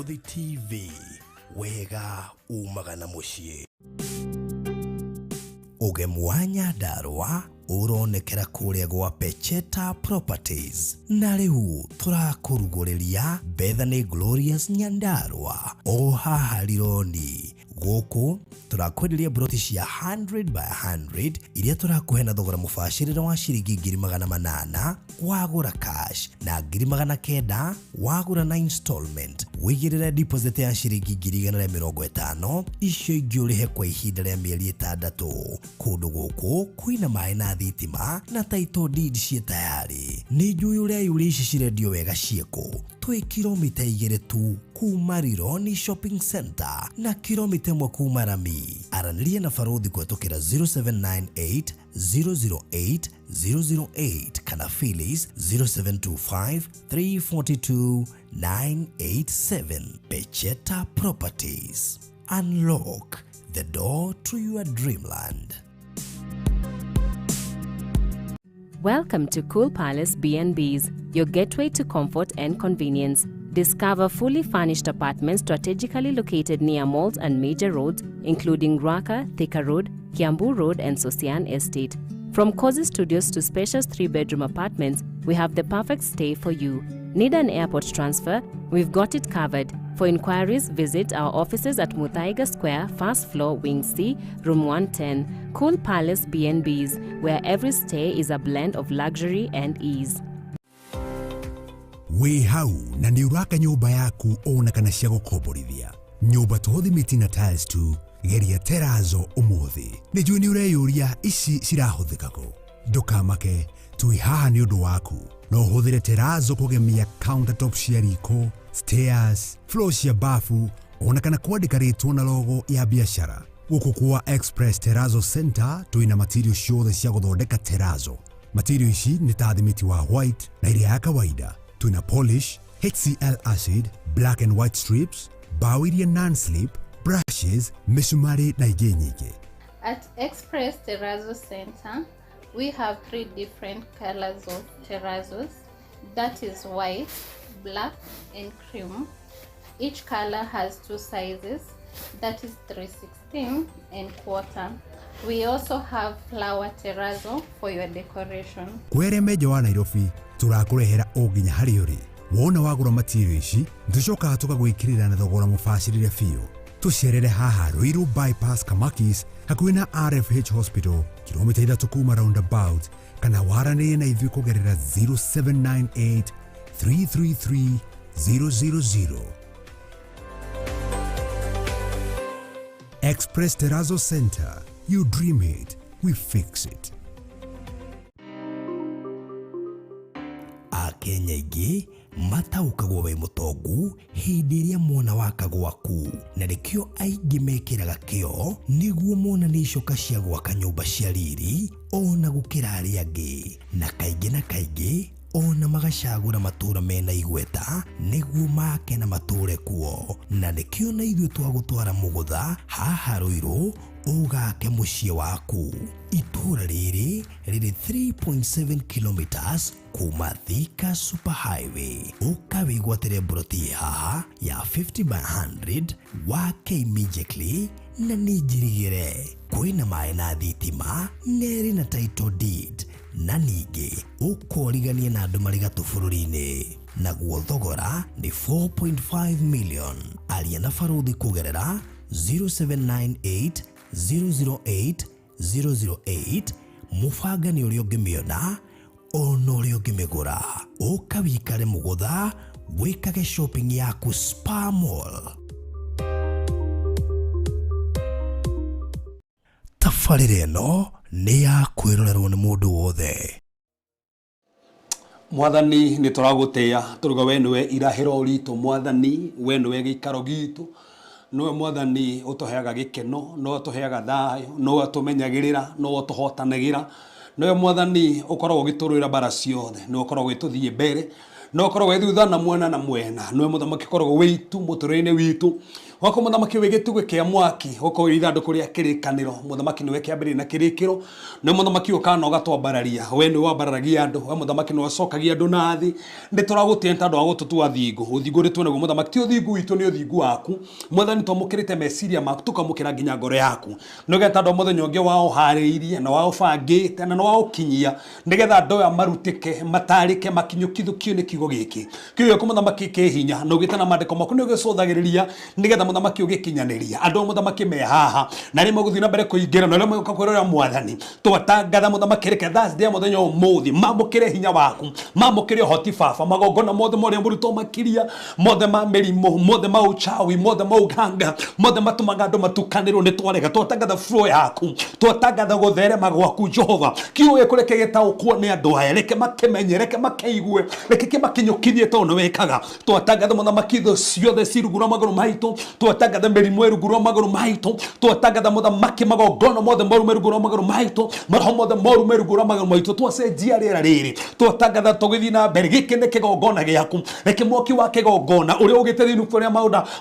Mũrũthi TV, wega umaga na mũciĩ. Ũgemu wa Nyandarũa ũronekera kũrĩa gwa Pecheta Properties. Na rĩu tũrakũrugũrĩria Bethany Glorious Nyandarũa o haha Rironi. Gũkũ tũrakwenderia mburoti cia 100 by 100 iria tũrakũhe na thogora mũbacĩrĩre wa ciringi 800,000 wagũra cash na 900,000 wagũra na installment. Wĩigĩrĩre deposit ya ciringi 150,000, icio ingĩ ũrĩhe kwa ihinda rĩa mĩeri 6. Kũndũ gũkũ kwĩna maĩ na thitima na title deed ciĩ tayarĩ. Nĩ njũĩ ũreyũria ici cirendio wega ciĩkũ? Twĩ kilomita 2 tu kuma Rironi Shopping Center na kilomita 1 kuma Rami. Aranĩria na Barũthi kũhetũkĩra 0798 008 008 kana Phyllis 0725 342 987. Pecheta Properties. Unlock the door to your dreamland. Welcome to Cool Palace B&Bs, your gateway to comfort and convenience. Discover fully furnished apartments strategically located near malls and major roads, including Ruaka, Thika Road, Kiambu Road, and Sosian Estate. From cozy studios to spacious 3-bedroom apartments, we have the perfect stay for you. Need an airport transfer? We've got it covered. For inquiries, visit our offices at Muthaiga Square, first floor, Wing C, Room 110. Cool Palace B&Bs, where every stay is a blend of luxury and ease. Wĩ hau na nĩ ũraka nyũmba yaku ona kana cia gũkomborithia. Nyũmba to thimiti na tiles tu, geria terazo ũmũthĩ. Nĩ njũĩ nĩ ũreyũria ici cirahũthĩka kũ. Ndũkamake, twĩ haha nĩ ũndũ waku. No ũhũthĩre terazo kũgemia countertop cia riko, stairs, floor cia bafu, ona kana kwandĩka rĩtwa na logo ya biacara. Gũkũ kwa Express Terrazzo Center twĩna material ciothe cia gũthondeka terazo. Material ici nĩ ta thimiti wa white na ĩrĩa ya kawaida. Twĩna polish, HCl acid, black and white strips, bao iria non-slip, brushes, mĩcumarĩ na ingĩ nyingĩ. At Express Terrazzo Center, we have 3 different colors of terrazos. That is white, black, and cream. Each color has 2 sizes, that is 3/16 and quarter. We also have flower terrazzo for your decoration. Kwere menja wa Nairobi, tũrakũrehera o nginya harĩa ũrĩ. Wona wagũra material ici, nĩtũcokaga tũgagwĩkĩrĩra na thogora mũbacĩrĩre biũ. Tũcerere haha Ruiru Bypass Kamakis, hakuhĩ na RFH Hospital, kilomita 3 kuma roundabout, kana waranĩrie na ithuĩ kũgerera 0798 333 000. Express Terrazzo Center. You dream it, we fix it. Akenya aingĩ mataũkagwo wĩ mũtongu hĩndĩ ĩrĩa mwana waka gwaku, na nĩkĩo aingĩ mekĩraga kĩo nĩguo monanie icoka cia gwaka nyũmba cia riri ona gũkĩra arĩa angĩ, na kaingĩ na kaingĩ ona magacagũra matũũra mena igweta nĩguo make na matũũre kuo, na nĩkĩo na ithuĩ twagũtwara mũgũtha haha Ruiru ũgake mũciĩ waku. Itũũra rĩrĩ rĩrĩ 3.7 kilometers kuma Thika Super Highway. Ũka wĩgwatĩre mburoti haha ya 50 by 100 wake immediately na nĩ njirigĩre. Kwĩna maĩ na thitima, na ĩrĩ na title deed, na ningĩ ũkoriganie na andũ marĩ gatũ bũrũri-inĩ. Naguo thogora nĩ 4.5 million. Aria na Barũthi kũgerera 0798 008 008. Mũbanga nĩ ũrĩa ũngĩmĩona ona ũrĩa ũngĩmĩgũra. Ũka wĩikare mũgũtha, wĩkage shopping yaku Spa Mall. Tabarĩra ĩno nĩ ya kwĩrorerwo nĩ mũndũ wothe. Mwathani nĩ tũragũtĩĩa, tũruga we nĩwe irahĩro ritũ, Mwathani we nĩwe gĩikaro gitũ, nĩwe Mwathani ũtũheaga gĩkeno, nĩwe ũtũheaga thayũ, nĩwe ũtũmenyagĩrĩra, nĩwe ũtũhotanagĩra, nĩwe Mwathani ũkoragwo ũgĩtũrũĩra mbara ciothe, nĩwe ũkoragwo ũgĩtũthiĩ mbere, nĩwe ũkoragwo wĩ thutha na mwena na mwena, nĩwe mũthamaki ũkoragwo wĩ itu mũtũrĩre-inĩ witũ. Wako muthamaki wĩ gĩtugĩ kĩa mwaki gũkorwo ithandũkũ rĩa kĩrĩkanĩro muthamaki nĩwe kĩambĩrĩria na kĩrĩkĩro nĩ muthamaki ũkana ũgatwambararia we nĩwe wambararagia andũ we muthamaki nĩwe ũcokagia andũ na thĩ nĩ tũragũtĩa nĩ tondũ wa gũtũtua thingu ũthingu ũrĩa twĩnaguo muthamaki ti ũthingu witũ nĩ ũthingu waku mwathani twamũkĩrĩte meciria maku tũkamũkĩra nginya ngoro yaku nĩgetha tondũ mũthenya ũngĩ waũharĩirie na waũbangĩte na waũkinyia nĩgetha andũ aya marutĩke matarĩke makinyũkithũkio nĩ kiugo gĩkĩ kiugo gĩaku mũthamaki kĩ hinya na ũgĩte na maandĩko maku nĩ ũgĩcũthagĩrĩria nĩgetha mũthamaki ũgĩkinyanĩria andũ a mũthamaki me haha na arĩa megũthiĩ na mbere kũingĩra na arĩa megũka kwĩrorera mwathani twatangatha mũthamaki reke Thursday ya mũthenya ũmũthĩ mamũkĩre hinya waku mamũkĩre ũhoti baba magongona mothe marĩa mũrutwo makiria mothe ma mĩrimũ mothe ma uchawi mothe ma uganga mothe matũmaga andũ matukanĩrwo nĩ twarega twatangatha flow yaku twatangatha gũtherema gwaku Jehova kiugo gĩkũ reke gĩtaũkwo nĩ andũ aya reke makĩmenye reke makĩigue reke kĩmakinyũkithie tondũ nĩ wĩkaga twatangatha mũthamaki thũ ciothe ci rungu rwa magũrũ maitũ twatangatha mĩrimũ ĩ rungu rwa magũrũ maitũ twatangatha mũthamaki magongona mothe moru me rungu rwa magũrũ maitũ maroho mothe moru me rungu rwa magũrũ maitũ twacenjia rĩera rĩrĩ twatangatha tũgĩthiĩ na mbere gĩkĩ nĩ kĩgongona gĩaku reke mwaki wa kĩgongona ũrĩa ũgĩte thĩinĩ kũrĩa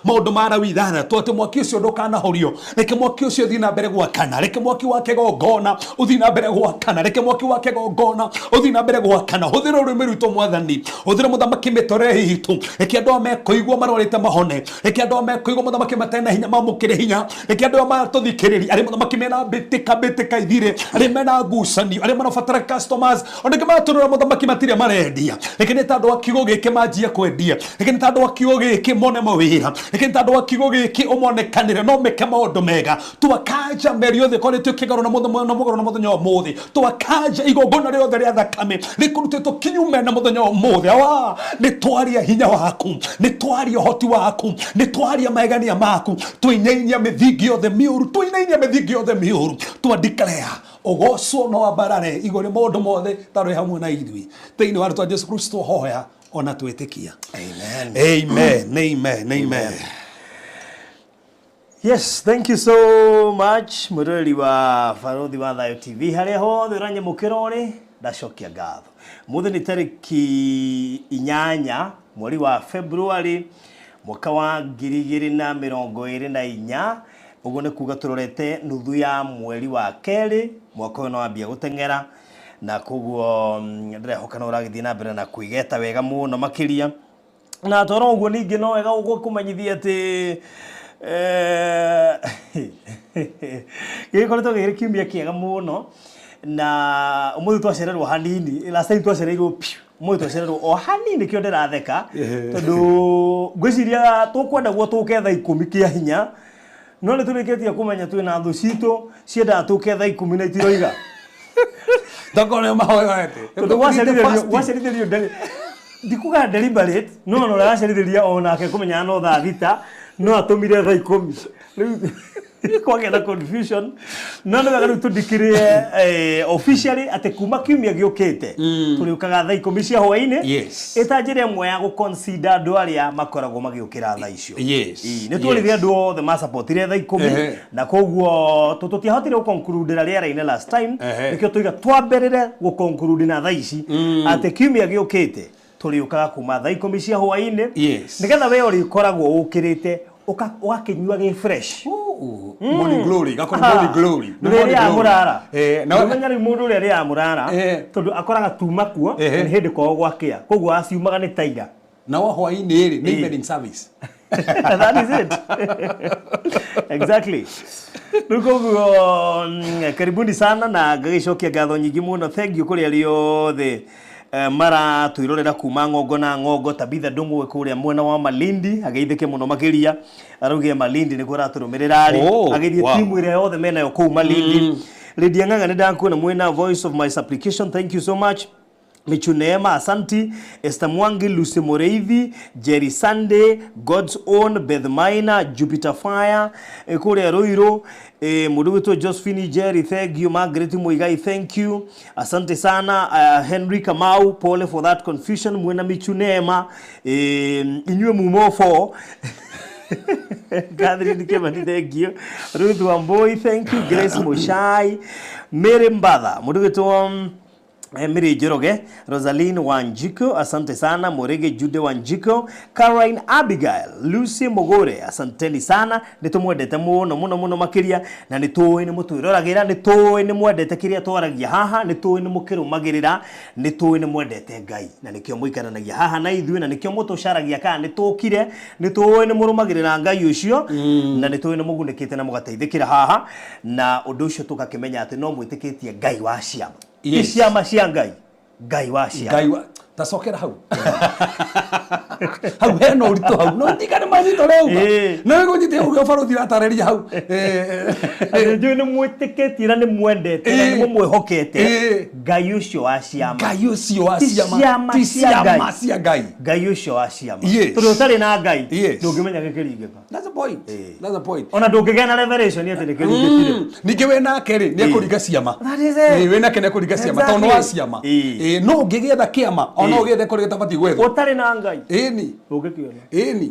maũndũ ma Lawi ithathatũ atĩ mwaki ũcio ndũkanahorio reke mwaki ũcio ũthiĩ na mbere gwakana reke mwaki wa kĩgongona ũthiĩ na mbere gwakana reke mwaki wa kĩgongona ũthiĩ na mbere gwakana hũthĩra rũrĩmĩ rwitũ mwathani hũthĩra mũthamaki mĩtore itũ reke andũ aya mekũigua marwarĩte mahone reke andũ aya mekũigua mũthamaki matarĩ na hinya mamũkĩre hinya reke andũ aya maratũthikĩrĩria arĩa mũthamaki mena mbĩtĩka mbĩtĩka ithire arĩa mena ngucanio arĩa marabatara customers ona angĩ maratũrora mũthamaki matirĩ marendia reke nĩ tondũ wa kiugo gĩkĩ manjie kwendia reke nĩ tondũ wa kiugo gĩkĩ mone mawĩra reke nĩ tondũ wa kiugo gĩkĩ ũmonekanĩre no meke maũndũ mega twakanja meri yothe ĩkoretwo ĩkĩgarũra na mũgarũ na mũthenya wa ũmũthĩ twakanja igongona rĩothe rĩa thakame rĩkũrutĩtwo kinyume na mũthenya wa ũmũthĩ awa nĩ twaria hinya waku nĩ twaria ũhoti waku nĩ twaria magegania maku tũinainia mĩthingi yothe mĩũru tũinainia mĩthingi yothe mĩũru twa declare ũgocwo no ambarare igũrũ rĩa maũndũ mothe tarĩ hamwe na ithuĩ thĩinĩ wa rĩtwa Jesu Kristo hoya ona twĩtĩkia. Amen. Amen, amen, amen. Yes, thank you so much mwiroreri wa Barothi wa Thayo TV haria hothe ũranyamũkĩra ũrĩ ndacokia ngatho. Mũthĩ nĩ tarĩki 8 mweri wa February mwaka wa 2024 ũguo nĩ kuga tũrorete nuthu ya mweri wa kerĩ mwaka ũyũ no wambia gũteng'era na koguo ndĩrehoka no ũragĩthiĩ na mbere na kwĩgeta wega mũno makĩria na toro ũguo ningĩ no wega gũkũmenyithia atĩ gĩgĩkoretwo gĩkĩrĩ kiumia kĩega mũno na ũmũthĩ twacererwo hanini last time twacereirwo piũ ũmũthĩ twacererwo o hanini kĩo ndĩratheka tondũ ngwĩciria tũkwenda guo tũke thaa 10 kĩa hinya no nĩ tũrĩkĩtie kũmenya twĩna thũ citũ ciendaga tũke thaa 10 na itiroiga Tokorwo mahoete tondũ gwacerithĩrio ndikuga deliberate no no ũracerithĩria onake kũmenya no thaa 6 no atũmire thaa 10 rĩu kwagĩa na confusion no nĩ wega rĩu tũndikĩrĩe officially atĩ kuma kiumia gĩũkĩte tũrĩũkaga thaa 10 cia hwaĩ-inĩ. Yes. Ĩta njĩra ĩmwe ya gũconsider andũ arĩa makoragwo magĩũkĩra thaa icio. Yes. Nĩ tuonire andũ othe macapotire thaa 10 na koguo tũtiahotire gũconcludĩra rĩera-inĩ last time nĩkĩo tũiga twambĩrĩre gũconclude na thaa ici atĩ kiumia gĩũkĩte tũrĩũkaga kuma thaa 10 cia hwaĩ-inĩ. Yes. Nĩgetha we ũrĩkoragwo ũkĩrĩte ũgakĩnyua gĩ fresh. Morning glory gakorwo morning glory. Nĩ rĩrĩa mũrara. Na ũmenya rĩu mũndũ ũrĩa rĩrĩa mũrara tondũ akoraga tuma kuo nĩ hĩndĩ kwao gwakĩa koguo aciumaga nĩ taira. Na wa hwaĩ-inĩ rĩ nĩ evening service. That is it. Exactly. Rĩu koguo karibuni sana na ngagĩcokia ngatho nyingĩ mũno thank you kũrĩ arĩa othe maratwĩrorera kuma ng'ongo na ng'ongo. Tabitha Ndung'u kũrĩa mwena wa Malindi ageithĩke mũno makĩria araugire Malindi nĩkuo aratũrũmĩrĩra rĩ ageithie timu ĩrĩa yothe menayo kũu Malindi. Lydia Ng'ang'a nĩ ndakuona mwena Voice of My Supplication, thank you so much. Michu Neema, asanti. Esther Mwangi, Lucy Moreithi, Jerry Sunday, God's Own, Beth Minor, Jupiter Fire, kũrĩa Ruiru, mũndũ witũ Josephine Jerry, thank you. Margaret Muigai, thank you. Asante sana. Henry Kamau, pole for that confusion. Mwena Michu Neema, inyuĩ mumo 4. Catherine Kemani, thank you. Ruth Wamboi, thank you. Grace Mushai, Mary Mbatha, mũndũ witũ Mary Njoroge, Rosaline Wanjiko, asante sana. Morege Jude Wanjiko, Caroline Abigail, Lucy Mogore, asanteni sana. Nĩ tũmwendete mũno mũno mũno makĩria, na nĩ tũĩ nĩ mũtwĩroragĩra, nĩ tũĩ nĩ mwendete kĩrĩa twaragia haha, nĩ tũĩ nĩ mũkĩrũmagĩrĩra, nĩ tũĩ nĩ mwendete Ngai, na nĩkĩo mũikaranagia haha na ithuĩ, na nĩkĩo mũtũcaragia kana nĩ tũkire, nĩ tũĩ nĩ mũrũmagĩrĩra Ngai ũcio, na nĩ tũĩ nĩ mũgunĩkĩte na mũgateithĩkĩra haha, na ũndũ ũcio tũgakĩmenya atĩ no mwĩtĩkĩtie Ngai wa ciama. Yes. Ti ciama cia Ngai, Ngai wa ciama. Ngai wa tacokera hau hau hena ũritũ hau no ndigane manyito rauga Ĩĩ. no ĩgũnyite ũrĩa ũbarũthi ũratarĩria hau. Atĩ njũĩ nĩ mwĩtĩkĩtie na nĩ mwendete na nĩ Ĩĩ. mũmwĩhokete Ĩĩ. Ngai ũcio wa ciama. Ngai ũcio wa Ti ciama ciama ti cia ciama Ngai. cia Ngai. Ngai ũcio wa ciama. Yes. Tondũ ũtarĩ na Ngai Yes. ndũngĩmenya gĩkĩringĩka. That's the point. That's the point. Ona ndũngĩgĩa na revelation atĩ nĩkĩringĩkire. Ningĩ wĩ nake rĩ nĩ ekũringa ciama. That is it. Ĩĩ, wĩ nake nĩ ekũringa ciama tondũ nĩ wa Exactly. ciama. Ĩĩ. Ĩĩ, no ũngĩgĩetha kĩama ona Ĩĩ. ũgĩethe kũrĩa gĩtabatiĩ gwethwo. Ũtarĩ na Ngai Ĩni. ndũngĩkĩona. Ĩni.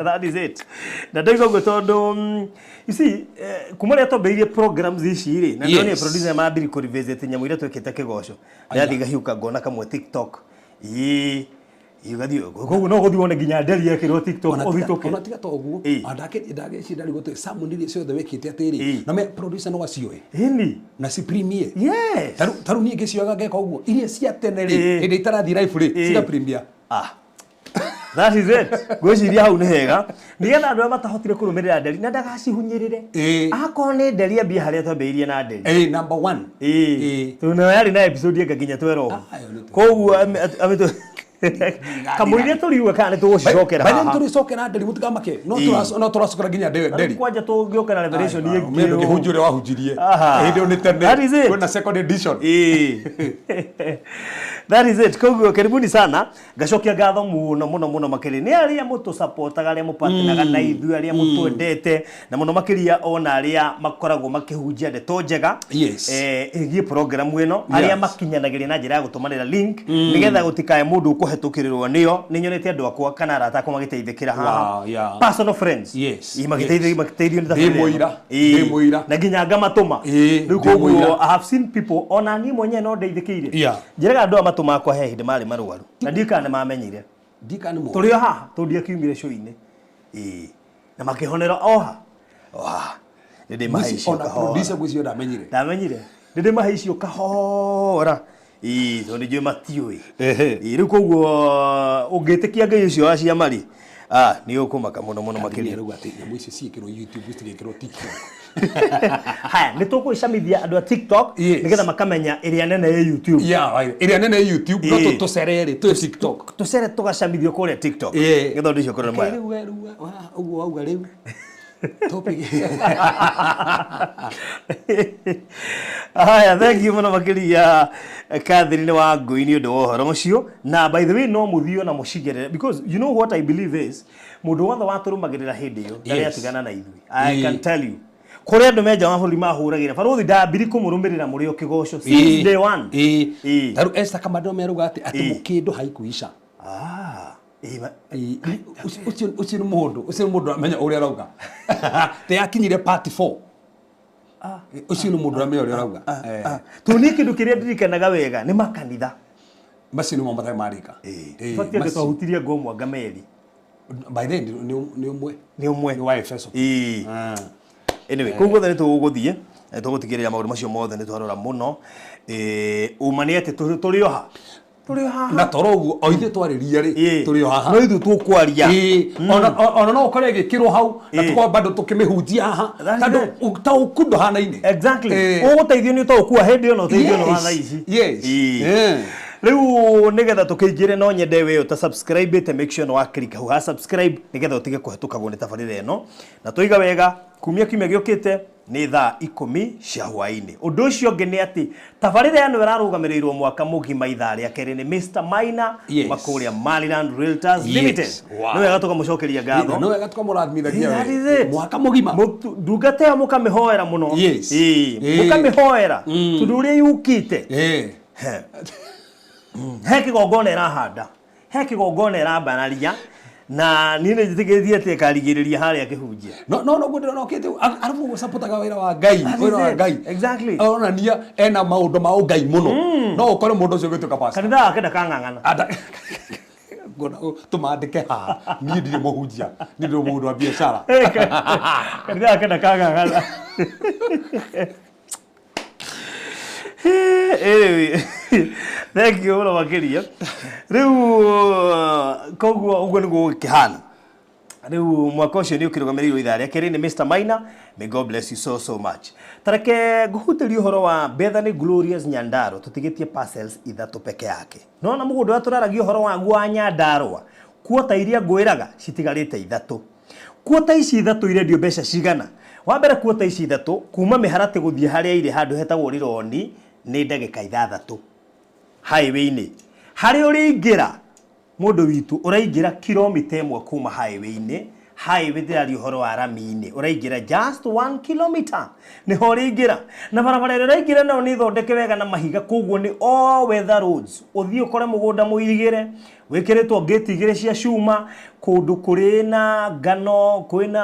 That is it. Na ndoiga ũguo tondũ you see, kuma rĩrĩa twambĩrĩirie programs ici rĩ, na ndonire Yes. producer mambiri kũ revisit nyamũ iria twĩkĩte kĩgoco, ndĩrathiĩ ngahiũka ngona kamwe TikTok, ĩĩ ũgathiĩ koguo no ũgũthiĩ wone nginya nderi yekĩrwo TikTok ũthitũke. Ona tiga to ũguo. Ĩĩ. Ndageci ndarigwo twĩ sermon iria ciothe wĩkĩte atĩrĩ Ĩĩ. na me producer no acioe Ĩni. na ci premiere. Yes. Tarĩu niĩ ngĩcioyaga ngeka ũguo iria cia tene rĩ Ĩĩ. hĩndĩ itarathiĩ live rĩ Ĩĩ. ciga premiere. Ah. That is it. Ngwĩciria hau nĩ hega nĩgetha andũ arĩa matahotire kũrũmĩrĩra nderi na ndagacihunyĩrĩre. Ĩĩ. Akorwo nĩ nderi ambie harĩa twambĩrĩirie na nderi. Ĩĩ, number one. Ĩĩ. Tondũ nayo yarĩ na episode ĩngĩ nginya tweroho. Ah, ĩyo nĩ Koguo kamũiria tũriuga kana nĩ tũgũcicokera By then haha. tũrĩcokera nderi mũtikamake no Ĩĩ. no tũracokera nginya nderi. Kwanja tũngĩũka na revelation ĩngĩ. Mimi ndũkĩhunjia ũrĩa wahunjirie. Aha. Hĩndĩ ĩyo nĩ tene. That is it. Kwĩna second edition. Ĩĩ. That is it. Koguo karibuni sana. Ngacokia ngatho mũno mũno mũno makĩria nĩ arĩa mũtũsupportaga, arĩa mũpatinaga na ithuĩ, arĩa mũtwendete, na mũno makĩria ona arĩa makoragwo makĩhunjia ndeto njega Yes. ĩgiĩ program ĩno, arĩa Yes. makinyanagĩria na njĩra ya gũtũmanĩra link nĩgetha gũtikae mũndũ ũkũhetũkĩrĩrwo nĩyo. Nĩ nyonete andũ akwa kana arata akwa magĩteithĩkĩra haha. Wow, yeah. Personal friends. Yes, Ĩ, magĩteithio yes. magĩteithio nĩ Ndĩ tabarĩra ĩno. mũira, Ĩ. ndĩ mũira. Na nginya ngamatũma. Ĩ, Rĩu ndĩ koguo mũira. I have seen people ona niĩ mwenyewe no ndeithĩkĩire. Yeah. Njĩraga andũ aya matũmaga kwa he hĩndĩ marĩ marwaru na ndiũĩ kana nĩ mamenyire. Ndika nĩ mũũru. Tũrĩ o haha tondũ ndiakiumire show-inĩ. Ĩ. Na makĩhonera o ha. O haha. Nĩ ndĩmahaicio Ona kahora. producer ngwĩciria ndamenyire. Ndamenyire. Nĩ ndĩmahaicio kahora. Ĩ, tondũ nĩ njũĩ matiũĩ. Ehe. Ĩ, rĩu koguo ũngĩtĩkia Ngai ũcio wa ciama rĩ, ah, nĩ ũkũmaka mũno mũno makĩria. Makĩria rĩu atĩ nyamũ icio ciĩkĩrwo YouTube citigĩkĩrwo TikTok. Haya, nĩ tũgwĩcamithia andũ a TikTok Yes. nĩgetha makamenya ĩrĩa nene ĩ YouTube. Yeah, right. Ĩrĩa nene ĩ YouTube no Ĩĩ. tũcere rĩ twĩ TikTok. Tũcere tũgacamithio kũrĩa TikTok. Ĩĩ. Nĩgetha ũndũ ũcio ũkorwo nĩ mwega. Rĩu we rĩu ũguo wauga rĩu. Topic. Haya, thank you mũno makĩria Catherine wa Ngui nĩ ũndũ wa ũhoro ũcio. Na by the way no mũthiĩ ona mũcigerere because you know what I believe is mũndũ wothe watũrũmagĩrĩra hĩndĩ ĩyo ndarĩ Yes. atigana na ithuĩ. I Ĩĩ. can tell you. Kũrĩ andũ me nja wa bũrũri mahũragĩra barũthi ndambiri kũmũrũmĩrĩra mũrĩ o kĩgoco since day one. Ĩĩ. Ĩĩ. Tarĩu Esther Kamande meruga atĩ atĩ Ĩĩ. mũkĩndũ haikuica. Ah, ĩĩ, Ĩĩ, ũcio ũcio nĩ mũndũ ũcio nĩ mũndũ amenya ũrĩa arauga. Te yakinyire part 4. Ũcio nĩ mũndũ amenya ũrĩa arauga. Tondũ niĩ kĩndũ kĩrĩa ndirikanaga wega nĩ makanitha. Macio nĩmo matarĩ marĩka. In fact, andũ twahutirie ngomwanga meri. By then nĩ ũmwe. Nĩ ũmwe. Nĩ wa Efeso. Ĩĩ. Ah. Anyway, koguo othe nĩ tũgũthiĩ tũgũtigĩrĩra maũndũ macio mothe nĩ twarora mũno. Ũma nĩ atĩ tũrĩ o ha? Tũrĩ o haha. Na toro ũguo o ithuĩ twarĩria rĩ Ĩĩ. tũrĩ o haha. No ithuĩ tũkwaria. Ĩĩ. Ona no ũkore ĩgĩkĩrwo hau na Ĩĩ. tũkorwo bado tũkĩmĩhunjia haha That's tondũ it. ũtaũku ndũhanaine. Exactly. Ĩĩ. Ũgũteithio nĩ ũtaũku wa hĩndĩ ĩyo na ũteithio nĩ wa Yes. thaa ici. Yes. Ĩĩ. Yeah. Rĩu nĩgetha tũkĩingĩre no nyende we ũta subscribe ĩte make sure nĩ wa click hau ha subscribe nĩgetha ũtige kũhetũkagwo nĩ tabarĩra ĩno. Na tũiga wega kumia kiumia gĩũkĩte nĩ thaa 10 cia hwaĩ-inĩ. Ũndũ ũcio ũngĩ nĩ atĩ tabarĩra ĩno ĩrarũgamĩrĩirwo mwaka mũgima ithaa rĩa kerĩ nĩ Mr Maina Yes. kuma kũrĩa Maryland Realtors Yes. Limited. Wow. Nĩ wega tũkamũcokeria ngatho. Nĩ wega tũkamũrathimithagia That is we. it. Mwaka mũgima. Ndungata ĩyo mũkamĩhoera mũno. Yes. Ĩĩ. Ĩĩ. Mũkamĩhoera tondũ ũrĩa yũkĩte Ĩĩ. he kĩgongona ĩrahanda, he kĩgongona ĩrambararia, Na niĩ nĩ njĩtĩkĩtie atĩ akarigĩrĩria harĩa akĩhunjia. No no no guo okite arabu gusapotaga wira wa Ngai, That is wira wa it. Ngai. Onania ena maundu ma ungai muno, no ukore mundu ucio gwituka pastor. Kanitha wake ndakang'ang'ana. Anda ngona tumandike haha, niĩ ndirĩ mũhunjia, niĩ ndĩ mũndũ wa biacara. Kanitha wake ndakang'ang'ana. Anyway, thank you mũno makĩria. Rĩu koguo ũguo nĩguo gũkĩhana. Rĩu mwaka ũcio nĩ ũkĩrũgamĩrĩirwo ithaa rĩa kerĩ nĩ Mr. Maina. May God bless you so so much. Tareke ngũhutĩrie ũhoro wa Bethany Glorious Nyandarua, tũtigĩtie parcels ithatũ peke yake. Nona mũgũnda ũrĩa tũraragia ũhoro waguo wa Nyandarua, kuota iria ngwĩraga citigarĩte ithatũ. Kuota ici ithatũ irendio mbeca cigana? Wa mbere, kuota ici ithatũ kuma mĩharatĩ gũthiĩ harĩa irĩ handũ hetagwo Rironi nĩ ndagĩka 6 highway-inĩ. Harĩa ũrĩingĩra mũndũ witũ ũraingĩra kilomita 1 kuma highway-inĩ. Highway ndĩraria ũhoro wa rami-inĩ, ũraingĩra just 1 kilometer nĩho ũrĩingĩra, na barabara ĩrĩa ũraingĩra nayo nĩ thondeke wega na mahiga, koguo nĩ all weather roads. Ũthiĩ ũkore mũgũnda mũirigĩre wĩkĩrĩtwo ngĩti igĩrĩ cia cuma, kũndũ kũrĩ na ngano, kwĩna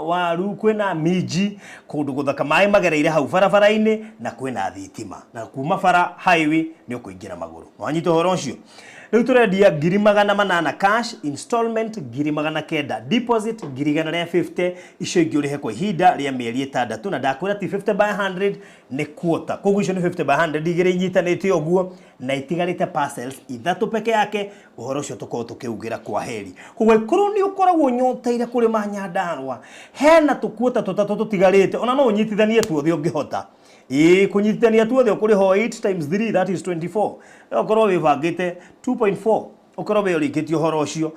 waru, kwĩna minji, kũndũ gũthaka, maĩ magereire hau barabara-inĩ, na kwĩna thitima, na kuma bara highway nĩ ũkũingĩra magũrũ. Wanyita ũhoro ũcio? Rĩu tũrendia 800,000 cash, installment 900,000, deposit 150,000, icio ingĩ ũrĩhe kwa ihinda rĩa mĩeri 6. Na ndakwĩra ti 50 by 100, nĩ quarter, koguo icio nĩ 50 by 100 igĩrĩ inyitanĩte ũguo, na itigarĩte parcels ithatũ peke yake. Ũhoro ũcio tũkorwo tũkĩugĩra kwa heri. Koguo ĩkorwo nĩ ũkoragwo nyoteire kũrĩma Nyandarua, hena tũkuota tũtatũ tũtigarĩte, ona no ũnyitithanie tuothe ũngĩhota. Ĩĩ, kũnyitithania tuothe ũkũrĩha 8 times 3, that is 24. Ũkorwo wĩbangĩte 2.4, ũkorwo wĩ ũrĩkĩtie ũhoro ũcio.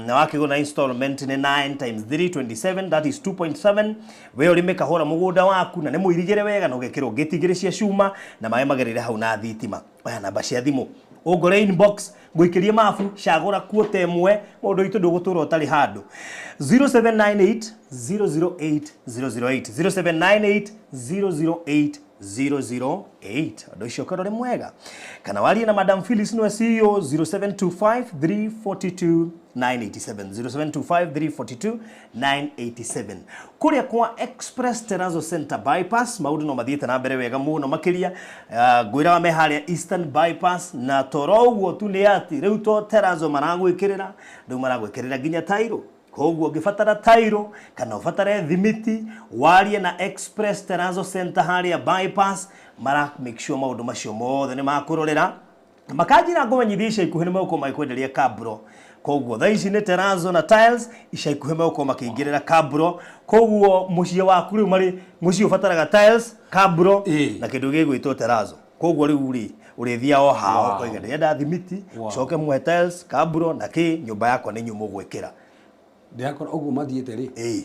Na wakĩgũra installment nĩ 9 times 3, 27, that is 2.7. We ũrĩme kahũra mũgũnda waku na nĩ mũirigĩre wega na ũgekĩrwo ngĩti igĩrĩ cia cuma na maĩ magereire hau na thitima. Oya namba cia thimũ, ũngore inbox ngũikĩrie mabu, cagũra kuota ĩmwe, mũndũ witũ ndũgũtũra ũtarĩ handũ. 0798 008 008, 0798 008 008. Ũndũ ũcio ũkorwo ũrĩ mwega. Kana warie na Madam Phyllis, nĩwe CEO, 0725 342 987, 0725 342 987. Kũrĩa kwa Express Terrazzo Center Bypass maũndũ no mathiĩte na mbere wega mũno makĩria. Ngwĩraga me harĩa Eastern Bypass, na toro ũguo tu nĩ atĩ rĩu to terrazzo maragwĩkĩrĩra, rĩu maragwĩkĩrĩra nginya tairo. Koguo ũngĩbatara tairo kana ũbatare thimiti, warie na Express Terrazzo Center harĩa Bypass, mara make sure maũndũ macio mothe nĩ makũrorera. Makanjĩra ngũmenyithie ica ikuhĩ nĩ megũkorwo magĩkwenderia kabro. Koguo thaa ici nĩ terrazzo na tiles, ica ikuhĩ megũkorwo makĩingĩrĩra kabro. Koguo mũciĩ waku rĩu marĩ mũciĩ ũbataraga tiles, kabro na kĩndũ gĩgwĩtwo terrazzo. Koguo rĩu rĩ ũrĩthiaga o hao ũkoiga ndĩrenda thimiti, ũcoke muhe tiles, kabro na kĩ, nyũmba yakwa nĩ nyũmũ gwĩkĩra. Ndĩrakora ũguo mathiĩte rĩ,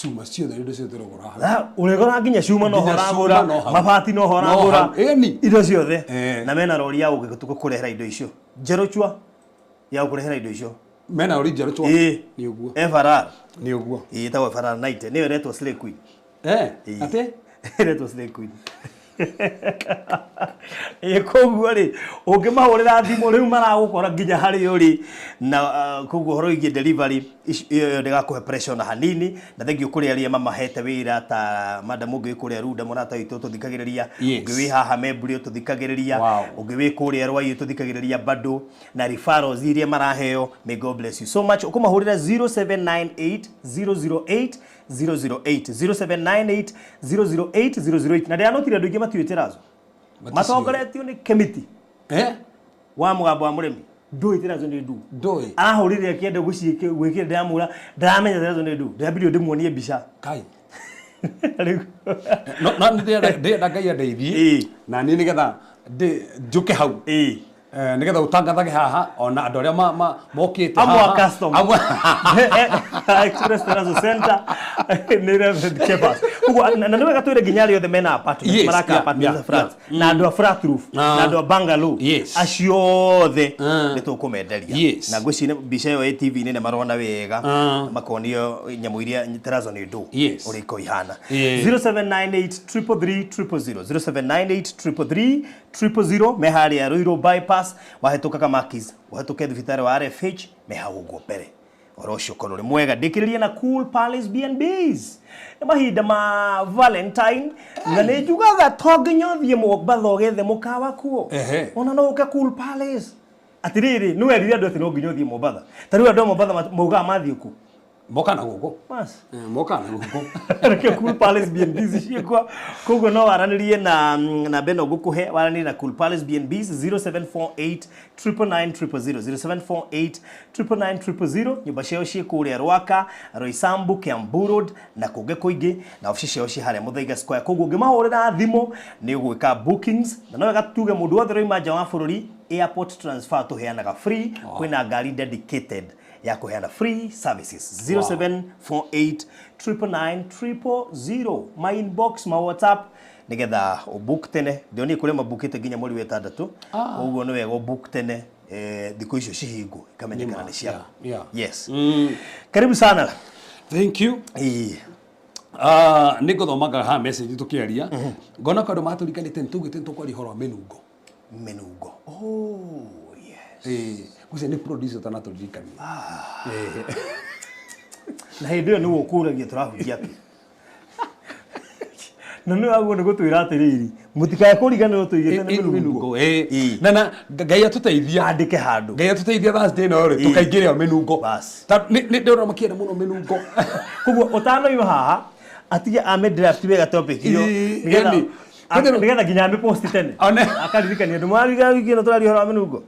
cuma ciothe indo ciothe tũragũra hau. Ũrĩgũra nginya cuma noho Nginya ũragũra, cuma no hau. mabati noho No ũragũra, hau. Ĩni. indo ciothe. Eh. Na mena rori ya gũkũrehera indo icio njerũ chua, ya gũkũrehera indo icio. Mena rori njerũ chwa. Ĩĩ. Nĩ ũguo. FRR. Nĩ ũguo. Ĩĩ, ĩtagwo FRR 90, nĩyo ĩretwo Slay Queen. Ĩĩ. Atĩ? Ĩretwo Slay Queen. Ĩĩ, koguo rĩ ũngĩmahũrĩra thimũ rĩu maragũkora nginya harĩa ũrĩ, na koguo ũhoro wĩgiĩ delivery ĩyo ndĩgakũhe pressure ona hanini. Na thengiũ kũrĩ arĩa mamahete wĩra ta madam ũngĩ wĩ kũrĩa Runda, mũrata witũ tũthikagĩrĩria, ũngĩ wĩ haha Memburi tũthikagĩrĩria, ũngĩ wĩ kũrĩa Rwai tũthikagĩrĩria bado, na referrals iria maraheo. May God bless you so much. Ũkũmahũrĩra 0798 008 008, 0798 008 008. Na ndĩranotire andũ aingĩ matiũĩ terrazzo, matongoretio nĩ Kemiti wa mũgambo wa mũrĩmi, ndũĩ terrazzo nĩ ndu. Ndũĩ. Arahũrire akĩenda gwĩkĩra, ndĩramũra ndaramenya terrazzo nĩ ndu, ndĩrambirie ndĩmuonie mbica. Kai. Rĩu No no ndĩrenda Ngai andeithie na niĩ nĩgetha njũke hau, nĩgetha ũtangathage haha ona andũ arĩa mokĩte Amwe a haha. customer. Express Terrazzo Center nĩ Reverend Kefas. Koguo na nĩ wega twĩre nginya arĩa othe mena apartment, maraka apartment flats, na andũ a flat roof, na andũ a bungalow, acio othe nĩ tũkũmenderia. Na ngwĩciria mbica ĩyo ĩ TV-inĩ nĩ marona wega, makonio nyamũ iria terrazzo nĩ ndũ ũrĩa ikoragwo ihana. 0798 333 000, 0798 333 000, me harĩa Ruiru Bypass, wahĩtũka Kamakis, ũhĩtũke thibitarĩ wa RFH. Me hau ũguo mbere ũhoro ũcio ũkorwo ũrĩ mwega. Ndĩkĩrĩrie na Cool Palace B&Bs. Nĩ mahinda ma Valentine na nĩ njugaga to nginya ũthiĩ Mombatha ũgethe mũkawa kuo. Ona no ũke Cool Palace. Atĩrĩrĩ, nĩ werire andũ atĩ no nginya ũthiĩ Mombatha. Ta rĩu andũ a Mombatha maugaga mathiĩ kũ? Moka na gũkũ. Bas. Moka na gũkũ. Nĩkĩo Cool Palace B&Bs ciĩkwo. Koguo no waranĩrie na namba ĩno ngũkũhe, waranĩrie na Cool Palace B&Bs 0748 999 000, 0748 999 000. Nyũmba ciao ciĩ kũrĩa Rwaka, Roysambu, Kiambu Road na kũngĩ kũingĩ, na obici ciao ciĩ harĩa Muthaiga Square. Koguo ũngĩmahũrĩra thimũ nĩ ũgwĩka bookings, na no wega tuge mũndũ wothe ũrauma nja wa bũrũri, airport transfer tũheanaga free. Kwĩna ngari dedicated ya kũheana free services. 0748 999 000, my inbox, ma WhatsApp, nigetha ũbook tene. Ndĩonire kũrĩa mabukĩte nginya mweri wa ĩtandatũ. Koguo nĩ wega ũbook tene, thikũ icio cihingwo ikamenyekana nĩ ciaku. Yes, karibu sana. Thank you. Ĩĩ. Nĩ ngũthomaga haha message tũkĩaria, ngona kwandũ matũrikanĩte nĩ tugĩte nĩ tũkwaria ũhoro wa mĩnungo. Mĩnungo, oh yes. Ĩĩ, ũcio nĩ producer ũtanatũririkania. Na hĩndĩ ĩyo nĩwe ũkũragia tũrahunjia atĩ na nĩ waguo nĩ gũtwĩra atĩrĩrĩ, mũtikae kũriganĩrwo tũigĩte nĩ mĩnungo. Ĩĩ. Na Ngai atũteithia. Andĩke handũ. Ngai atũteithia, Thursday ĩno rĩ, tũkaingĩra mĩnungo. Bas. Nĩ ndĩrona makĩenda mũno mĩnungo. Koguo ũtanoima haha atige ame draft wega topic ĩyo, nĩgetha ĩni. Nĩgetha nginya amĩpost tene, akaririkania andũ marigana wiki ĩno tũraria ũhoro wa mĩnungo.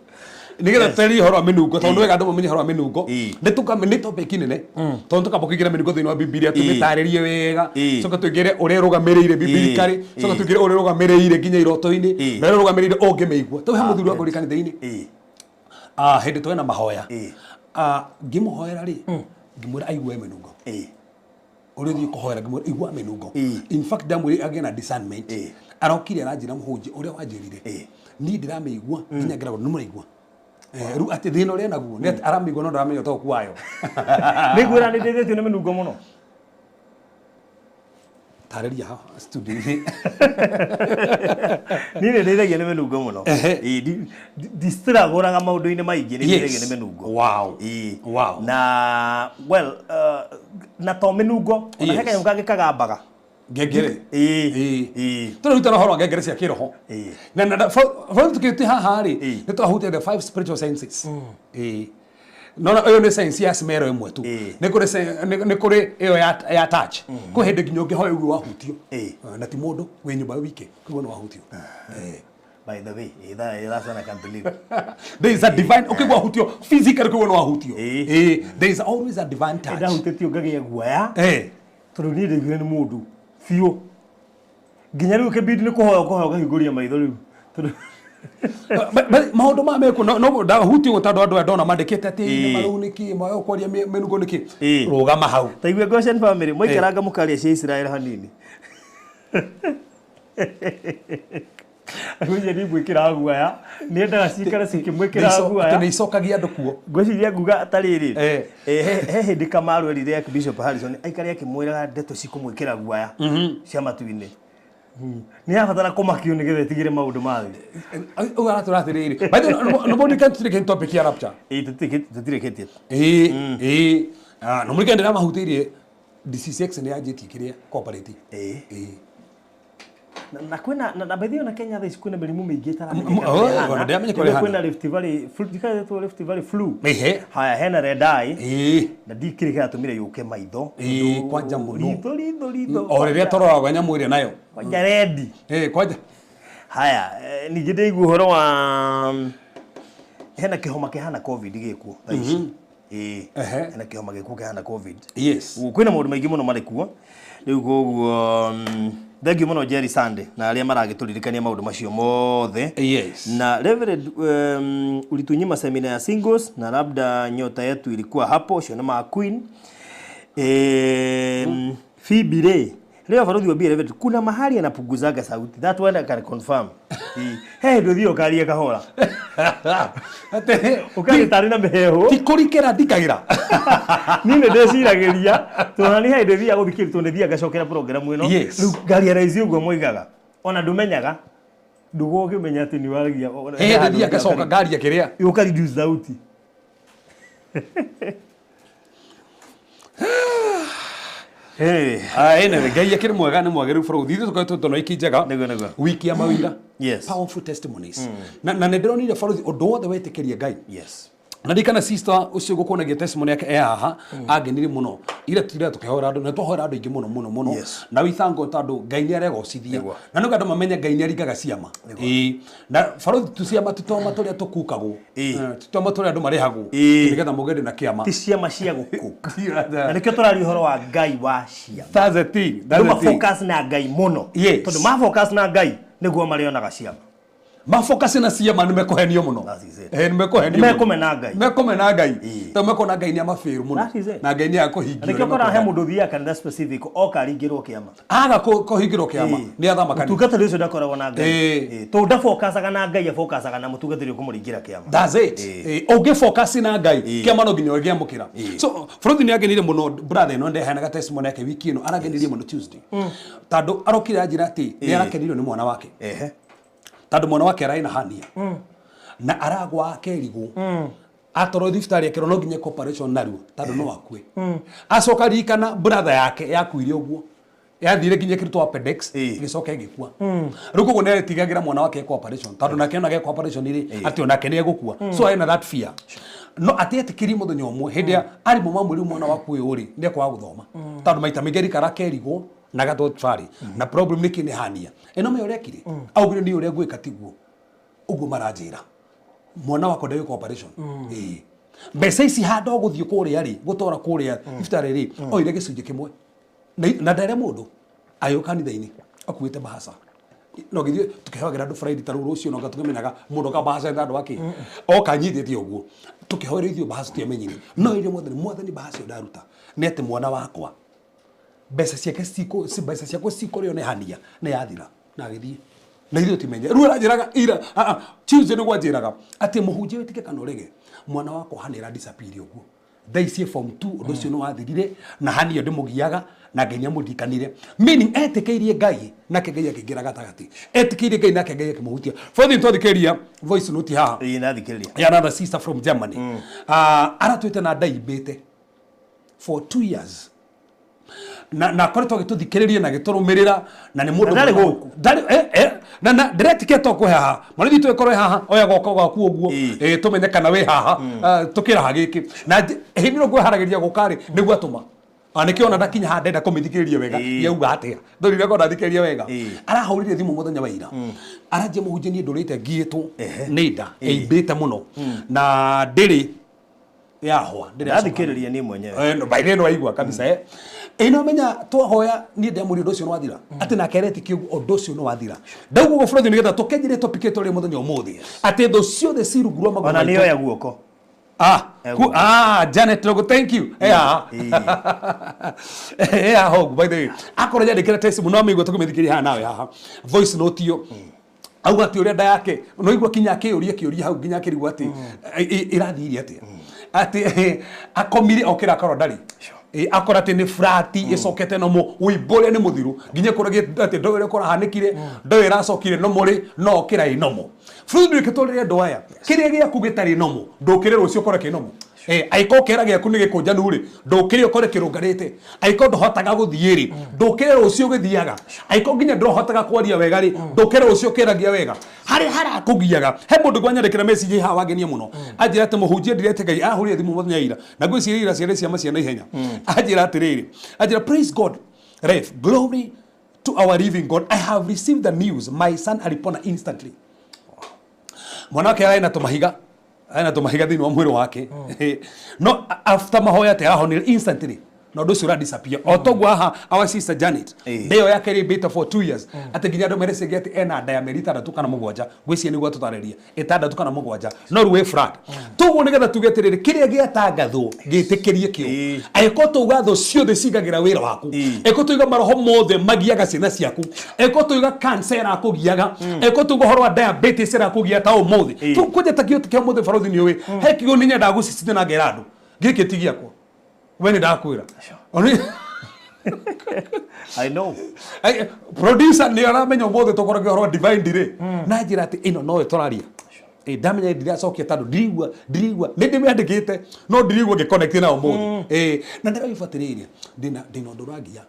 Nĩgetha tũtarie ũhoro wa mĩnungo, tondũ nĩ wega andũ mamenye ũhoro wa mĩnungo. Nĩ topic nene, tondũ tũkamba kũingĩra mĩnungo thĩinĩ wa Bibilia, tũmĩtarĩrie wega, coka tũingĩre ũrĩa ĩrũgamĩrĩire biblically, coka tũingĩre ũrĩa ĩrũgamĩrĩire nginya iroto-inĩ, na ũrĩa ĩrũgamĩrĩire ũngĩmĩigua. Tũhe mũthuri wakwa kanitha-inĩ. Hĩndĩ twena mahoya. Ngĩmũhoera rĩ, ngĩmwĩra aigue mĩnungo. Ũrĩa ũthiĩ kũhoera, ngĩmwĩra igua mĩnungo. In fact, ndamwĩrire agĩe na discernment. Arokire aranjĩra, mũhunjia ũrĩa wanjĩrire niĩ ndĩramĩigua nginya ngĩragwo nĩ mũraigua. Rĩu atĩ thĩna ũrĩa naguo nĩ atĩ aramĩigua no ndaramenya ũtaũku wayo. Nĩ ngwĩra nĩ ndeithĩtio nĩ mĩnungo mũno. Tarĩria haha studio-inĩ. Niĩ nĩ ndeithagia nĩ mĩnungo mũno. Ĩĩ, ndistragũraga maũndũ-inĩ maingĩ, nĩ ndeithagia nĩ mĩnungo. Ĩĩ. Na well, na to mĩnungo ona he kanyamũ kangĩ kagambaga. Ngengere. Ĩĩ. Ĩĩ. Tũraruta ũhoro wa ngengere cia kĩroho. Na tũkĩte haha rĩ, nĩ tũrahutia the five spiritual senses. Ĩĩ. No na ĩyo nĩ sense ya smell ĩmwe tu. Nĩ kũrĩ nĩ kũrĩ ĩyo ya touch. Kwĩ hĩndĩ nginya ũngĩhoya ũguo wahutio. Na ti mũndũ wĩ nyũmba wike, koguo nĩ wahutio. By the way, that's one I can believe. There is a divine, ũkĩigua wahutio physically, koguo nĩ wahutio. Ĩĩ, there is always a divine touch. Ndahutĩtio ngagĩa guoya, tondũ niĩ ndaiguire nĩ mũndũ biũ, nginya rĩu kĩbindi nĩ kũhoya ũkũhoya ũkahingũria maitho rĩu, tondũ Maũndũ maya mekuo no ndahutio ũguo, tondũ andũ aya ndona mandĩkĩte atĩ marau nĩkĩ maga kwaria mĩnungo nĩkĩ, rũgama hau. Taigue Goshen family mwaikaranga mũkaria cia Israel hanini. Ngwĩciria nĩ ngwĩkĩra guoya, nĩendaga cikare cikĩmwĩkĩra guoya. Nĩ icokagia andũ kuo. Ngwĩciria nguga atarĩrĩ, Eh. he hĩndĩ Kamaru erire Archbishop Harrison aikare akĩmwĩraga ndeto cikũmwĩkĩra guoya cia matu-inĩ. Nĩ yabatara kũmakio nĩgetha ĩtigĩre maũndũ ma thĩ. Ũguo aratwĩra atĩrĩrĩ, by the way, no mũririkane tũtirĩ topic ya rapture. Ĩĩ, tũtirĩkĩtie. Ĩĩ, ah, no mũririkane ndĩramahutĩirie DCCX nĩ yanjĩtie kĩrĩa cooperative. Ĩĩ. Na kwĩna na by the way, ona Kenya thaa ici kwĩna mĩrimũ mĩingĩ ĩtaramenyeka Oh, ũrĩa ĩhana. ona ndĩramenyeka ũrĩa ĩhana. Kwĩna Rift Valley flu, ndikagetwo Rift Valley flu. Ehe. Haya, hena red eye. Ĩĩ. Na ndikĩrĩ kĩratũmire yũke maitho. Ĩĩ, kwanja mũno. Ritho, ritho, ritho. O rĩrĩa tũroraga nyamũ ĩrĩa nayo. Kwanja red. Ĩĩ, kwanja. Haya, ningĩ ndĩigua ũhoro wa hena kĩhoma kĩhana COVID gĩkuo thaa ici. Ĩĩ. Hena kĩhoma gĩkuo kĩhana COVID. Ũguo kwĩna maũndũ maingĩ mũno marĩ kuo rĩu, koguo thank you mũno Jerry Sunday na arĩa maragĩtũririkania maũndũ macio mothe. Na Reverend, ulitunyima semina ya singles na labda nyota yetu ilikuwa hapo. Ũcio nĩ ma Queen. Phoebe rĩ, leo baruthi wa Reverend kuna mahali anapunguzaga sauti, that one I can confirm. Ĩĩ. He hĩndĩ ũthiĩ ũkaria kahora, ũkaria tarĩ na mĩheehũ. Ti kũrikĩra ndikagĩra. Niĩ nĩ ndĩciragĩria tondũ nĩ hĩndĩ thiaga gũthikĩrĩria, tondũ nĩ thiaga ngacokera program ĩno. Rĩu ngaria raici ũguo moigaga, ona ndũmenyaga, ndũgũ ũkĩmenya atĩ nĩ waragia. He hĩndĩ thiaga ngacoka ngaria kĩrĩa. Ũka reduce sauti. Hey. Ah, anyway, Ngai akĩrĩ mwega nĩ mwagĩrĩru bũrũri ithuĩ tũkoretwo tũna wiki njega. Nĩguo, nĩguo. Wiki ya mawira. Yes. Powerful testimonies. Na nĩ ndĩronire bũrũri ũndũ wothe wetĩkĩrie Ngai. Yes. Na ndirikana sister ũcio gũkuonagia testimony yake e haha angenirie mũno ira tira tũkĩhoera andũ na twahoera andũ aingĩ mũno mũno mũno. Yes. Na we thank God tondũ Ngai nĩ aregocithia. Nĩguo. Na nĩguo andũ mamenye Ngai nĩ aringaga ciama. Ĩĩ. Na barothi tu ciama titoma tũrĩa tũkukagwo. Ĩĩ. Titoma tũrĩa andũ marĩhagwo. Ĩĩ. Nĩgetha mũgende na kĩama. Ti ciama cia gũkuka. Na nĩkĩo tũraria ũhoro wa Ngai wa ciama. That's the thing. That's Andũ the thing. ma focus na Ngai mũno. Yes. Tondũ ma focus na Ngai nĩguo marĩonaga ciama. Mafocus na ciama nĩ mekũhenio mũno. That is it. Eh, nĩ mekũhenio. Nĩ mekũmena Ngai. Mekũmena Ngai. Ĩĩ. Tondũ mekona Ngai nĩ amabĩru mũno. That is it. Na Ngai nĩ akũhingia. Na nĩkĩo ũkoraga he mũndũ ũthiaga kanitha specific oka aringĩrwo kĩama. Aga kũhingĩrwo kĩama nĩ athama kanitha. Mũtungatĩri ũcio ndakoragwo na Ngai. Ĩĩ. Ĩĩ. Tondũ ndafokacaga na Ngai afokacaga na mũtungatĩri ũkũmũringĩra kĩama. That's it. Ĩĩ. Eh, ũngĩ focus na Ngai Ĩĩ. kĩama no nginya ũngĩamũkĩra. Ĩĩ. So Frothi nĩ agenire mũno brother ĩno ndeheanaga testimony yake wiki ĩno aragenirie mũno Tuesday. Tondũ arokire anjĩra atĩ nĩ Ĩĩ. arakenirio nĩ mwana wake. Ehe. Tondũ mwana wake ararĩ na hania na aragwa akerigwo atorwo thibitarĩ akerwo no nginya eke operation narua tondũ no akue. Acoka ririkana brother yake yakuire ũguo yathire nginya ĩkĩrutwo appendix Ĩĩ. ĩgĩcoka ĩgĩkua. Rĩu koguo nĩ aretigagĩra mwana wake ekwo operation tondũ nake ona gekwo operation rĩ atĩ onake nĩ egũkua, so ena that fear. No atĩ etĩkĩrie mũthenya ũmwe hĩndĩ ya arimũ mamwĩrire mwana waku ũyũ rĩ nĩ ekwaga gũthoma tondũ maita maingĩ arikara akerigwo na agatwarwo thibitarĩ na problem nĩkĩ nĩ hania ĩno me ũrekire augire nĩ ũrĩa ngwĩka tiguo ũguo maranjĩra mwana wakwa ndegwĩka operation. Ĩĩ, mbeca ici handũ gũthiĩ kũrĩa rĩ gũtwara kũrĩa thibitarĩ rĩ oire gĩcunjĩ kĩmwe na ndere mũndũ agĩũka kanitha-inĩ akuĩte bahaca no gĩthiĩ tũkĩhoyagĩra andũ Friday ta rĩu rũciũ no tũkĩmenyaga mũndũ oka bahaca nĩ andũ akĩ oka anyitĩte ũguo tũkĩhoera ithuĩ bahaca tiamenyire no ĩrĩ mwathani mwathani bahaca ĩyo ndaruta nĩ atĩ mwana wakwa mbeca ciake cikũ mbeca ciakwa cikũrĩo nĩ hania nĩ yathira na agĩthiĩ na ithuĩ timenye. Rĩu aranjĩraga ira Tuesday nĩguo anjĩraga atĩ mũhunjia wĩtĩke kana ũrege mwana wakwa hana ĩra disappear ũguo thaa ici form 2 ũndũ ũcio nĩ wathirire na hania ndĩmũgiaga na Ngai nĩamũririkanire, meaning etĩkĩirie Ngai nake Ngai akĩingĩra gatagatĩ, etĩkĩirie Ngai nake Ngai akĩmũhutia. Bothe twathikĩrĩria voice note haha Ĩĩ, ndathikĩrĩria. ya another sister from Germany. Aratwĩte na ndaimbĩte for 2 years na akoretwo agĩtũthikĩrĩria na agĩtũrũmĩrĩra na nĩ mũndũ Na ndarĩ mwega. gũkũ. Ndarĩ na ndĩretĩkia to kwĩ haha mwana itũ ĩkorwo ĩ haha oya guoko gwaku ũguo. Ĩĩ. Tũmenye kana wĩ haha. Ah, tũkĩraha gĩkĩ na hĩndĩ ĩno ngweharagĩria gũka rĩ nĩguo atũma. Ah, nĩkĩo ona ndakinya haha ndenda kũmĩthikĩrĩria wega. Ĩĩ. Yauga atĩa ndorire ko ndathikĩrĩria wega. Ĩĩ. Arahũrire thimũ mũthenya wa ira aranjia mũhunjia niĩ ndũrĩte ngiĩtwo Ehe. nĩ nda ĩimbĩte mũno na ndĩrĩ yahwa ndĩrĩ yacoka. Ndathikĩrĩria niĩ mwenyewe. Eh, no, by then waigua kabisa eh. Ĩno menya twahoya niĩ ndamũria ũndũ ũcio nĩ wathira atĩ nake aretĩkia ũguo ũndũ ũcio nĩ wathira ndauga ũguo bũrũri nĩgetha tũkenjire topic ĩtũ rĩ mũthenya ũmũthĩ atĩ thũ ciothe ci rungu rwa magũrũ Ona nĩ maitũ. oya guoko. Ah, Eh, ah, Janet Logo, thank you. Hogu, by the way. Akorwo nyandĩkĩra text mũno amĩigua tũkĩmĩthikĩria haha nawe haha. Voice note iyo. Auga atĩ ũrĩa nda yake, no igua kinya akĩũria kĩũria hau nginya akĩrigwo atĩ ĩrathiire atĩa. Atĩ akomire okĩra akorwo ndarĩ. Akora atĩ nĩ flat ĩcokete no mũ ũimbo ũrĩa nĩ mũthiru nginya kũragia atĩ ndoĩ ũrĩa kũrahanĩkire ndoĩ ĩracokire no mũrĩ no okĩra ĩ nomo. Bũrũri ndũkĩtũrĩre andũ aya kĩrĩa gĩaku gĩtarĩ nomo ndũkĩre rũciũ ũkore kĩ nomo. Angĩkorwo kĩara gĩaku nĩ gĩkũnjanu rĩ ndũkĩre ũkore kĩrũngarĩte, angĩkorwo ndũhotaga gũthiĩ rĩ ndũkĩre rũciũ ũgĩthiaga, angĩkorwo nginya ndũhotaga kwaria wega rĩ ndũkĩre rũciũ ũkĩaragia wega harĩa harakũgiaga. He mũndũ gwanyandĩkĩra message haha wangenia mũno anjĩra atĩ mũhunjia ndirete Ngai ahũrire thimũ mũthenya ira na ngwĩciria ira ciarĩ ciama cia naihenya anjĩra atĩrĩrĩ anjĩra, "Praise God Rev, glory to our living God, I have received the news my son alipona instantly." Mwana wake arĩ na tũmahiga arĩ na tũmahiga thĩinĩ wa mwĩrĩ wake no after mahoya atĩ arahonire instantly na ũndũ ũcio ũra disappear o toguo haha our sister Janet Ĩĩ. ndĩyo yake ĩrĩmbĩte for 2 years atĩ nginya andũ mereciria atĩ ena nda ya mĩeri 6 kana 7 ngwĩciria nĩguo tũtarĩria 6 kana 7 no rĩu wĩ flat toguo nĩgetha tuge atĩrĩrĩ kĩrĩa gĩatangathwo gĩtĩkĩrie kĩo. Ĩĩ. Angĩkorwo tauga thũ ciothe cigagĩra wĩra waku, Ĩĩ. angĩkorwo tauga maroho mothe magiaga ciana ciaku, angĩkorwo tauga cancer ĩrakũgiaga, angĩkorwo tauga ũhoro wa diabetes ĩrakũgia ta ũmũthĩ Ĩĩ. kũnjata kĩo kĩa ũmũthĩ barothi nĩ ũĩ he kiugo nĩ nyendaga gũcicithia na ngera andũ gĩkĩ ti gĩakwa we nĩ ndakwĩra. I know. Ai, producer nĩ aramenya ũmũthĩ tũkoragio ũhoro wa divine delay na njĩra atĩ ĩno noyo tũraria. Ndamenya ndiracokia tondũ ndirigua nĩ ndĩmĩandĩkĩte no ndirigua ngĩconnect na ũmũthĩ. Na ndĩraigua atĩrĩrĩ, ndĩna ũndũ ũrangia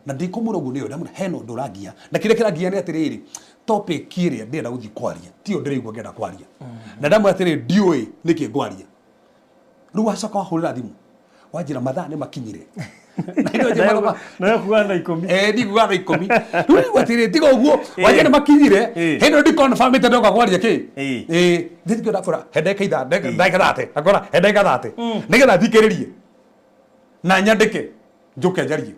na ndikũmwĩra ũguo nĩyo ndamwĩra hena ũndũ ũrangia, na kĩrĩa kĩrangia nĩ atĩrĩrĩ, topic ĩrĩa ndĩrenda gũthiĩ kwaria tiyo ndĩraigua ngĩenda kwaria, na ndamwĩra atĩrĩrĩ, ndiũĩ nĩkĩ ngwaria. Rĩu wacoka wahũrĩra thimũ wanjĩra mathaa nĩ makinyire. Na kuga thaa 10. Ndikuga thaa 10. Rĩu nĩguo atĩrĩrĩ, tiga ũguo wanjĩra nĩ makinyire, hĩndĩ ĩyo ndiconfirmĩte ndoka kwaria kĩ. Ndĩthikio ndakora he ndagĩka ithaa, ndagĩka 30, ndakora he ndagĩka 30 nĩgetha thikĩrĩrie na nyandĩke njũke njarie.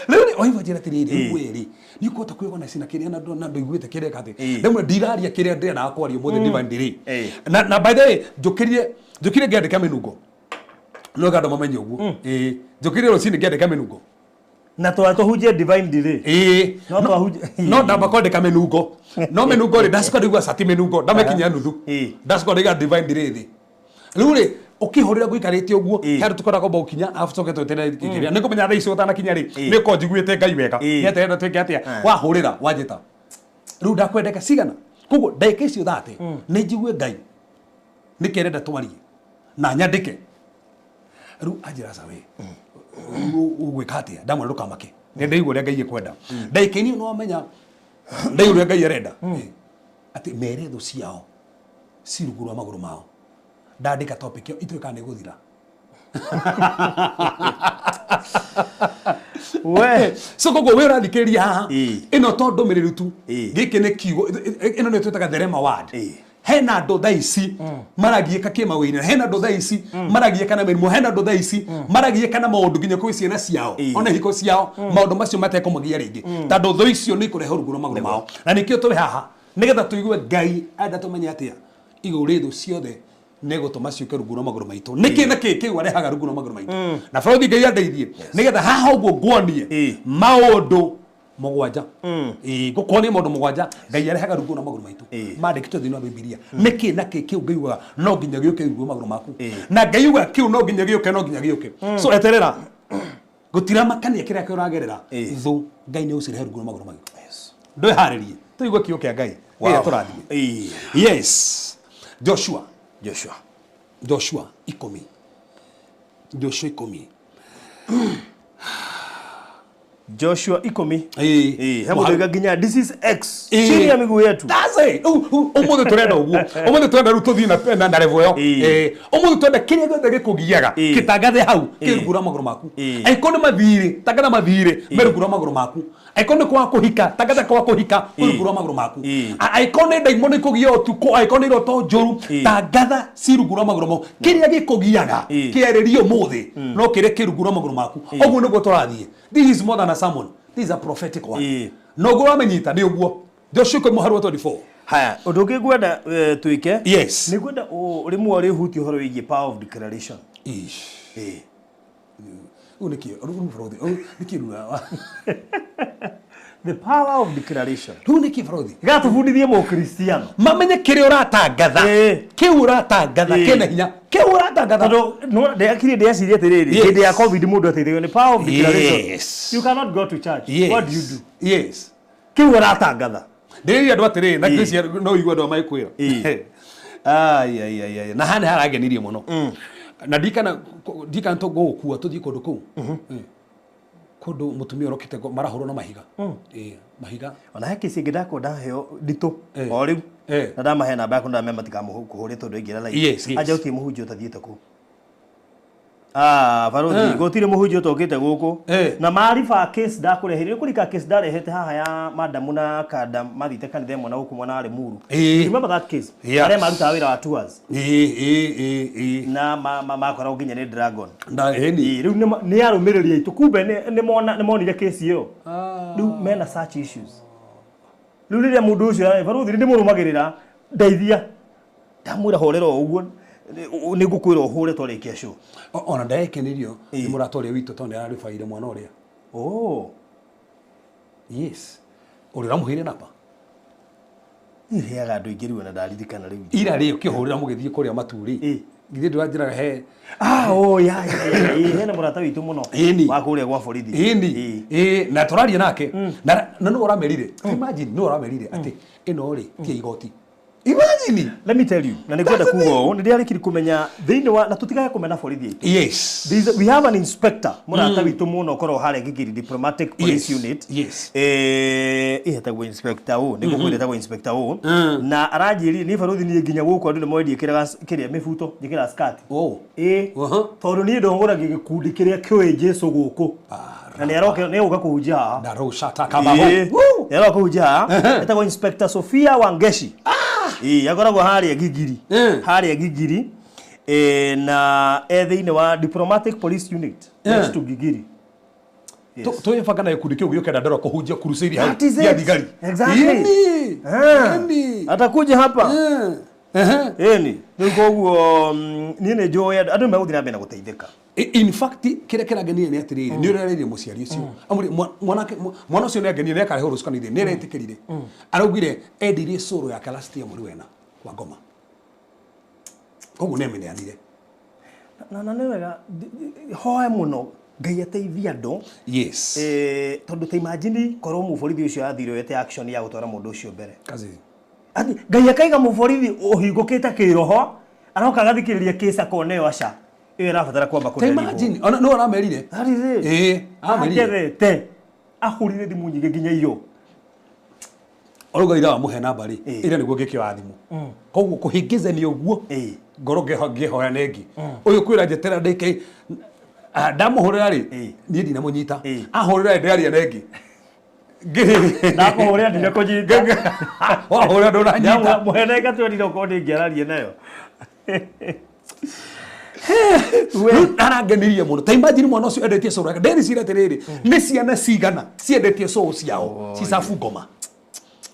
Rĩu waigua njĩra atĩrĩrĩ, rĩu we rĩ nĩ ũkũhota kwĩorganize na kĩrĩa na ndũiguĩte kĩrĩa atĩ rĩmwe ndiraria kĩrĩa ndĩrendaga kwaria ũmũthĩ divine delay. Na by the way njũkĩrie ngĩandĩka mĩnungo, no andũ mamenye ũguo. Njũkĩrie rũcinĩ ngĩandĩka mĩnungo na twahunjie divine delay. No ndamba kwandĩka mĩnungo, no mĩnungo rĩ ndacoka ndaigua cati mĩnungo ndamĩkinyia nuthu, ndacoka ndaiga divine delay thĩ. Rĩu rĩ ũkĩhũrĩra ngũikarĩte ũguo he handũ tũkoragwo gũkinya arabu tũcoke tweterere kĩrĩa nĩ ngũmenya thaa ici ũtanakinya rĩ nĩ ũkorwo njiguĩte Ngai wega nĩ atĩrenda twĩke atĩa. Wahũrĩra wanjĩta rĩu ndakwendeka cigana, koguo ndagĩka icio 30 nĩ njigue Ngai nĩkĩ arenda twarie na nyandĩke. Rĩu anjĩra aca we ũgwĩka atĩa, ndamwĩra ndũkamake nĩ ndaigua ũrĩa Ngai ekwenda. Ndagĩka-inĩ ĩyo nĩwamenya ndaigua ũrĩa Ngai arenda atĩ mere thũ ciao ci rungu rwa magũrũ mao. Ndandĩka topic ĩyo ituĩkaga nĩ gũthira. We so koguo we ũrathikĩrĩria haha ĩno to ndũmĩrĩri tu, gĩkĩ nĩ kiugo, ĩno nĩyo twĩtaga the rhema word. Hena andũ thaa ici maragiĩka kĩmawĩra, hena andũ thaa ici maragiĩka na mĩrimũ, hena andũ thaa ici maragiĩka na maũndũ nginya kwĩ ciana ciao ona hiko ciao, maũndũ macio matekũmagia rĩngĩ tondũ thũ icio nĩ ikũrehe rungu rwa magũrũ mao. Na nĩkĩo tũrĩ haha nĩgetha tũigue Ngai enda tũmenye atĩa igũrũ rĩ thũ ciothe nĩ gũtũma ciũke rungu rwa magũrũ maitũ. Nĩkĩ na kĩ kĩu arehaga rungu rwa magũrũ maitũ? Na bũrũri Ngai andeithie nĩgetha haha ũguo nguonie maũndũ 7. Ngũkuonia maũndũ 7 Ngai arehaga rungu rwa magũrũ maitũ mandĩkĩtwo thĩinĩ wa Bibilia. Nĩkĩ na kĩ kĩu Ngai ugaga no nginya gĩũke rungu rwa magũrũ maku, na Ngai ugaga kĩu no nginya gĩũke, no nginya gĩũke. So eterera, gũtiramakania kĩrĩa kĩragerera thũ, Ngai nĩ ũcirehe rungu rwa magũrũ maitũ. Ndwĩharĩrie tũigue kiugo kĩa Ngai kĩrĩa tũrathiĩ. Yes, Joshua 10 Joshua 10 Joshua 10. He mũndũ nginya this is X chini ya miguu yetu. That's it. Ũmũthĩ tũrenda ũguo, ũmũthĩ tũrenda rĩu tũthiĩ na level ĩyo. Ũmũthĩ tũrenda kĩrĩa gĩothe gĩkũgiaga gĩtangathe hau kĩ rungu rwa magũrũ maku. Angĩkorwo nĩ mathirĩ, tangatha mathirĩ me rungu rwa magũrũ maku. Angĩkorwo nĩ kwaga kũhika, tangatha kwaga kũhika kwĩ rungu rwa magũrũ maku. Angĩkorwo nĩ ndaimono ikũgia ũtukũ, angĩkorwo nĩ iroto njũru, tangatha ci rungu rwa magũrũ maku. Kĩrĩa gĩkũgiaga kĩarĩrie ũmũthĩ no kĩrĩa kĩ rungu rwa magũrũ maku. Ũguo nĩguo tũrathiĩ. This is more than a sermon. This is a prophetic one. No ũguo wamenyita nĩ ũguo. Joshua 10:24. Haya, ũndũ ũngĩ ngwenda twĩke. Yes. Nĩ ngwenda rĩmwe ũrĩhutie ũhoro wĩgiĩ power of declaration. Rĩu nĩkĩ? Rĩu bũrũri, nĩkĩ rĩu? The power of declaration. Rĩu nĩkĩ bũrũri? Gatũbundithie mũkristiano. Mamenye kĩrĩa ũratangatha. Kĩu ũratangatha kĩna hinya. Kĩu ũratangatha. Tondũ no ndekire ndeciria atĩrĩrĩ, hĩndĩ ya COVID mũndũ ateithagio nĩ power of declaration. Yes. You cannot go to church. Yes. What do you do? Yes. Kĩu ũratangatha. Ndĩrĩria andũ atĩrĩrĩ, na Christian no ũigue andũ aya magĩkwĩra. Ai ai ai ai. Na haha nĩ harangenirie mũno. Na ndikana tũgũgũkua tũthiĩ kũndũ kũu. Kũndũ mũtumia ũrokĩte marahũrwo na mahiga. Mahiga. Ona he kesi ĩngĩ ndakwo ndaheo nditũ o rĩu. Na ndamahe namba yaku ndamea matikamũkũhũre tondũ aingĩra line. Yes, yes. Anja gũtirĩ mũhunjia ũtathiĩte kũu. Barothi, gũtirĩ mũhunjia ũtokĩte gũkũ. Na mariba case ndakũreheire, kũrika case ndarehete haha ya madamu na kanda mathiĩte kanitha ĩmwe na gũkũ mwena wa Limuru. Remember that case? Arĩa marutaga wĩra wa tours. Na makoragwo nginya nĩ dragon. Rĩu nĩ arũmĩrĩri aitũ, kumbe nĩ monire case ĩyo. Rĩu mena such issues. Rĩu rĩrĩa mũndũ ũcio barothi nĩ ndĩmũrũmagĩrĩra, ndeithia. Ndamwĩra hũrĩra o ũguo, nĩ ngũkwĩra ũhũre twarĩkia show. Ona ndekenirio nĩ mũrata ũrĩa witũ tondũ nĩ ararĩbaire mwana ũrĩa. Oh. Yes. Ũrĩa ũramũheire namba? Niĩ heaga andũ aingĩ rĩu ona ndaririkana rĩu. Ira rĩ ũkĩhũrĩra mũgĩthiĩ kũrĩa Maturĩ. Githĩ ndũranjĩraga he Ah, oh, ya, ya, ya, ĩ, hena mũrata witũ mũno Ĩni. wa kũrĩa gwa borithi. Ĩni. Ĩ. Ĩ, na tũraria nake na nũ ũramerire, imagine nũ ũramerire atĩ ĩno rĩ ti ya igoti, imagine. Let me tell you, na nĩ ngwenda kuga ũũ, nĩ ndĩarĩkiri kũmenya thĩinĩ wa na tũtigage kũmena borithi aitũ. We have an inspector mũrata witũ mũno ũkoragwo harĩa Gigiri Diplomatic Police Unit. Ĩhetagwo inspector ũ, nĩ ngũkwĩra ĩtagwo inspector ũ. Na aranjĩrire niĩ barothi niĩ nginya gũkũ andũ nĩ moĩ ndiĩkĩraga kĩrĩa mĩbuto, njĩkĩraga skirt. Oh. Ĩ, tondũ niĩ ndongoragia gĩkundi kĩrĩa kĩũĩ Jesũ gũkũ. Na nĩ aroka nĩ egũka kũhunjia haha. Na rũcata kabaho. Ĩ, nĩ aroka kũhunjia haha. Etagwo Inspector Sophia Wangeshi. Ĩ, akoragwo harĩa Gigiri. Harĩa Gigiri. Ĩ, na e thĩinĩ wa Diplomatic Police Unit next to Gigiri. Twĩbanga na gĩkundi kĩu gĩũke Ndandarua kũhunjia crusade hau That is ya it. thigari. Exactly. Ĩni. Ah. Ĩni. Atakuja hapa. Ehe. Ĩni. Rĩu koguo niĩ nĩ njũĩ andũ nĩ megũthiĩ na mbere na gũteithĩka. In fact, kĩrĩa kĩrangenirie nĩ atĩrĩrĩ, nĩ ũrarĩrie mũciari ũcio amũrĩ mwanake mwana ũcio nĩ angenire nĩ akarehwo rũciũ kanitha, nĩ aretĩkĩrire, araugire endirie cũrũ yake last year mweri wena kwa ngoma, koguo nĩ ameneanire. Na nĩ wega hoe mũno Ngai ateithie andũ. Tondũ ta imagine korwo mũborithi ũcio athire oyete action ya gũtwara mũndũ ũcio mbere. Kazi. Ati Ngai akaiga mũborithi ũhingũkĩte kĩroho aroka agathikĩrĩria kĩsa kona ĩyo aca ĩyo ĩrabatara kwamba Ta kũtherio. imagine ona no aramerire. That is it. Ĩ, amerire. Agerete ahũrire thimũ nyingĩ nginya iyo. Oruga ira wamũhe namba rĩ, Ĩ. ira nĩguo ngĩkĩoya thimũ, koguo kũhĩngĩcania ũguo ngoro ngĩhoya nĩ ĩngĩ ũyũ kwĩra njetera ndĩke ndamũhũrĩra rĩ, niĩ ndinamũnyita, ahũrĩra rĩ, ndĩraria na ĩngĩ. Ndakũhũrĩra ndinakũnyita. Wahũrĩra ndũranyita. Mũhe ngatwerire okorwo ndĩngĩararia nayo. Rĩu arangenirie mũno. Ta imagine mwana ũcio endetie cũrũ yake, ndericira atĩrĩrĩ, nĩ ciana cigana ciendetie cũũ ciao cicabu ngoma?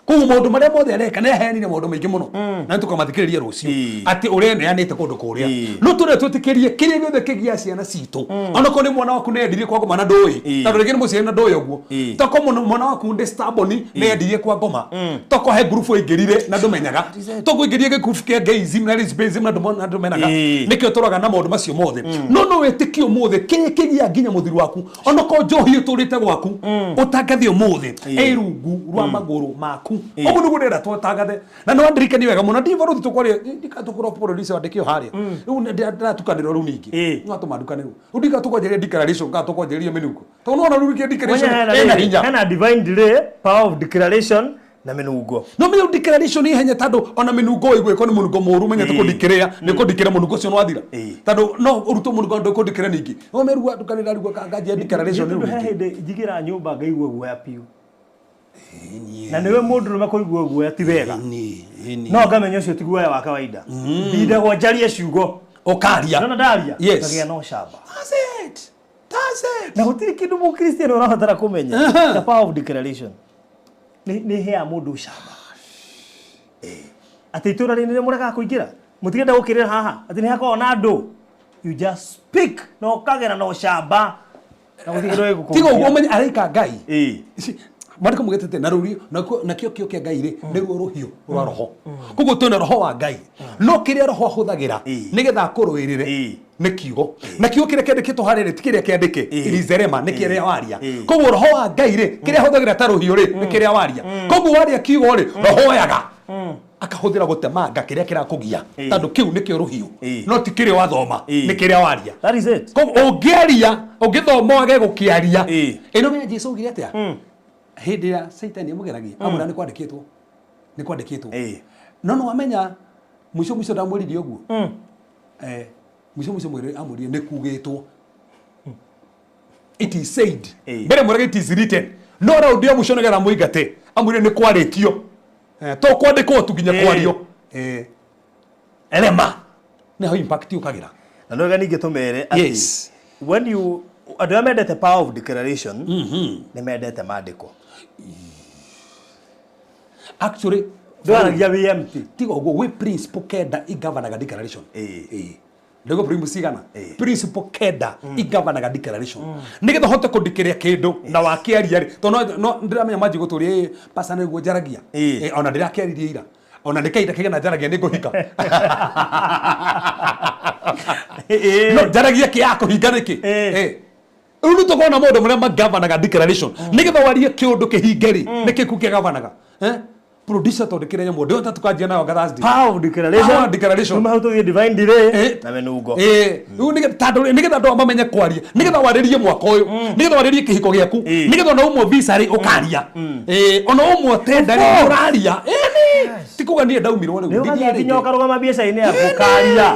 Koguo maũndũ marĩa mothe areka nĩ aheanire maũndũ maingĩ mũno na nĩ tũkamathikĩrĩria rũciũ atĩ ũreneanĩte kũndũ kũrĩa, no tũrĩa twĩtĩkĩrie kĩrĩa gĩothe kĩgia ciana citũ, onakorwo nĩ mwana waku nĩ endirie kwa ngoma na ndũĩ, tondũ rĩngĩ nĩ mũciari na ndũĩ ũguo, toko mwana waku ndĩ stubborn nĩ endirie kwa ngoma, toko he ngurubu aingĩrire na ndũmenyaga, toko aingĩrire gĩkurubu kĩa gayism na lesbianism na ndũmenaga. Nĩkĩo tũroga na maũndũ macio mothe, no wĩtĩkie ũmũthĩ kĩrĩa kĩgia nginya mũthiri waku, onakorwo njohi ĩtũrĩte gwaku, ũtangathe ũmũthĩ ĩ rungu rwa magũrũ maku. Ũguo nĩguo ndĩrenda tũtangathe na nĩ wandirikani wega mũno ndibaruthi tũkwaria ndikatũkũrwo producer wandĩkio harĩa rĩu ndĩratukanĩrwo rĩu ningĩ no atũma ndukanĩrwo rĩu ndikatũkwanjĩrĩria declaration kana tũkwanjĩrĩria mĩnungo, tondũ nĩwona rĩu ningĩ declaration ĩna hinya. Hena divine delay, power of declaration na mĩnungo. No menya declaration ihenya, tondũ ona mĩnungo ĩgwĩkwo nĩ mũnungo mũru, menya tũkũndikĩrĩa nĩ kũndikĩra mũnungo ũcio nĩwathira, tondũ no ũrutwo mũnungo ndũkũndikĩra ningĩ no merua ndukanĩra rĩu nganjia declaration rĩu Tondũ he ningĩ. hĩndĩ njigĩra nyũmba ngaigua guoya biũ na nĩwe mũndũrũme kũigua guoya ti wega, no ngamenya ũcio ti guoya wa kawaida, ndindagwo njarie ciugo. Ũkaria. Nona ndaria ngagĩa na ũcamba. That's it. That's it. Na gũtirĩ kĩndũ mũkristiano ũrabatara kũmenya the power of declaration nĩ ĩheaga mũndũ ũcamba atĩ itũra rĩrĩ nĩ mũregaga kũingĩra, mũtirenda gũkĩrĩra haha atĩ nĩ hakoragwo na andũ, you just speak na ũkagera na ũcamba na gũtirĩ kĩndũ gĩgũkũhutia. Tiga ũguo ũmenye araika Ngai. Maandĩko mũgĩtĩte na rũriũ nakĩo kĩo kĩa Ngai rĩ nĩruo rũhiũ rwa roho, koguo twĩna roho wa Ngai, no kĩrĩa roho ahũthagĩra nĩgetha akũrũĩrĩre nĩ kiugo, na kiugo kĩrĩa kĩandĩkĩtwo harĩa rĩ ti kĩrĩa kĩandĩke irizerema, nĩ kĩrĩa waria. Koguo roho wa Ngai rĩ kĩrĩa ahũthagĩra ta rũhiũ rĩ nĩ kĩrĩa waria. Koguo waria kiugo rĩ, roho oyaga akahũthĩra gũtemanga kĩrĩa kĩrakũgia, tondũ kĩu nĩkĩo rũhiũ, no ti kĩrĩa wathoma, nĩ kĩrĩa waria. That is it. Koguo ũngĩaria ũngĩthoma wage gũkĩaria ĩno, menya Jesu augire atĩa hĩndĩ ĩrĩa Caitani amũgeragia, amwĩra nĩ kwandĩkĩtwo, nĩ kwandĩkĩtwo. No nĩ wamenya mũico mũico ndamwĩrire ũguo. Mũico mũico mwĩrĩ amwĩrire nĩ kugĩtwo, it is said. Mbere mwĩraga it is written, no raundi ya mũico nĩgetha mũingate amwĩrire nĩ kwarĩtio. To kwandĩkwo tu nginya kwario. Rema nĩho impact yũkagĩra. Na no wega ningĩ tũmere atĩ when you andũ arĩa mendete power of declaration nĩ mendete maandĩko. Actually ndwaragia wĩ empty. Tiga ũguo gwĩ principle kenda igavanaga declaration. Ĩĩ. Ndauga principle cigana? Principle kenda igavanaga declaration nĩgetha ũhote kũndikĩria kĩndũ na wakĩaria rĩ, tondũ no ndĩramenya manji gũtũria pastor nĩguo njaragia. Ona ndĩrakĩaririe ira. Ona nĩ kahinda kaigana njaragia nĩ ngũhika. No njaragia kĩ ya kũhinga nĩkĩ? Rĩu nĩ tũkona maũndũ marĩa magavanaga declaration nĩgetha warie kĩũndũ kĩhinge rĩ, nĩkĩ kĩu kĩgavanaga? Producer twandĩkĩre nyamũ ndĩrona tukanjia nayo Thursday. Power of declaration. Power of declaration. Numa hau tũthiĩ divine delay na mĩnungo. Rĩu tondũ nĩgetha andũ mamenye kwaria, nĩgetha warĩrie mwaka ũyũ, nĩgetha warĩrie kĩhiko gĩaku, nĩgetha ona umwo visa rĩ ũkaria, ona umwo tenda rĩ ũraria. Ĩni ti kuga niĩ ndaumirwo rĩu. Nĩ ũgathiĩ nginya ũkarũgama biacara-inĩ yaku ũkaria.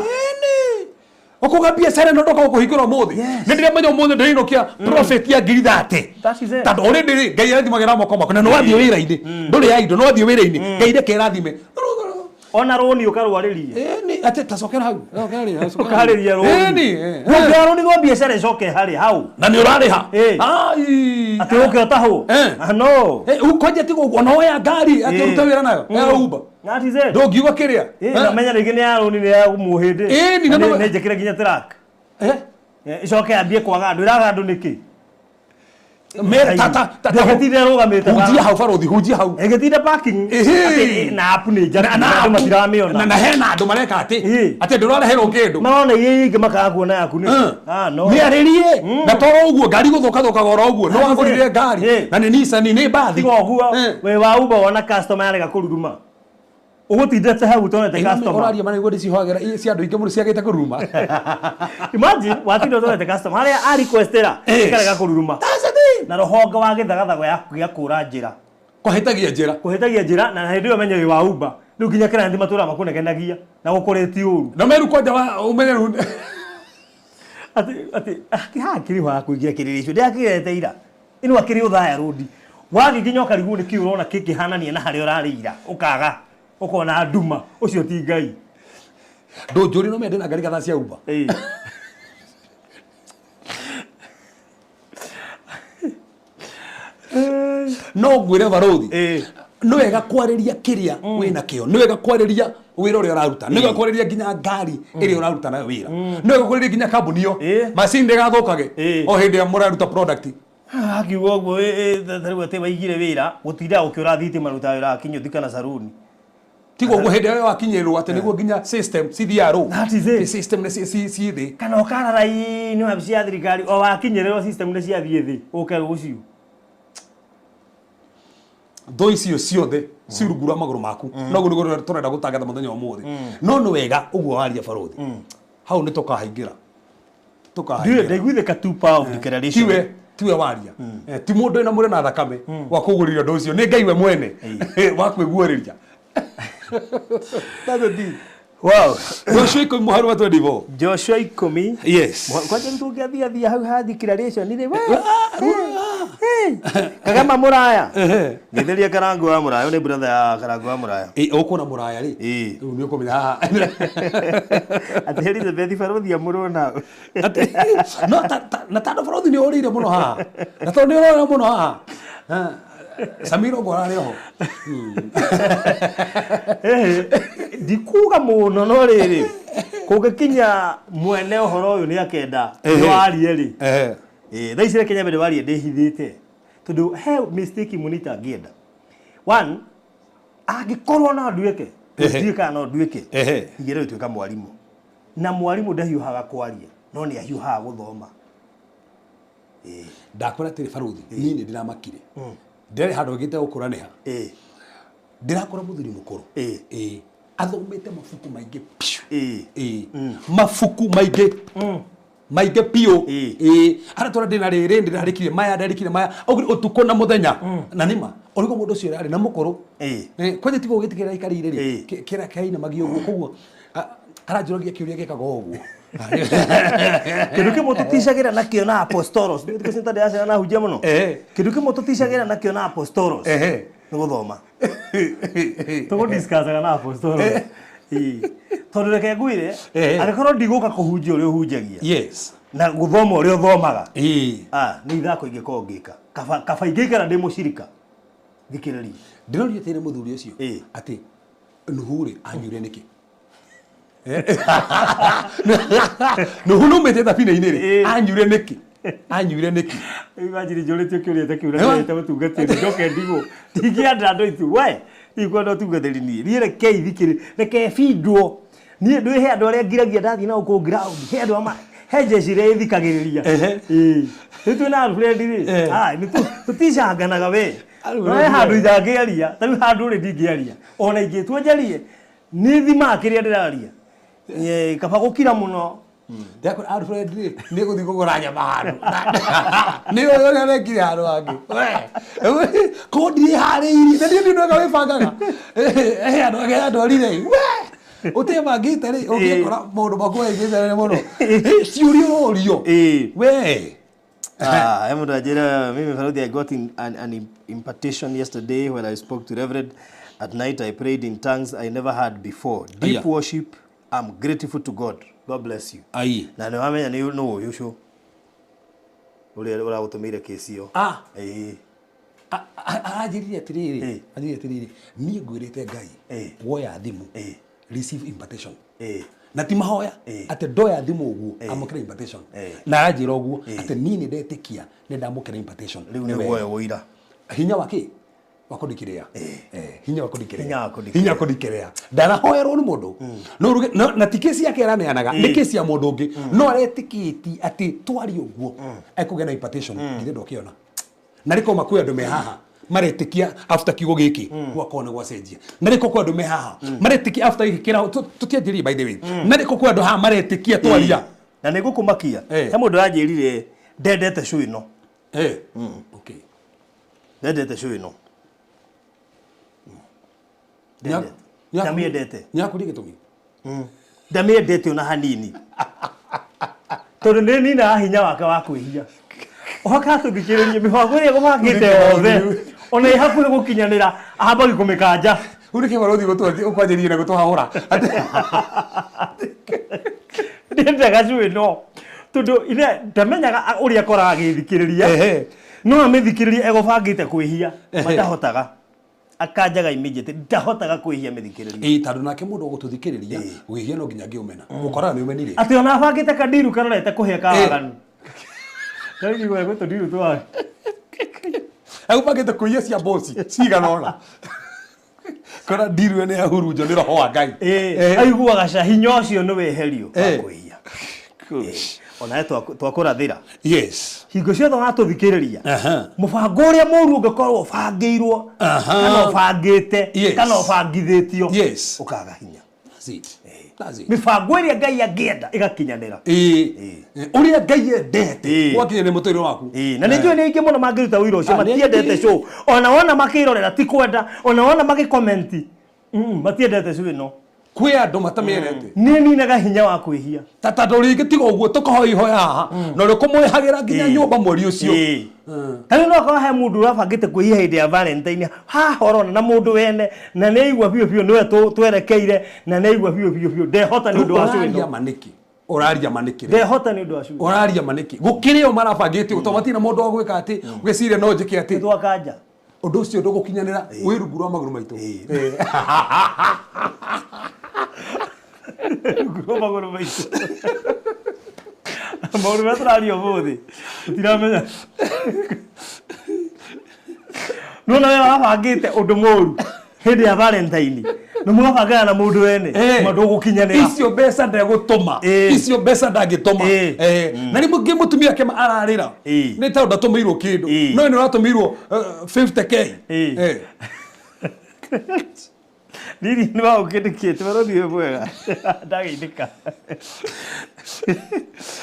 Ũkauga biacara ĩno ndoka gũkũhingũra ũmũthĩ, nĩ ndĩramenya ũmũthĩ ndĩrainũkia profit ya 30,000. Tondũ already rĩ Ngai arathimagĩra moko maku na nĩ wathiĩ wĩra-inĩ, ndũrĩ ya indo, nĩ wathiĩ wĩra-inĩ, Ngai reke ĩrathime. Ona rũni ũkarwarĩria. Ĩni atĩ tacokera hau. Ũkarĩria rũni. Ĩni. Ũngĩoya rũni rwa biacara ĩcoke harĩ hau. Na nĩ ũrarĩha. Atĩ ũke ũtahwo. No. Kwanja tiga ũguo, ona woya ngari atĩ ũrute wĩra nayo ya Uber. That is it. Ndũngiuga kĩrĩa. Na menya rĩngĩ nĩ ya rũni nĩ ya mũhĩndĩ. Ĩni, na nĩ njĩkĩre nginya truck. Ĩcoke yambie kwaga andũ, ĩraga andũ nĩkĩ? Ndĩgĩtinda ĩrũgamĩte. Hunjia hau barothi, hunjia hau. Ĩgĩtinda parking. Na app nĩ njaki, andũ matiramĩona. Na hena andũ mareka atĩ atĩ ndũrareherwo kĩndũ. Marona iria ingĩ makaga kuona yaku nĩ. No. Mĩarĩrie. Na toro ũguo ngari gũthũka thũkaga oro ũguo. No wagũrire ngari na nĩ Nissan, nĩ mbathi. Tiga ũguo wĩ wa Uber wona customer yarega kũruruma. Ũgũtindĩte hau ũtonete customer. Ũraria mana nĩguo ndĩcihoyagĩra cia andũ aingĩ mũno ciagĩte kũruruma. Imagine watinda ũtonete customer harĩa a requestera ĩkarega kũruruma. Na rũhonge wa gĩthagathago ya kũra njĩra. Kũhĩtagia njĩra. Kũhĩtagia njĩra na hĩndĩ ĩyo menye wĩ wa Uber. Rĩu nginya client matũraga makũnegenagia na gũkũrĩti ũru. Na meru kwanja wa ũmenye rĩu. Atĩ atĩ haha kĩrĩ ho hakũingĩra kĩrĩrĩ icio ndĩrakĩrete ira. Ĩno akĩrĩ ũthaya rũndi. Wathiĩ nginya ũkarigwo nĩ kĩ ũrona kĩngĩhanania na harĩa ũrarĩ ira. Ũkaga. Ũkona nduma. Ũcio ti Ngai. Ndũnjũrie no mende na ngari gathaa cia Uber. No ngwĩre barothi, nĩ wega kwarĩria kĩrĩa wĩna kĩo, nĩ wega kwarĩria wĩra ũrĩa ũraruta, nĩ wega kwarĩria nginya ngari ĩrĩa ũraruta nayo wĩra, nĩ wega kwarĩria nginya kambuni ĩyo, macini ndĩgathũkage o hĩndĩ ĩrĩa mũraruta product. Akiuga ũguo tarĩu atĩ waigire wĩra gũtinda ũkĩũra thitima ruta wĩra kinyũthi kana saruni. Tiga ũguo hĩndĩ ĩrĩa wakinyĩrwo atĩ nĩguo nginya system cithiarũ. That is it. System nĩ ci thĩ. Kana ũkara raini wabici ya thirikari o wakinyĩrĩrwo system nĩ ciathiĩ thĩ ũke rũciũ. Thũ icio ciothe cirungu rwa magũrũ maku. Noguo nĩguo tũrenda gũtangatha mũthenya wa ũmũthĩ. No nĩ wega ũguo waria barothi. Hau nĩ tũkahaingĩra. Tũkahaingĩra. Ndaiguithĩka tu power of declaration. Tiwe waria. Ti mũndũ wĩna mũrĩ na thakame wa kũgũrĩria ũndũ ũcio. Nĩ Ngai we mwene wa kwĩguũrĩria. That's the thing. Wow. Joshua 10 mũhari wa 24. Joshua 10. Yes. Kwanja rĩu tũngĩathiathia hau ha declaration rĩ. Kagama mũraya. Ngetheria Karangu wa mũraya, nĩ brother ya Karangu wa mũraya. Ũkuona mũraya rĩ. Rĩu nĩ ũkũmenya haha. Atĩ Elizabeth barothi amũrona. No na tondũ barothi nĩ ũrĩire mũno haha. Na tondũ nĩ ũrora mũno haha. Samiro ũguo ararĩ oho. Ndikuga mũno no rĩrĩ kũngĩkinya mwene ũhoro ũyũ nĩ akenda warie rĩ. Thaa ici reke nyambe ndĩwarie ndĩhithĩte tondũ he mistake imwe nĩ itangĩenda. One, angĩkorwo no nduĩke, ndiũĩ kana no nduĩke, ingĩenda gũtuĩka mwarimũ. Na mwarimũ ndahiũhaga kwaria, no nĩ ahiũhaga gũthoma. Ndakwĩra atĩrĩ barothi, niĩ nĩ ndĩramakire. Ndĩrarĩ handũ ngĩte gũkũranĩha. Ndĩrakora mũthuri mũkũrũ. Athomete mabuku maingĩ piũ. Mabuku maingĩ. Maingĩ piũ. Harĩa tũra ndĩna rĩrĩ, ndĩrarĩkirie maya, ndarĩkirie maya. Ũtukũ na mũthenya. Na nĩma, ũrĩguo mũndũ ũcio ararĩ na mũkũrũ. Kwanja tiga gĩtĩ kĩrĩa aikarĩire rĩ, kĩrĩa kĩrainamagio ũguo, koguo aranjũragia kĩũria gĩkaga ũguo. Kĩndũ kĩmwe tũticagĩra nakĩo na apostolos. Ndĩ thikũ ici ndĩracera na hunjia mũno. Kĩndũ kĩmwe tũticagĩra nakĩo na apostolos. Nĩ gũthoma. Tũgũdiscussaga na apostolos. Tondũ reke ngwĩre, angĩkorwo ndigũka kũhunjia ũrĩa ũhunjagia. Yes. Na gũthoma ũrĩa ũthomaga. Nĩ ithako ingĩkorwo ngĩka. Kaba ingĩikara ndĩ mũcirika. Thikĩrĩria. Ndĩroria atĩrĩ mũthuri ũcio atĩ Nuhu rĩ anyuire nĩkĩ? Nuhu nĩaumĩte thabina-inĩ rĩ, anyuire nĩkĩ? Anyuire nĩkĩ? Imagine njũrĩtio kĩũria ta kĩu na ndĩrete mũtungatĩri njoke ndigwo. Ndingĩenda andũ aitũ we. Ikwenda ũtungatĩri niĩ. Niĩ reke ithikĩrĩ, reke bindwo. Niĩ ndwĩ he andũ arĩa ngiragia ndathiĩ nao kũu ground. He andũ ama he jeshi iria ĩthikagĩrĩria. Ĩĩ. Rĩu twĩna Alfred rĩ, ah, nĩ tũticanganaga we. Alfred No he handũ we. itangĩaria, ta rĩu handũ rĩ ndingĩaria. Ona ingĩtua njarie, nĩ thimaga kĩrĩa ndĩraria. Ĩĩ, kaba gũkira mũno. Ndakora Alfred rĩ nĩ gũthiĩ kũgũra nyama handũ nĩ ũyũ ũrĩa arekire handũ hangĩ we ko ndiĩharĩirie na niĩ nĩ wega wĩbangaga he andũ angĩ andwarire we ũtebangĩte rĩ ũngĩkora maũndũ maku maingĩte mũno ciũria ũrorio we. Ah, hebu Nigeria, mimi Faruthi, I got in, an impartation yesterday when I spoke to Reverend. At night I prayed in tongues I never had before. Deep Aya. worship. I'm grateful to God. God bless you. Ai. Na nĩ wamenya nĩ nũ ũyũ ũcio ũrĩa ũragũtũmĩire kesi ĩyo. Ah. Ĩĩ. Aranjĩrire atĩrĩrĩ, anjĩrire atĩrĩrĩ, niĩ ngwĩrĩte Ngai woya thimũ receive impartation na ti mahoya atĩ ndoya thimũ ũguo amũkĩra impartation na aranjĩra ũguo atĩ niĩ nĩ ndetĩkia nĩ ndamũkĩra impartation. Rĩu nĩ woya ũira. Hinya wa kĩ wa kũndikĩrĩa, hinya wa kũndikĩrĩa, Hinya wa kũndikĩrĩa. Hinya wa kũndikĩrĩa ndanahoerwo nĩ mũndũ no ruge na ti kesi yake araneanaga, nĩ kesi ya mũndũ ũngĩ, no aretĩkĩtie atĩ twari ũguo ekũgĩa na impartation githĩ ndũkĩona na rĩko makwĩ andũ me haha maretĩkia after kiugo gĩkĩ gwakorwo nĩ gwacenjia, na rĩko kwĩ andũ me haha maretĩkia after gĩkĩ kĩraho tũtianjĩrie, by the way, na rĩko kwĩ andũ haha maretĩkia twaria. Na nĩ ngũkũmakia. He mũndũ anjĩrire ndendete show ĩno. Okay. Ndendete show ĩno. Ndendete. Ndamĩendete. Nĩakũria gĩtũmi. Ndamĩendete ona hanini. Tondũ nĩ ninaga hinya wake wa kwĩhia. Oka tũthikĩrĩrie mĩbango ĩrĩa gũbangĩte yothe. Ona ĩ hakuhĩ gũkinyanĩra ambagi kũmĩkanja. Rĩu nĩkĩ barũthi ũkwanjĩrĩria na gũtũhahũra? Ndiendaga show ĩno. Tondũ ine ndamenyaga ũrĩa akoraga agĩthikĩrĩria. No amĩthikĩrĩrie egũbangĩte kwĩhia. Matahotaga. Akanjaga immediately. Ndahotaga kwĩhia mĩthikĩrĩrie. Ĩĩ, tondũ nake mũndũ ũgũtũthikĩrĩria wĩhia no nginya angĩũmena ũkoraga nĩ ũmenire. Atĩ ona abangĩte kandiru karorete kũhĩa ka waganu. Rĩu ndigua gwĩ tũndiru twa. Agũbangĩte kũiya cia bosi cigana ũna kora ndiru ĩyo nĩ yahurunjwo nĩ roho wa Ngai. Ĩĩ, aiguaga ca hinya ũcio nĩ weherio wa kwĩhia. Onawe twakũrathĩra. Yes. Hingo ciothe watũthikĩrĩria mũbango ũrĩa mũru ũngĩkorwo ũbangĩirwo kana ũbangĩte kana ũbangithĩtio ũkaga hinya. That's it. That's it. Mĩbango ĩrĩa Ngai angĩenda ĩgakinyanĩra. Ĩĩ. Ũrĩa Ngai endete gwakinya nĩ mũtũrĩre waku. Na nĩ njũĩ nĩ aingĩ mũno mangĩruta ũira ũcio Ah, nĩ matiendete aingĩ. show. Ona wona makĩrorera ti kwenda, ona wona magĩkomenti matiendete show ĩno. Kwĩ andũ matamĩendete. Nĩ ninaga hinya wa kwĩhia. Ta tondũ rĩngĩ tiga ũguo tũkahoya ihoya haha na ũrĩa ũkũmũrĩhagĩra nginya nyũmba mweri ũcio. Ta rĩu no akorwo he mũndũ ũrabangĩte kwĩhia hĩndĩ ya Valentine haha ũrona na mũndũ wene na nĩ aigua biũ biũ nĩwe twerekeire na nĩ aigua biũ biũ biũ ndehota nĩ ũndũ wa show Ũraria ĩno. ma nĩkĩ? Ũraria ma nĩkĩ rĩu? Ndehota nĩ ũndũ wa show ĩno. Ũraria ma nĩkĩ? Gũkĩrĩ o marabangĩte ũguo tondũ matirĩ na mũndũ wa gwĩka atĩ ũgĩciria no njĩke atĩ. Twakanja. Ũndũ ũcio ndũgũkinyanĩra wĩ rungu rwa magũrũ maitũ. Rungu rwa magũrũ maitũ. Maũndũ marĩa tũraria ũmũthĩ tũtiramenya. Nĩwona we wabangĩte ũndũ mũru hĩndĩ ya Valentine na mũgabangaga na mũndũ wene ma ndũgũkinyanĩra. Icio mbeca ndegũtũma, icio mbeca ndangĩtũma. Na rĩmwe ngĩ mũtumia kĩma ararĩra nĩ tondũ ndatũmĩirwo kĩndũ no nĩ ũratũmĩirwo 50K. Riri nĩ waũkĩndĩkĩte barũthi wĩ mwega ndageithĩka.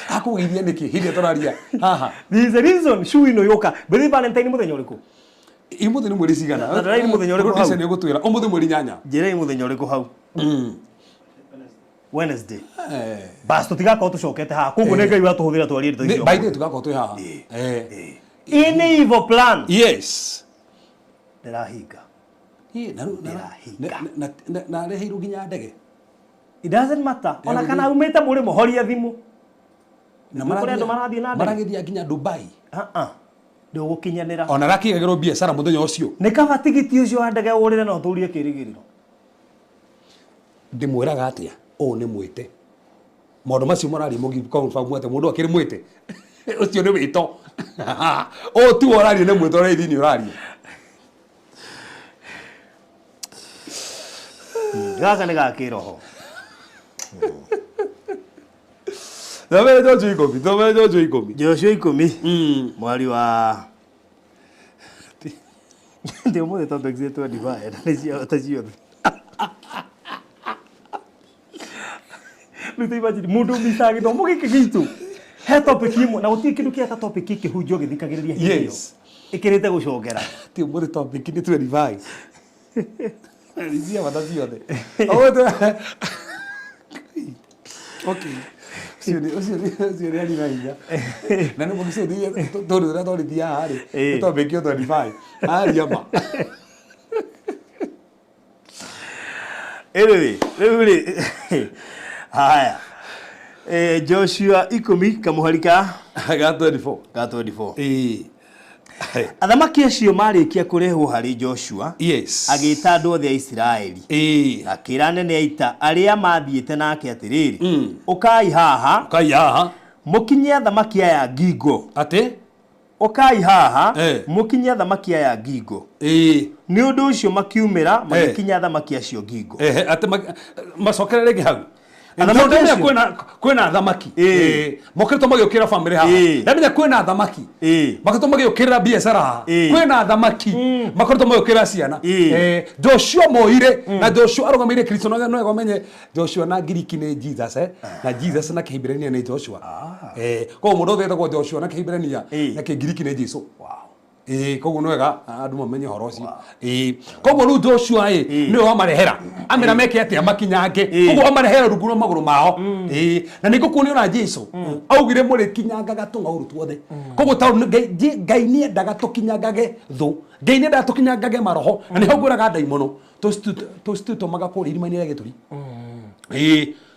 Akũgeithia nĩkĩ hĩndĩ ĩrĩa tũraria haha? There is a reason shoe ĩno yũka. Mbere Valentine mũthenya ũrĩkũ? Ũmũthĩ nĩ mweri cigana? Na ndĩraini mũthenya ũrĩkũ hau? Producer nĩ ũgũtwĩra ũmũthĩ mweri 8. Njĩrai mũthenya ũrĩkũ hau? Wednesday. Bas tũtigakorwo tũcokete haha koguo nĩ Ngai watũhũthĩra twarie ndeto icio. By the way tũgakorwo twĩ haha. Any evil plan. Yes. Ndĩrahinga. Ndĩrahinga. Na areheirwo nginya ndege. It doesn't matter. Ona kana umĩte mũrĩmo horia thimũ. Na Nĩ kũrĩ andũ marathiĩ na ndege. maragĩthiĩ nginya Dubai. Ndũgũkinyanĩra. Ona arakĩgagĩrwo biacara mũthenya ũcio. Nĩ kaba tigiti ũcio wa ndege ũrĩre na ũtũrie kĩrĩgĩrĩro. Ndĩmwĩraga atĩa ũũ nĩ mwĩte maũndũ macio mararia mũngĩ atĩ mũndũ akĩrĩ mwĩte ũcio nĩ wĩto ũũ tiwe ũraria nĩ mwĩto ũrĩa thĩinĩ ũraria. Gaka nĩ ga kĩroho. Thomere Joshua 10, thomere Joshua 10. Joshua 10 mwari wa ndĩ ũmũthĩ topic ciĩtwo divide nĩ ciahota ciothe. Rĩu ta imagine mũndũ ũmicaga gĩthomo gĩkĩ gitũ he topic ĩmwe na gũtirĩ kĩndũ kĩa ta topic ĩkĩhunjio gĩthikagĩrĩria hĩndĩ ĩyo. Yes. Ĩkĩrĩte gũcokera. Ti ũmũthĩ topic nĩ 25. Nĩ cia bata ciothe. Ũmũthĩ- Okay. Ũcio nĩ arĩ na hinya. Na nĩ mũndũ ũcio tondũ ũrĩa twarithia haha rĩ, nĩ topic ĩyo 25. Aria ma. Anyway, rĩu rĩ haya. Joshua 10 kamũhari ka Ga 24. Ga 24. Ĩĩ. Athamaki acio marĩkia kũrehwo harĩ Joshua, Yes. agĩĩta andũ othe a Isiraeli. Ĩĩ. Akĩra anene a ita arĩa mathiĩte nake atĩrĩrĩ, ũkai haha, Ũkai haha. Mũkinye athamaki aya ngingo. Atĩ? Ũkai haha, mũkinye athamaki aya ngingo. Ĩĩ. Nĩ ũndũ ũcio makiumĩra magĩkinya athamaki acio ngingo. Ehe, atĩ macokere rĩngĩ hau. Athamaki Ndamenya acio? kwĩna athamaki. Mokĩrĩtwo magĩũkĩrĩra bamĩrĩ haha. Ndamenya kwĩna athamaki. Makoretwo magĩũkĩrĩra biacara haha. Kwĩna athamaki. Makoretwo magĩũkĩrĩra ciana. Joshua moire na Joshua arũgamĩrĩire Kristo no no wega ũmenye Joshua na Ngiriki nĩ Jesus na Jesus na Kĩhibirania nĩ Joshua. Koguo mũndũ wothe wĩtagwo Joshua na Kĩhibirania na Kĩngiriki nĩ Jesu. Koguo nĩ wega andũ mamenye ũhoro ũcio. Koguo rĩu Joshua ĩ nĩwe wamarehera amera meke atĩa makinyange. Koguo amarehera rungu rwa magũrũ mao. Na nĩ ngũkuonia ona Jesu augire mũrĩkinyangaga tũng'aurũ tuothe. Koguo tondũ Ngai nĩendaga tũkinyangage thũ, Ngai nĩendaga tũkinyangage maroho, na nĩho ngwĩraga ndaimono tũcitũmaga kũrĩa irima-inĩ rĩa gĩturi.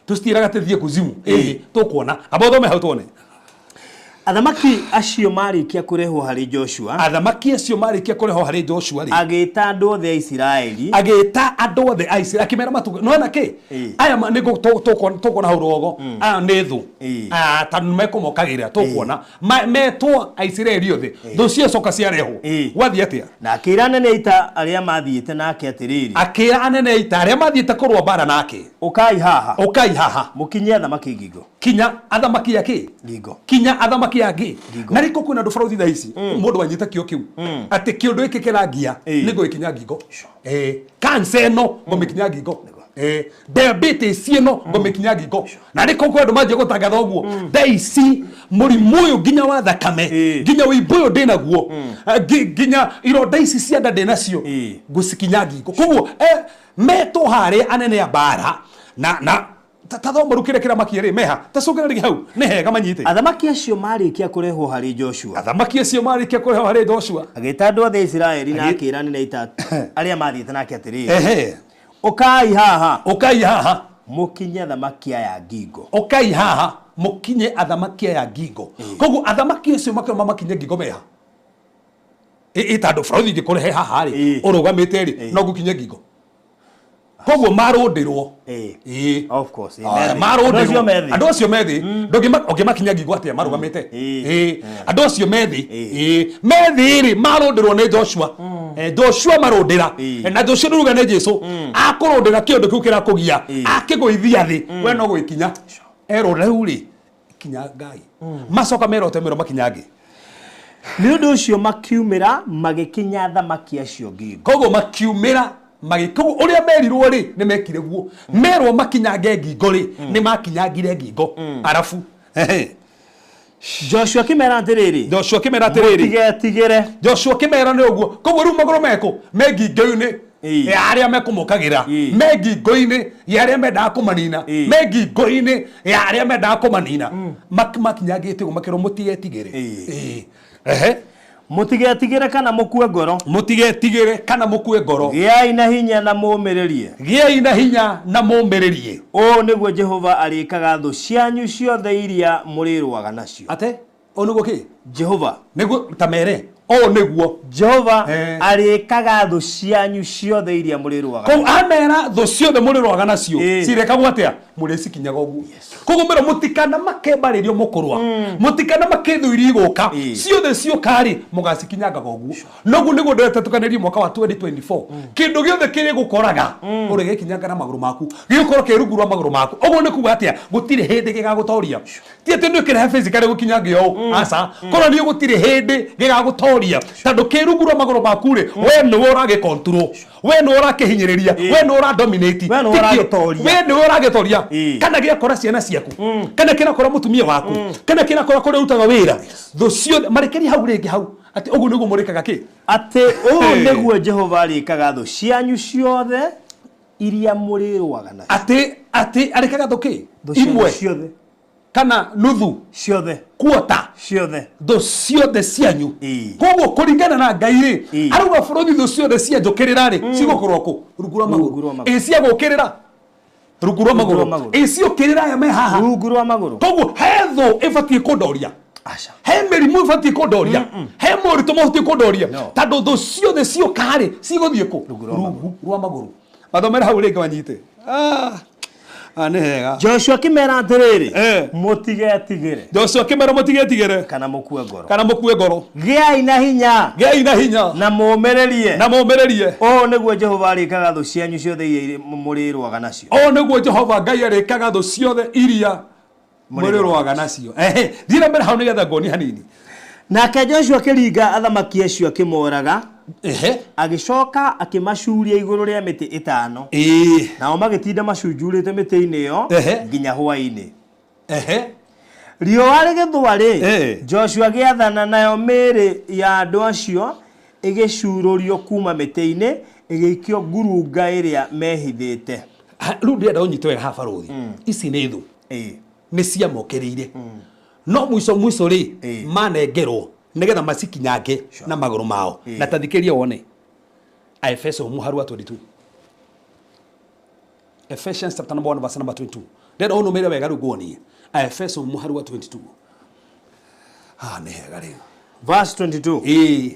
Tũcitiĩraga tũthiĩ kuzimu. Tũkuona amba ũthome hau tuone. Athamaki acio marĩkia kũrehwo harĩ Joshua. Athamaki acio marĩkia kũrehwo harĩ Joshua rĩ. Agĩĩta andũ othe a Isiraeli. Agĩĩta andũ othe a Isiraeli akĩmera matuge. No na kĩ? Aya nĩ tũkuona hau rũgongo. Aya nĩ thũ. Aya tondũ nĩmekũmokagĩrĩra tũkuona. Metwo Aisiraeli othe. Thũ ciacoka ciarehwo. Gwathiĩ atĩa? Na akĩra anene a ita arĩa mathiĩte nake atĩrĩrĩ. Akĩra anene a ita arĩa mathiĩte kũrũa mbara nake. Ũkai haha. Ũkai haha. Mũkinye athamaki ngingo. Kinya athamaki a kĩ? Ngingo. Kinya athamaki angĩ. Na rĩko kwĩna andũ bũrũri thaa ici mũndũ anyita kĩo kĩu atĩ kĩũndũ gĩkĩ kĩrangia nĩ ngũgĩkinya ngingo. Cancer ĩno ngũmĩkinya ngingo. Diabetes ĩno ngũmĩkinya ngingo. Na rĩko kwĩ andũ manjia gũtangatha ũguo thaa ici mũrimũ ũyũ nginya wa thakame nginya ũimbo ũyũ ndĩnaguo nginya ironda ici cia nda ndĩnacio ngũcikinya ngingo. Koguo metwo harĩa anene a mbara na tathoma rĩu kĩrĩa kĩramakia rĩ meha tacũngĩra rĩngĩ hau nĩ hega manyite. Athamaki acio marĩkia kũrehwo harĩ Joshua. Athamaki acio marĩkia kũrehwo harĩ Joshua. Agĩĩta andũ othe a Isiraeli na akĩra anene a ita arĩa mathiĩte nake atĩrĩrĩ. Ehe. Ũkai haha. Ũkai haha. Mũkinye athamaki aya ngingo. Ũkai haha mũkinye athamaki aya ngingo. Koguo athamaki acio makĩrwo mamakinye ngingo meha. Ĩ tondũ bũrũri ingĩkũrehe haha rĩ ũrũgamĩte rĩ no ngũkinye ngingo. Koguo marũndĩrwo. Of course. Marũndĩrwo. Andũ acio methĩ ũngĩmakinya ngingo atĩa marũgamĩte. Andũ acio methĩ. Methĩ rĩ marũndĩrwo nĩ Joshua. Joshua marũndĩra. Na Joshua ndũruga nĩ Jesu. Akũrũndĩra kĩũndũ kĩu kĩrakũgia. Akĩgũithia thĩ. We no gũgĩkinya. Erwo rĩu rĩ kinya Ngai. Macoka merote merwo makinyange. Nĩ ũndũ ũcio makiumĩra magĩkinya athamaki acio ngingo. Koguo makiumĩra magĩkoguo ũrĩa merirwo rĩ nĩ mekire guo. Merwo makinyange ngingo rĩ nĩ makinyangire ngingo. Arabu. Joshua akĩmera atĩrĩrĩ. Joshua akĩmera atĩrĩrĩ. Mũtigetigĩre. Joshua akĩmera nĩ ũguo. Koguo rĩu magũrũ mekũ? Me ngingo-inĩ ya arĩa mekũmokagĩra. Me ngingo-inĩ ya arĩa mendaga kũmanina. Me ngingo-inĩ ya arĩa mendaga kũmanina. Makinyangĩte ũguo makĩrwo mũtigetigĩre. Ehe. Mũtigetigĩre kana mũkue ngoro. Mũtigetigĩre kana mũkue ngoro. Gĩai na hinya na mũũmĩrĩrie. Gĩai na hinya na mũũmĩrĩrie. Ũũ nĩguo Jehova arĩĩkaga thũ cianyu ciothe iria mũrĩrũaga nacio. Ate? Ũũ nĩguo kĩ? Jehova. Nĩguo ta mere. Ũũ nĩguo Jehova Eh. arĩkaga thũ cianyu ciothe iria mũrĩrũaga. Koguo amera thũ ciothe mũrĩrũaga nacio Ĩĩ. cirekagwo atĩa? Mũrĩcikinyaga ũguo. Koguo mera mũtikana makembarĩrio mũkũrũa, mũtikana makĩthũ iria igũka, Ĩĩ. ciothe cioka-rĩ mũgacikinyangaga ũguo. Noguo nĩguo ndĩreta tũkanĩrie mwaka wa 2024. Kĩndũ gĩothe kĩrĩ gũkoraga ũrĩgĩkinyanga na magũrũ maku, gĩgũkorwo kĩ rungu rwa magũrũ maku. Ũguo nĩ kuga atĩa? Gũtirĩ hĩndĩ gĩgagũtoria. Ti atĩ nĩ ũkĩrehe physically gũkinyangia ũũ, aca. Korwo nĩ gũtirĩ hĩndĩ gĩgagũtoria, tondũ kĩ rungu rwa magũrũ maku rĩ, we nĩwe ũragĩ control, we nĩwe ũrakĩhinyĩrĩria, we nĩwe ũra dominate, We nĩwe Ti kĩo. ũragĩtoria. We nĩwe ũragĩtoria. Ĩĩ. Kana gĩakora ciana ciaku, kana kĩrakora mũtumia waku, kana kĩrakora kũrĩa ũrutaga wĩra, thũ ciothe marekerie hau rĩngĩ hau atĩ ũguo nĩguo mũrĩkaga kĩ. Atĩ ũũ Hey. nĩguo Jehova arĩkaga thũ cianyu ciothe iria mũrĩrũaga nacio. Atĩ arĩkaga thũ kĩ? Thũ cianyu Imwe ciothe. kana nuthu, Ciothe. kuota Ciothe. thũ ciothe cianyu. Ĩĩ. Koguo kũringana na Ngai rĩ, Ĩĩ. arauga bũrũri thũ ciothe cianjũkĩrĩra rĩ, cigũkorwo kũ? Rungu rwa Rungu rwa magũrũ. magũrũ. Ĩ ciagũkĩrĩra rungu rwa Rungu rwa magũrũ. magũrũ. Ĩ ciũkĩrĩra aya me haha. Rungu rwa magũrũ. Koguo he thũ ĩbatiĩ kũndoria, Aca. he mĩrimũ ĩbatiĩ kũndoria, he moritũ mabatiĩ kũndoria, No. tondũ thũ ciothe cioka rĩ cigũthiĩ kũ? Rungu rwa magũrũ. Rungu rwa magũrũ. Mathomere hau rĩngĩ wanyite. Ah, nĩ hega. Joshua akĩmera atĩrĩrĩ, Eh. mũtigetigĩre Joshua akĩmera mũtigetigĩre kana mũkue ngoro. kana mũkue ngoro, Gĩai na hinya gĩai na hinya na mũũmĩrĩrie. na mũũmĩrĩrie. Ũũ nĩguo Jehova arĩkaga thũ cianyu ciothe iria mũrĩrũaga nacio. Ũũ nĩguo Jehova Ngai arĩkaga thũ ciothe iria mũrĩrũaga nacio. Ehe, thiĩ na mbere hau nĩgetha nguonie hanini. Nake Joshua akĩringa athamaki acio akĩmoraga, Ehe. agĩcoka akĩmacuria igũrũ rĩa mĩtĩ ĩtano. Ĩĩ. Nao magĩtinda macunjurĩte mĩtĩ-inĩ ĩyo Ehe. nginya hwaĩ-inĩ. Ehe. Riũa rĩgĩthũa rĩ, Eh. Joshua agĩathana nayo mĩĩrĩ ya andũ acio ĩgĩcurũrio kuma mĩtĩ-inĩ ĩgĩikio ngurunga ĩrĩa mehithĩte. Rĩu ndĩrenda ũnyite wega haha barũthi. Ici nĩ thũ. Ĩĩ. Nĩ ciamokĩrĩire. No mũico mũico rĩ, Ĩĩ. manengerwo nĩgetha macikinyange na magũrũ mao. Ĩĩ. Na tathikĩria wone. Aefeso mũharu wa 22. Ephesians chapter number 1 verse number 22. Ndĩrenda ũnũmĩre wega rĩu nguonie. Aefeso mũharu wa 22. Ah, nĩ hega rĩu. Verse 22. Ĩĩ.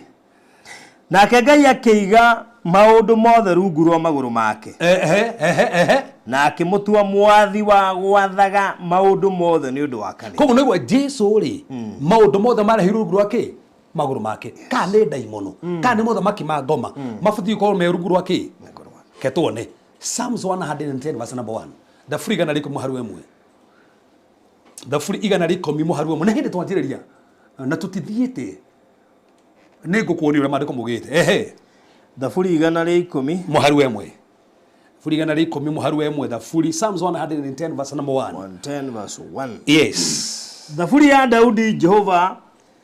Nake Ngai akĩiga maũndũ mothe rungu rwa magũrũ make Ehe, ehe, ehe. na akĩmũtua mwathi wa gwathaga maũndũ mothe nĩ ũndũ wa kanitha. Koguo nĩguo Jesu rĩ, maũndũ mothe marehirwo rungu rwa kĩ? Magũrũ make. Kana nĩ ndaimono, kana nĩ mothamaki ma ngoma, mabatiĩ gũkorwo me rungu rwa kĩ? Ke tuone. Psalms 110 verse number 1. Thaburi 110 mũhari wa 1. Thaburi 110 mũhari wa 1. Na hĩndĩ twanjĩrĩria na tũtithiĩte, nĩ ngũkuonia ũrĩa maandĩko maugĩte. Ehe. Thaburi 110 Mũhari wa 1. Thaburi 110 mũhari wa 1. Thaburi Psalms 110 verse number 1. 110 verse 1. Yes. Thaburi ya Daudi. Jehova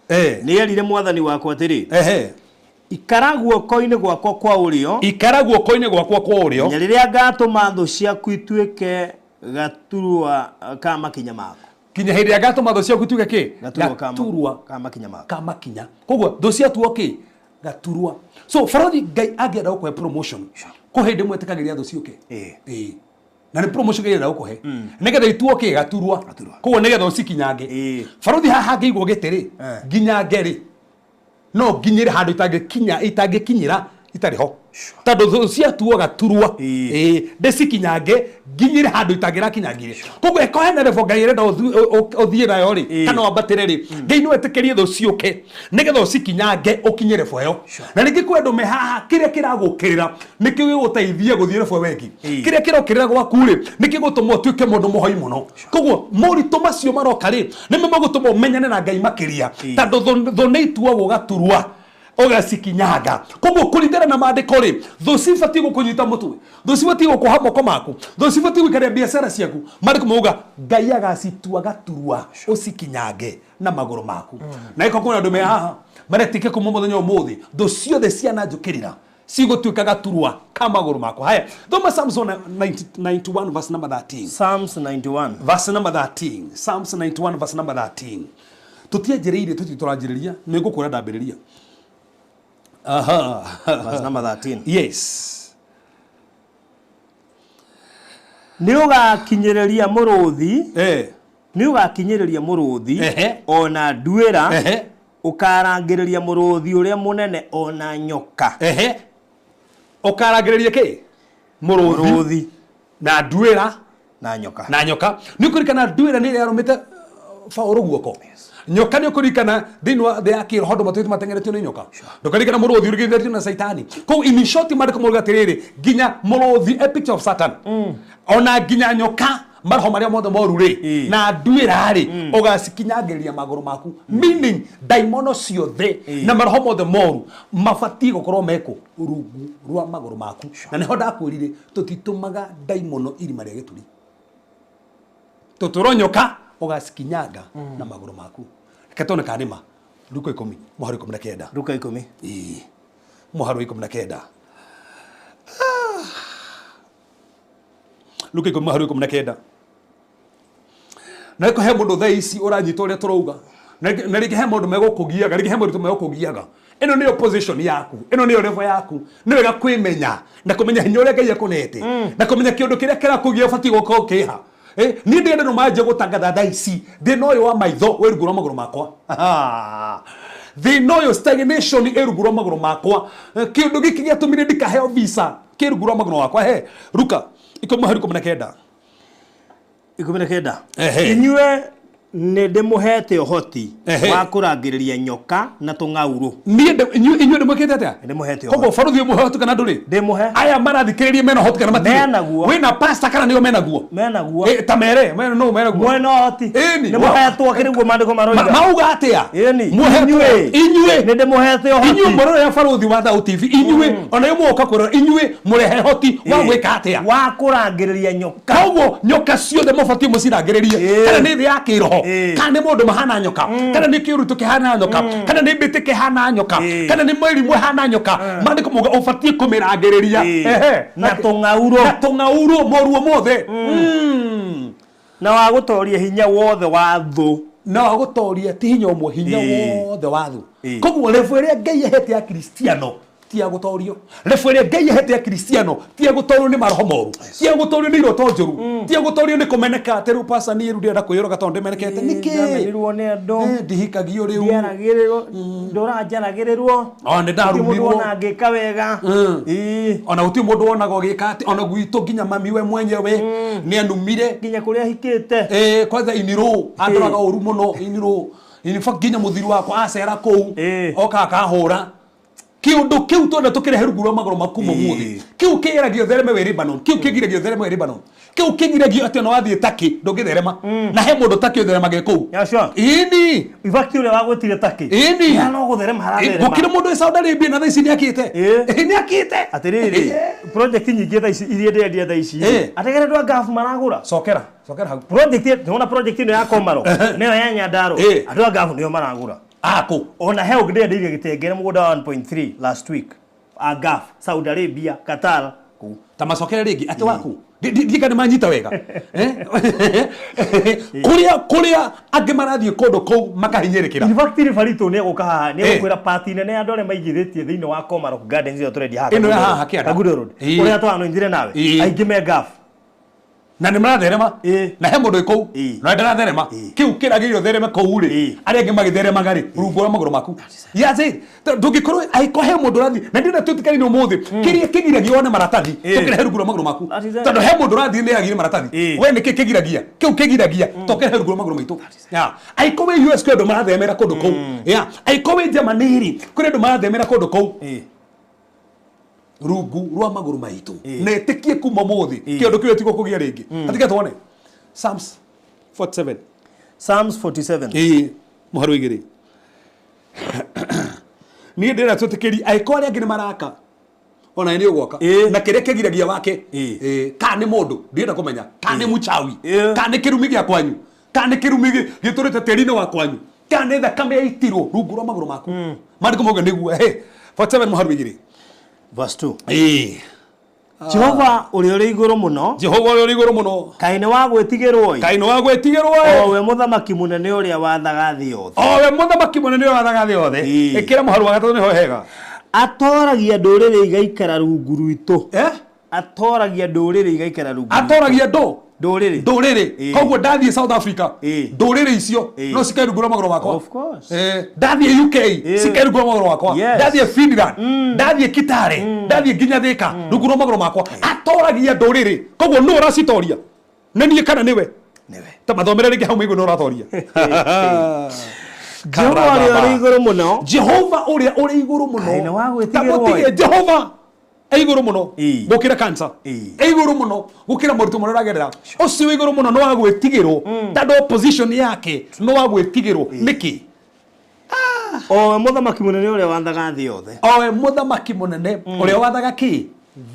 Eh. nĩ erire mwathani wakwa atĩrĩ, Ehe. ikara guoko-inĩ gwakwa kwa ũrĩo Ikara guoko-inĩ gwakwa kwa ũrĩo nginya rĩrĩa ngatũma thũ ciaku ituĩke gaturwa ka makinya maku. Kinya hĩndĩ ĩrĩa ngatũma thũ ciaku ituĩke kĩ? Gaturwa ka ma- Gaturwa ka makinya maku. ka makinya. Koguo thũ ciatuo kĩ? Gaturwa. So barothi Ngai angĩenda gũkũhe promotion, kũ hĩndĩ ĩmwe ĩtĩkagĩria thũ ciũke. Ĩĩ. Ĩĩ. Na nĩ promotion Ngai arenda gũkũhe nĩgetha ituo kĩ? Gaturwa. Gaturwa. Koguo nĩgetha ũcikinyange. Ĩĩ. Barothi haha hangĩigwo gĩtĩ rĩ, Eh. nginyange rĩ, no nginyĩre handũ itangĩkinya itangĩkinyĩra itarĩ ho, tondũ thũ ciatuo gaturwa. Ĩĩ. Ĩĩ, ndĩcikinyange nginyĩre handũ itangĩrakinyangire. Koguo ĩko hena level Ngai ĩrenda ũthiĩ nayo rĩ, Ĩĩ. kana wambatĩre rĩ, Ngai no etĩkĩrie thũ ciũke nĩgetha ũcikinyange ũkinye level ĩyo. Na rĩngĩ kwĩ andũ me haha, kĩrĩa kĩragũkĩrĩra nĩkĩo gĩgũteithia gũthiĩ level ĩyo ĩngĩ. Ĩĩ. Kĩrĩa kĩrokĩrĩra gwaku rĩ, nĩkĩo gĩgũtũma ũtuĩke mũndũ mũhoi mũno. Koguo moritũ macio maroka rĩ, nĩmo megũtũma ũmenyane na Ngai makĩria, Ĩĩ. tondũ thũ nĩ ituagwo gaturwa ũgacikinyanga. Koguo kũringana na maandĩko rĩ, thũ cibatiĩ gũkũnyita mũtwe, thũ cibatiĩ gũkũha moko maku, thũ cibatiĩ gũikaria biacara ciaku. Maandĩko mauga Ngai agacitua gaturwa ũcikinyange na magũrũ maku. Na ĩko kwĩna andũ me haha maretĩkia kuma mũthenya ũmũthĩ thũ ciothe ciananjũkĩrĩra cigũtuĩka gaturwa ka magũrũ makwa. Haya, thoma Psalms 91 verse number 13. Psalms 91 Verse number 13. Psalms 91 verse number 13. Tũtianjĩrĩirie, tũtirĩ tũranjĩrĩria, nĩ ngũkwĩra ndambĩrĩria. Aha. Verse number 13. Yes. Nĩ ũgakinyĩrĩria mũrũthi, Eh. nĩ ũgakinyĩrĩria mũrũthi Ehe. ona nduĩra Ehe. Ũkarangĩrĩria mũrũthi ũrĩa mũnene ona nyoka. Ehe, ũkarangĩrĩria kĩ? Mũrũthi. Mũrũthi. Na nduĩra. Na nyoka. Na nyoka. Nĩ ũkũririkana nduĩra nĩ ĩrĩa yarũmĩte Paũlũ guoko. Nyoka nĩ ũkũririkana thĩinĩ wa thĩ ya kĩroho andũ matũĩte mateng'eretio nĩ nyoka. Ndũkaririkana mũrũthi ũrigithanĩtio na Caitani. Koguo in short maandĩko mauga atĩrĩrĩ, nginya mũrũthi, a picture of Satan, ona nginya nyoka, maroho marĩa mothe moru rĩ, na nduĩra rĩ, ũgacikinyangĩrĩria magũrũ maku. Meaning ndaimono ciothe na maroho mothe moru mabatiĩ gũkorwo mekũ rungu rwa magũrũ maku. Na nĩho ndakwĩrire tũtitũmaga ndaimono irima rĩa gĩturi. Tũtũro nyoka ũgacikinyanga na magũrũ maku. Reke tuone kana nĩ ma. Luka 10 mũhari 19. Luka 10. Ĩĩ, mũhari wa 19. Luka 10 mũhari wa 19. Na rĩngĩ he mũndũ thaa ici ũranyita ũrĩa tũrauga, na rĩngĩ he maũndũ megũkũgiaga, rĩngĩ he moritũ megũkũgiaga. Ĩno nĩyo position yaku, ĩno nĩyo level yaku. Nĩ wega kwĩmenya na kũmenya hinya ũrĩa Ngai akũnete, na kũmenya kĩũndũ kĩrĩa kĩrakũgia ũbatiĩ gũkorwo ũkĩha. Niĩ ndĩrenda no manjie gũtangatha thaa ici thĩna ũyũ wa maitho wĩ rungu rwa magũrũ makwa. Thĩna ũyũ stagnation ĩ rungu rwa magũrũ makwa. Kĩũndũ gĩkĩ gĩatũmire ndikaheo visa kĩ rungu rwa magũrũ makwa. He Luka 10 mũhari 19. 19. Ehe. Inyuĩ nĩ ndĩmũhete ũhoti Ehe. wa kũrangĩrĩria nyoka na tũng'aurũ. Niĩ inyuĩ ndĩmwĩkĩte atĩa? Ndĩmũhete Koguo ũhoti. baruthi ũmũhe ũhoti kana ndũrĩ? Ndĩmũhe. Aya marathikĩrĩria mena ũhoti kana matirĩ? Menaguo. Wĩna pastor kana nĩo menaguo? Menaguo. Ta mere, mere no menaguo. Mwena ũhoti. Ĩni. Nĩ mũhetwo kĩrĩ guo maandĩko maroiga. Mauga atĩa? Ĩni. Mũhetwo. Inyuĩ. Inyuĩ. Nĩ ndĩmũhete ũhoti. Inyuĩ mũrore ya baruthi wa Thau TV. Inyuĩ ona inyuĩ mũgoka kũrora, inyuĩ mũrehe ũhoti wa gwĩka atĩa? Wa kũrangĩrĩria nyoka. Koguo nyoka ciothe mũbatiĩ mũcirangĩrĩrie. Kana nĩ thĩ ya kĩroho, kana nĩ mũndũ mahana nyoka, kana nĩ kĩũritũ kĩhana nyoka, kana nĩ mbĩtĩ kĩhana nyoka, kana nĩ mĩrimũ ĩhana nyoka. Maandĩko mauga ũbatiĩ kũmĩrangĩrĩria. Ehe. Na tũng'aurũ. Na tũng'aurũ moruo mothe. Na wa gũtoria hinya wothe wa thũ. Na wa gũtoria ti hinya ũmwe, hinya wothe wa thũ. Koguo level ĩrĩa Ngai ahete ya Kristiano ti ya gũtorio. Level ĩrĩa Ngai ahete ya Kristiano ti ya gũtorio nĩ maroho moru, ti ya gũtorio nĩ iroto njũru, ti ya gũtorio nĩ kũmeneka atĩ rĩu pastor niĩ rĩu ndĩrenda kwĩyũraga tondũ ndĩmenekete. Nĩkĩ? Ndamenirwo nĩ andũ. Ndihikagio rĩu. Ndiaragĩrĩrwo, ndũranjaragĩrĩrwo. O, nĩ ndarumirwo. Gũtirĩ mũndũ ona angĩka wega. Ona gũtirĩ mũndũ wonaga ũgĩka atĩ, ona gwitũ nginya mami we mwenyewe nĩ anumire. Nginya kũrĩa ahikĩte. Kwanza inirũ, andoraga ũru mũno inirũ. In fact nginya mũthiri wakwa acera kũu, oka akahũra. Kĩũndũ kĩu twenda tũkĩrehe rungu rwa magũrũ maku ũmũthĩ. Kĩu kĩgeragia ũthereme wĩ Lebanon. Kĩu kĩgiragia ũthereme wĩ Lebanon. Kĩu kĩgiragia atĩ ona wathiĩ Turkey ndũngĩtherema. Na he mũndũ Turkey ũtheremagĩra kũu. Yeah, sure. Ĩni. In fact ũrĩa wagwĩtire Turkey. Ĩni. Ya no gũtherema haratherema. Gũkĩrĩ mũndũ wĩ Saudi Arabia na thaa ici nĩakĩte. Nĩakĩte. Atĩrĩrĩ, project nyingĩ thaa ici iria ndĩrendia thaa ici. Ategere andũ a Gulf maragũra. Cokera, cokera hau. Project, nĩwona project ĩno ya Komaro, nĩyo ya Nyandarua. Andũ a Gulf nĩo maragũra. Ako. Ona he ũngĩ ndĩrendirie gĩtengere mũgũnda wa 1.3 last week. A Gulf, Saudi Arabia, Qatar, kũu. Ta macokere rĩngĩ atĩ waku. Ndiĩ kana manyita wega. Kũrĩa angĩ marathiĩ kũndũ kũu makahinyĩrĩkĩra. In fact, Ribarito nĩ egũka haha, nĩ egũkwĩra party nene ya andũ arĩa maigithĩtie thĩinĩ wa Komarok Gardens ĩyo tũrendia haha. Ĩno ya haha kĩanda. Kangundo Road. Ũrĩa twanonjire nawe. Aingĩ me Gulf. Na nĩ maratherema. Na he mũndũ wĩ kũu. Na ndaratherema. Kĩu kĩragĩrĩire ũthereme kũu rĩ. Arĩa angĩ magĩtheremaga rĩ, rungu rwa magũrũ maku. Yes, ndũngĩkorwo angĩkorwo he mũndũ ũrathiĩ, na ndĩrenda twĩtĩkanie ũmũthĩ, kĩrĩa kĩgiragia wone maratathi, tũkĩrehe rungu rwa magũrũ maku. That is it. Tondũ he mũndũ ũrathiĩ nĩ agire maratathi. We nĩkĩ kĩgiragia? Kĩu kĩgiragia, tũkĩrehe rungu rwa magũrũ maitũ. Yeah. Angĩkorwo wĩ US kwĩ andũ marathemera kũndũ kũu. Yeah. Angĩkorwo wĩ Germany rĩ, kwĩ andũ marathemera kũndũ kũu. Rungu rwa magũrũ maitũ. Na ĩtĩkie kuma ũmũthĩ, kĩũndũ kĩu gĩtigũkũgia rĩngĩ. Atige tuone. Psalms 47. Psalms 47. Mũhari wa igĩrĩ. Niĩ ndĩrenda twĩtĩkĩrie, angĩkorwo arĩa angĩ nĩ maraka, ona nĩ ũgwaka. Na kĩrĩa kĩgiragia wake, kana nĩ mũndũ, ndĩrenda kũmenya, kana nĩ mũchawi, kana nĩ kĩrumi gĩa kwanyu, kana nĩ kĩrumi gĩtũrĩte tĩri-inĩ wa kwanyu, kana nĩ thakame yaitirwo rungu rwa magũrũ maku. Maandĩko mauga nĩguo. 47 mũhari wa igĩrĩ. Verse 2. Jehova ũrĩa ũrĩ igũrũ mũno. Jehova ũrĩa ũrĩ igũrũ mũno. Kaĩ nĩ wa gwĩtigĩrwo ĩ? Kaĩ nĩ wa gwĩtigĩrwo ĩ? O we mũthamaki mũnene ũrĩa wathaga thĩ yothe. O we mũthamaki mũnene ũrĩa wathaga thĩ yothe. Ĩkĩra mũhari wa gatatũ nĩho hega. Atoragia ndũrĩrĩ igaikara rungu rwitũ. Atoragia ndũrĩrĩ igaikara rungu rwitũ. Atoragia ndũ? Ndũrĩrĩ. Ndũrĩrĩ. Ĩĩ. Koguo ndathiĩ South Africa, Ĩĩ. ndũrĩrĩ icio Ĩĩ. no cikae rungu rwa magũrũ makwa. Of course. Ndathiĩ UK, Ĩĩ. cikae rungu rwa magũrũ makwa. Yes. Ndathiĩ Finland, ndathiĩ Kitale, ndathiĩ nginya Thika, rungu rwa magũrũ makwa. Atoragia ndũrĩrĩ. Koguo nũ ũracitoria? Nĩ niĩ kana nĩwe? Nĩwe. Ta mathomere rĩngĩ hau maigũ nĩ ũratoria. Jehova ũrĩa ũrĩ igũrũ mũno. Jehova ũrĩa ũrĩ igũrũ mũno. Kaĩ nĩ wa gwĩtigĩrwo Ta mũtige ĩ. Jehova e igũrũ mũno Ĩ. gũkĩra cancer, Ĩ. e igũrũ mũno gũkĩra moritũ marĩa ũragerera. Ũcio wĩ igũrũ mũno nĩ wa gwĩtigĩrwo, tondũ position yake nĩ wa gwĩtigĩrwo. Nĩkĩ? O we mũthamaki mũnene ũrĩa wathaga thĩ yothe. Owe mũthamaki mũnene ũrĩa wathaga kĩ?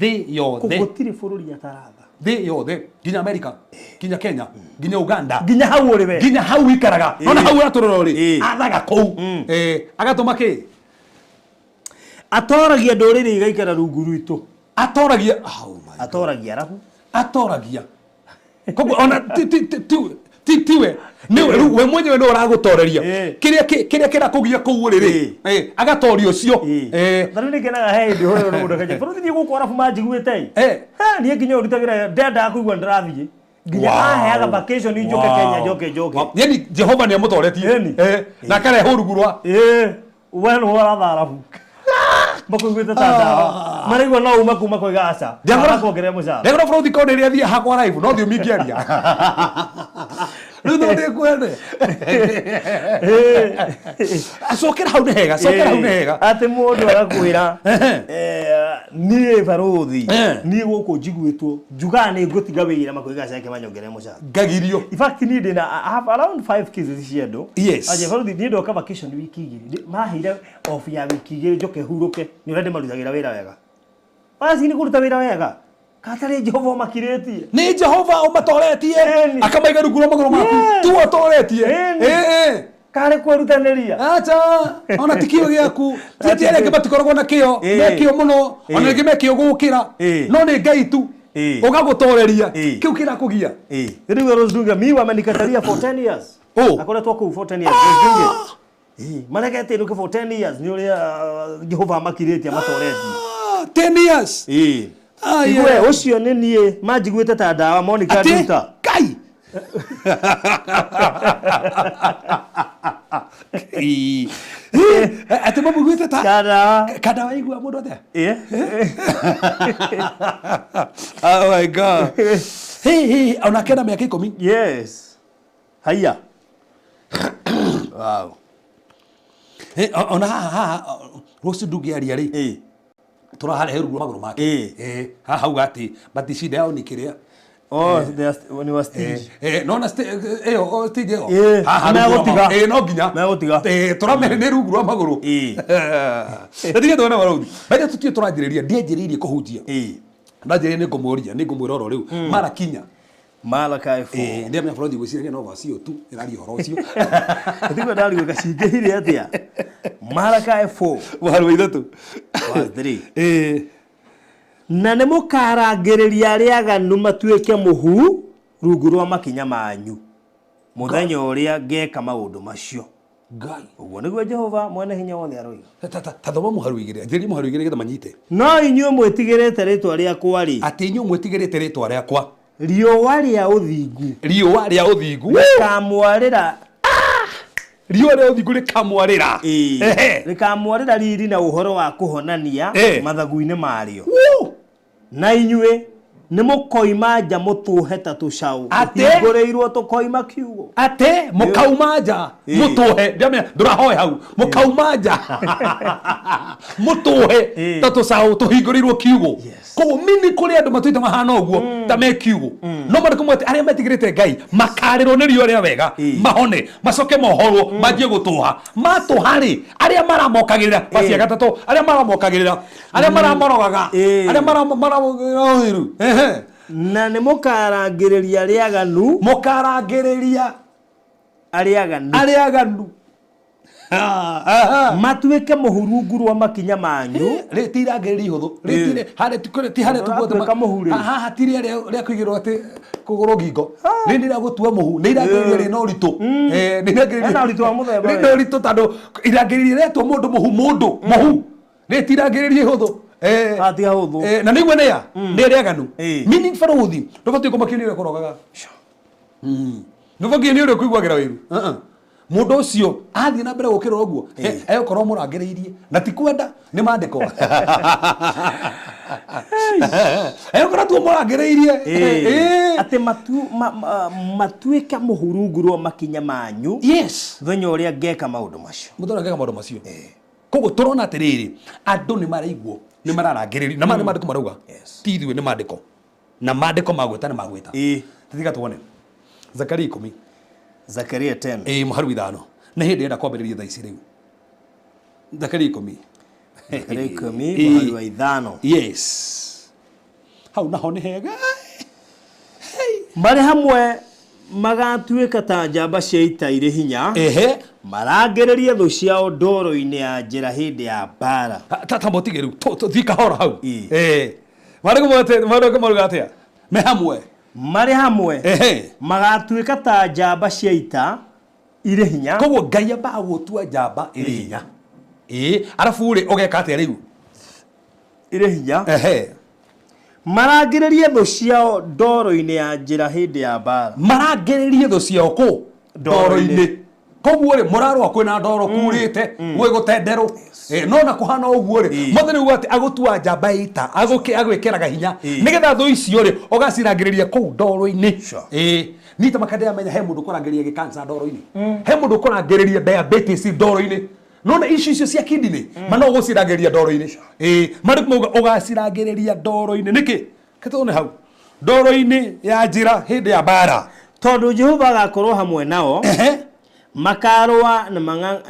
Thĩ yothe. Gũtirĩ bũrũri ataratha. Thĩ yothe, nginya America, nginya Kenya, nginya Uganda, Nginya hau ũrĩ we. Nginya hau ikaraga. Nona hau ũratũrora ũrĩ, Ĩ. athaga kũu. Agatũma kĩ? Atoragia ndũrĩrĩ igaikara rungu rwitũ. Atoragia, oh my. Atoragia arabu. Atoragia. Koguo ona tiwe, niwe rĩu we mwenyewe nĩwe ũragũtoreria Ĩ. kĩrĩa kĩrĩa kĩrakũgia kũu ũrĩ rĩ. Agatoria ũcio. Ta rĩu nĩngenaga he hĩndĩ ũhũrĩrwo nĩ mũndũ akanja bũrũri thiĩ gũkũ arabu manjiguĩte ĩ. He, niĩ nginya ũrutagĩra ndendaga kũigua nĩndĩrathiĩ nginya aheaga vacation njoke Kenya, njoke njoke. Wow. Yani Jehova nĩ amũtoretie. Ĩni. Na akarehe rungu rwa Ĩ, we nĩwe ũratha arabu makũiguĩte ta ndawa maraigua no uma kuma koiga aca kuongerera mũcara. Ndagora bũrũri ko rĩrĩa thiĩ hakwa live no thiomi ingĩaria rĩu no ndĩkwende. Cokera hau nĩ hega, cokera hau nĩ hega. Atĩ mũndũ agakwĩra, niĩ barũthi, niĩ gũkũ njiguĩtwo njugaga nĩ ngũtiga wĩra makoiga aceke manyongerere mũcara. Ngagirio. In fact, niĩ ndĩna, I have around five cases cia andũ. Yes. Aje barũthi, niĩ ndoka vacation wiki 2, maheire off ya wiki 2 njoke hurũke nĩ ũrĩa ndĩmarutagĩra wĩra wega. Basi nĩ kũruta wĩra wega katarĩ Jehova ũmakirĩtie. Nĩ Jehova ũmatoretie. Ĩni. Akamaiga rungu rwa magũrũ maku. Yes. Tu ũtoretie. Ĩni. Ĩ, ĩ. Karĩ kwĩrutanĩria. Acha, ona ti kĩo gĩaku. Ti atĩ arĩa angĩ matikoragwo na kĩo. Ĩ. Me kĩo mũno, ona Ĩ. rĩngĩ me kĩo gũgũkĩra. Ĩ. No nĩ Ngai tu Ĩ. ũgagũtoreria. Ĩ. Kĩu kĩrakũgia. Rĩu Rose Dunga mi wamenikataria for 10 years. Oh. Akoretwo kũu for 10 years Rose Dunga. Ĩ, maregete ĩnũke for 10 years nĩ ũrĩa Jehova amakirĩtie amatoretie. Ah, 10 years. Ĩ. Ah, Igue yeah. ũcio nĩ niĩ manjiguĩte ta ndawa Monica Atĩ Nduta. Ngai. Ĩ. Atĩ mamũiguĩte ta Ta ndawa. Kada waigua mũndũ atĩa? Ĩ. Oh my God. Hey, hey, onake na mĩaka 10. Yes. Haiya. Wow. Hey, ona haha haha rũciũ ndũngĩaria rĩ, Ĩ. tũraharehe rungu rwa magũrũ make. Ĩ. Haha hauga atĩ bati shida yao nĩ kĩrĩa. Oh, they are ni wa stage. Nona ĩyo o stage ĩyo. Ĩ, Haha rungu rwa megũtiga. magũrũ. No nginya. Megũtiga. Tũramere nĩ rungu rwa magũrũ. Ĩ. Ndige tuone warauthi. Baitha tũtiĩ tũranjĩrĩria, ndianjĩrĩirie kũhunjia. Ĩ. Ndanjĩrĩirie nĩ ngũmũria, nĩ ngũmwĩra oro rĩu. Mara kinya. Malachi 4. Ndiamenya bũrũri gwĩciria no vacio tu ĩraria ũhoro ũcio. Ndigwa ndarigwo gacingĩhire atĩa. Malachi 4 Mũhari wa 3. Verse 3. Na nĩ mũkarangĩrĩria arĩa aganu matuĩke mũhu rungu rwa makinya manyu mũthenya ũrĩa ngeka maũndũ macio. Ngai. Ũguo nĩguo Jehova mwene hinya wothe aroiga. Ta thoma mũhari wa 2. Njĩrĩria mũhari wa 2 nĩgetha manyite. No inyuĩ mwĩtigĩrĩte rĩtwa rĩakwa rĩ, Atĩ inyuĩ mwĩtigĩrĩte rĩtwa rĩakwa, riũa rĩa ũthingu riũa rĩa ũthingu, rĩkamwarĩra. Riũa rĩa ũthingu rĩkamwarĩra. Ĩĩ. Ehe. Rĩkamwarĩra riri na ũhoro wa kũhonania mathagu-inĩ marĩo. Woo! Na inyuĩ nĩ mũkoima nja mũtũhe ta tũcaũ Atĩ? tũhingũrĩirwo tũkoima kiugo. Atĩ mũkauma nja Ĩ. mũtũhe, ndiamenya ndũrahoe hau, mũkauma nja mũtũhe Ĩ. ta tũcaũ tũhingũrĩirwo kiugo. Yes. Koguo mini kũrĩ andũ matuĩte mahana ũguo ta me kiugo, no marĩkũ atĩ arĩa metigĩrĩte Ngai makarĩrwo nĩ riũa rĩa wega, Ĩ. mahone, macoke mohorwo, manjie gũtũha. Matũha rĩ, arĩa maramokagĩrĩra bacia gatatũ, arĩa maramokagĩrĩra, arĩa maramorogaga, Ĩ. arĩa maramũru, Na nĩ mũkarangĩrĩria arĩa aganu, mũkarangĩrĩria arĩa aganu arĩa aganu matuĩke mũhurungu rwa makinya manyu. Rĩ ti irangĩrĩria ihũthũ. Rĩ harĩa ti harĩa tũguo. Ũratuĩka mũhu rĩ. Haha ti rĩrĩa rĩa kũigĩrwo atĩ kũgũrũ ngingo, rĩ nĩ rĩa gũtua mũhu, nĩ irangĩrĩria rĩna ũritũ. Nĩ irangĩrĩria Hena ũritũ wa mũthemba rĩna ũritũ tondũ irangĩrĩria rĩatua mũndũ mũhu, mũndũ mũhu, rĩ ti irangĩrĩria ihũthũ. Atiga hũthũ. Na nĩguo nĩa nĩ arĩa aganu. Ĩĩ. Meaning barũthi ndũbatiĩ kũmakio nĩ ũrĩa ũkũrogaga. Ndũbatiĩ nĩ ũrĩa ũkũiguagĩra wĩiru. Mũndũ ũcio athiĩ na mbere gũkĩrora ũguo egũkorwo mũrangĩrĩirie na ti kwenda nĩ mandĩko. Egũkorwo tu mũrangĩrĩirie. Atĩ matuĩke mũhurungu rwa makinya manyu. Yes. Mũthenya ũrĩa ngeka maũndũ macio. Mũthenya ũrĩa ngeka maũndũ macio. Koguo tũrona atĩrĩrĩ andũ nĩ maraiguo nĩ mararangĩrĩrio na nĩ mandĩko marauga. Ti ithuĩ nĩ mandĩko. Na mandĩko magwĩta nĩ magwĩta. Tũthiĩ tuone. Zakaria 10. Zakaria 10. Mũhari wa 5. Nĩ hĩndĩ ĩrenda kwambĩrĩria thaa ici rĩu. Zakaria 10. Zakaria 10 mũhari wa 5. Yes. Hau naho nĩ hega. Marĩ hamwe magatuĩka ta njamba cia ita irĩ hinya. Marangĩrĩrie thũ ciao ndoro-inĩ ya njĩra hĩndĩ ya mbara. Ta mũtige rĩu tũthiĩ kahora hau. Marĩ marauga atĩa? Me hamwe. Marĩ hamwe magatuĩka ta njamba cia ita irĩ hinya. Koguo Ngai ambaga gũtua njamba ĩrĩ hinya. Arabu rĩ ũgeka atĩa rĩu? Ĩrĩ hinya. Marangĩrĩrie thũ ciao ndoro-inĩ ya njĩra hĩndĩ ya mbara. Marangĩrĩrie thũ ciao kũ? Ndoro-inĩ. Koguo rĩ mũrarũa kwĩna ndoro kurĩte gwĩ gũtenderũ. No na kũhana ũguo rĩ mwathani uga atĩ agũtua njamba ita agwĩkĩraga hinya nĩgetha thũ icio rĩ ũgacirangĩrĩria kũu ndoro-inĩ. Niĩ ta makandĩramenya he mũndũ ũkũrangĩrĩria gĩkansa ndoro-inĩ. He mũndũ ũkũrangĩrĩria diabetes ndoro-inĩ. Nona icio icio cia kidney mana ũgũcirangĩrĩria ndoro-inĩ. Marĩ mauga ũgacirangĩrĩria ndoro-inĩ nĩkĩ? Kĩtone hau ndoro-inĩ ya njĩra hĩndĩ ya mbara. Tondũ Jehova agakorwo hamwe nao. Makarũa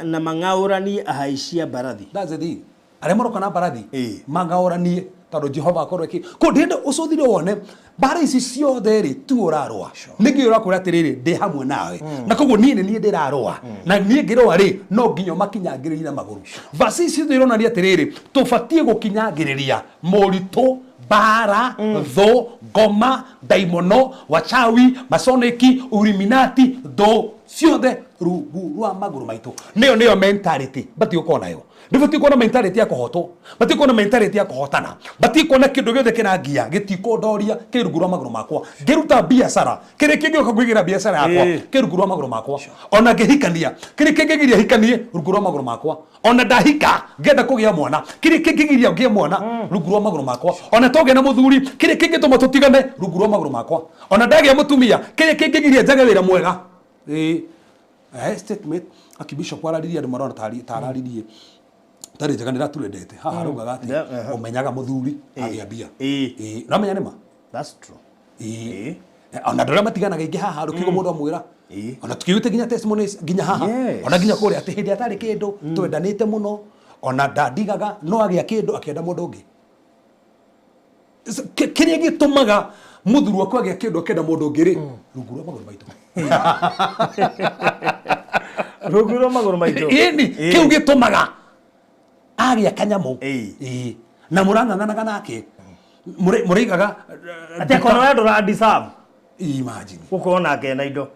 na mang'aũranie ahaici a mbarathi. That's the thing. Arĩa maroka na mbarathi mang'aũranie tondũ Jehova akorwo eki. Ko ndĩrenda ũcũthire wone mbara ici ciothe rĩ tu ũrarũa. Nĩkĩ ũrakwĩra atĩrĩrĩ ndĩ hamwe nawe. Na koguo niĩ nĩ niĩ ndĩrarũa. Na niĩ ngĩrũa rĩ no nginya makinyangĩrĩrie na magũrũ. Verse ici ironania atĩrĩrĩ tũbatiĩ gũkinyangĩrĩria moritũ mbara thũ ngoma ndaimono wachawi masoniki uriminati thũ ciothe rungu rwa magũrũ maitũ. Nĩyo nĩyo mentality batiĩ gũkorwo nayo. Ndibatiĩ kuona mentality ya kũhotwo, batiĩ kuona mentality ya kũhotana, batiĩ kuona kĩndũ gĩothe kĩrangia gĩtikũndoria kĩ rungu rwa magũrũ makwa. Ngĩruta biacara kĩrĩa kĩngĩũka kũigĩra biacara yakwa kĩ rungu rwa magũrũ makwa. Ona ngĩhikania kĩrĩa kĩngĩgiria hikanie rungu rwa magũrũ makwa. Ona ndahika ngĩenda kũgĩa mwana kĩrĩa kĩngĩgiria ngĩe mwana rungu rwa magũrũ makwa. Ona tũgĩa na mũthuri kĩrĩa kĩngĩtũma tũtigane rungu rwa magũrũ makwa. Ona ndagĩa mũtumia kĩrĩa kĩngĩgiria njage wĩra mwega. Statement akibishop araririe andũ marona tararirie tarĩ njega nĩ raturendete haha araugaga atĩ ũmenyaga mũthuri agĩa mbia. Ũramenya nĩ ma? That's true. Ona andũ arĩa matiganaga aingĩ haha rũkiugo mũndũ amwĩra. Ona tukiugĩte nginya testimonies nginya haha. Ona nginya kũrĩa atĩ hĩndĩ atarĩ kĩndũ twendanĩte mũno ona ndandigaga no agĩa kĩndũ akĩenda mũndũ ũngĩ. Kĩrĩa gĩtũmaga mũthuri waku agĩa kĩndũ akĩenda mũndũ ũngĩ rĩ rungu rwa magũrũ maitũ. Rungu rwa magũrũ maitũ. Ĩni kĩu gĩtũmaga agĩa kanyamũ. Na mũrang'ang'anaga nake mũraigaga atĩ akorwo we ndũra deserve. Imagine gũkorwo nake na indo.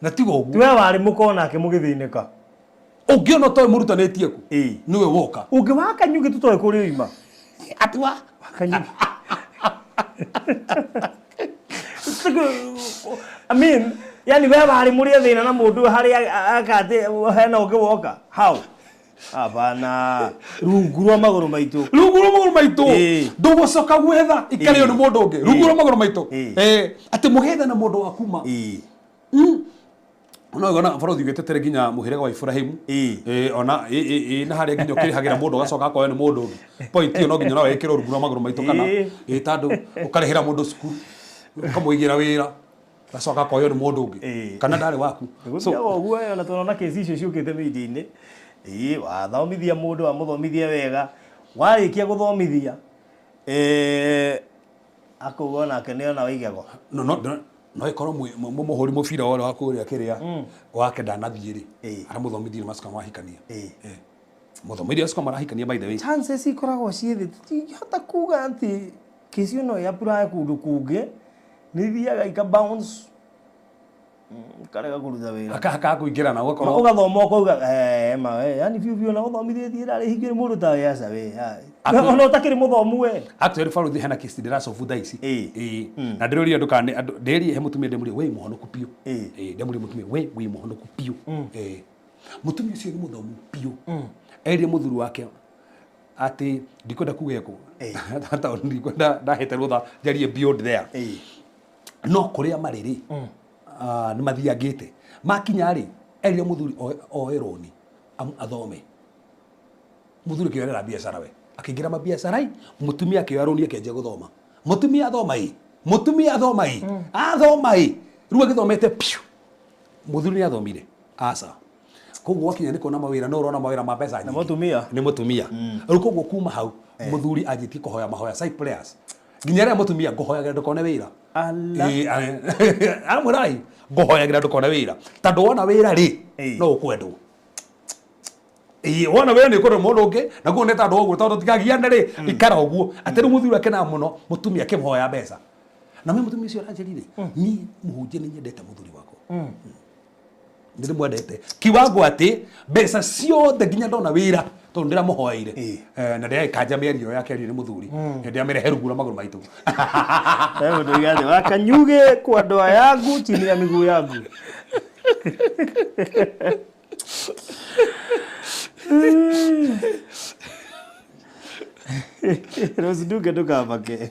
Na tiga ũguo. Ti we warĩ mũkorwo nake mũgĩthĩnĩka. Ũngĩona ũtoĩ mũrutanĩtie ku nĩwe woka. Ũngĩ wa Kanyugi tũtoĩ kũrĩa oima. Atua wa Kanyugi. I mean, yani we warĩ mũrĩ thĩna na mũndũ harĩa akatĩ hena ũngĩ woka. How? Hapana. Rungu rwa magũrũ maitũ. Rungu rwa magũrũ maitũ. Ndũgũcoka gwetha ikarĩo nĩ mũndũ ũngĩ. Rungu rwa magũrũ maitũ. Atĩ mũgetha na mũndũ wa kuma. No ona barothi ugĩte nginya mũhĩrĩga wa Ibrahimu. Ona na harĩa nginya ũkĩrĩhagĩra mũndũ ũgacoka akoya nĩ mũndũ ũngĩ. Point ĩyo no nginya nawe ĩkĩrwo rungu rwa magũrũ maitũ kana tondũ ũkarĩhĩra mũndũ cukuru ũkamũigĩra wĩra gacoka akoywo nĩ mũndũ ũngĩ kana ndarĩ waku. So ũguo ona tũrona kesi icio ciũkĩte media-inĩ. Wathomithia mũndũ wamũthomithia wega warĩkia gũthomithia akauga onake nĩ ona waigego. No ĩkorwo mũhũri mũbira wothe wa kũrĩa kĩrĩa wake ndanathiĩ rĩ aramũthomithia macoka marahikania. Mũthomithia macoka marahikania by the way. Chances ikoragwo ciĩ thĩ tũtingĩhota kuga atĩ kesi ĩno ĩ apply kũndũ kũngĩ nĩ ithiaga ika bounce karega kũruta wĩra. Akakuingĩra na ũgakorwo ũgathoma ũkauga ma we yani biũ biũ na ũthomithĩtie ndarĩ hingio nĩ mũndũ ta we aca we. Ona ũtakĩrĩ mũthomu we. Actually baruthi hena kesi ndĩracobu thaa ici. Ĩĩ. Ĩĩ. Na ndĩroria ndũkane ndĩrie he mũtumia ndĩmũrie we mũhonoku biũ. Ĩĩ. Ĩĩ, ndĩmũrie mũtumia we wĩ mũhonoku biũ. Ĩĩ. Mũtumia ũcio nĩ mũthomu biũ. Erire mũthuri wake atĩ ndikwenda kuga ĩkũ. Tondũ ndikwenda ndahete rũtha njarie beyond there. Ĩĩ. No kũrĩa marĩ rĩ, nĩ mathiangĩte. Makinya rĩ, erire mũthuri oe rũni athome. Mũthuri akĩoerera biacara we. Akĩingĩra mabiacara-inĩ, mũtumia akĩoya rũni akĩanjia gũthoma. Mũtumia athoma ĩ, mũtumia athoma ĩ, athoma ĩ. Rĩu agĩthomete piũ. Mũthuri nĩ athomire. Aca. Koguo gwakinya nĩ kuona mawĩra no ũrona mawĩra ma mbeca nyingĩ. Mũtumia? Nĩ mũtumia. Rĩu koguo kuma hau mũthuri anjĩtie kũhoya mahoya Cypress. Nginya rĩrĩa mũtumia ngũhoyagĩra ndũkone wĩra. Ala. Ĩĩ, amwĩra ĩ, ngũhoyagĩra ndũkone wĩra. Tondũ wona wĩra rĩ, Ĩĩ. no ũkwendwo. Ĩĩ, wona wĩra nĩ ũkwendwo mũndũ ũngĩ, na kuo nĩ tondũ ũguo tondũ tikagiane rĩ, ikara ũguo. Atĩ rĩu mũthuri akenaga mũno mũtumia akĩmũhoya mbeca. Na me mũtumia ũcio aranjĩrire, niĩ mũhunjia nĩ nyendete mũthuri wakwa. Nĩ ndĩmwendete. Kiwango atĩ mbeca ciothe nginya ndona wĩra tondũ ndĩramũhoeire. Ĩĩ. Na ndĩragĩkanja mĩario yake ario nĩ mũthuri. Ndĩramĩrehe rungu rwa magũrũ maitũ. Hebu tuigaze wakanyuge kwa ndoa yangu chini ya miguu yangu. Rose Duke ndũkamake.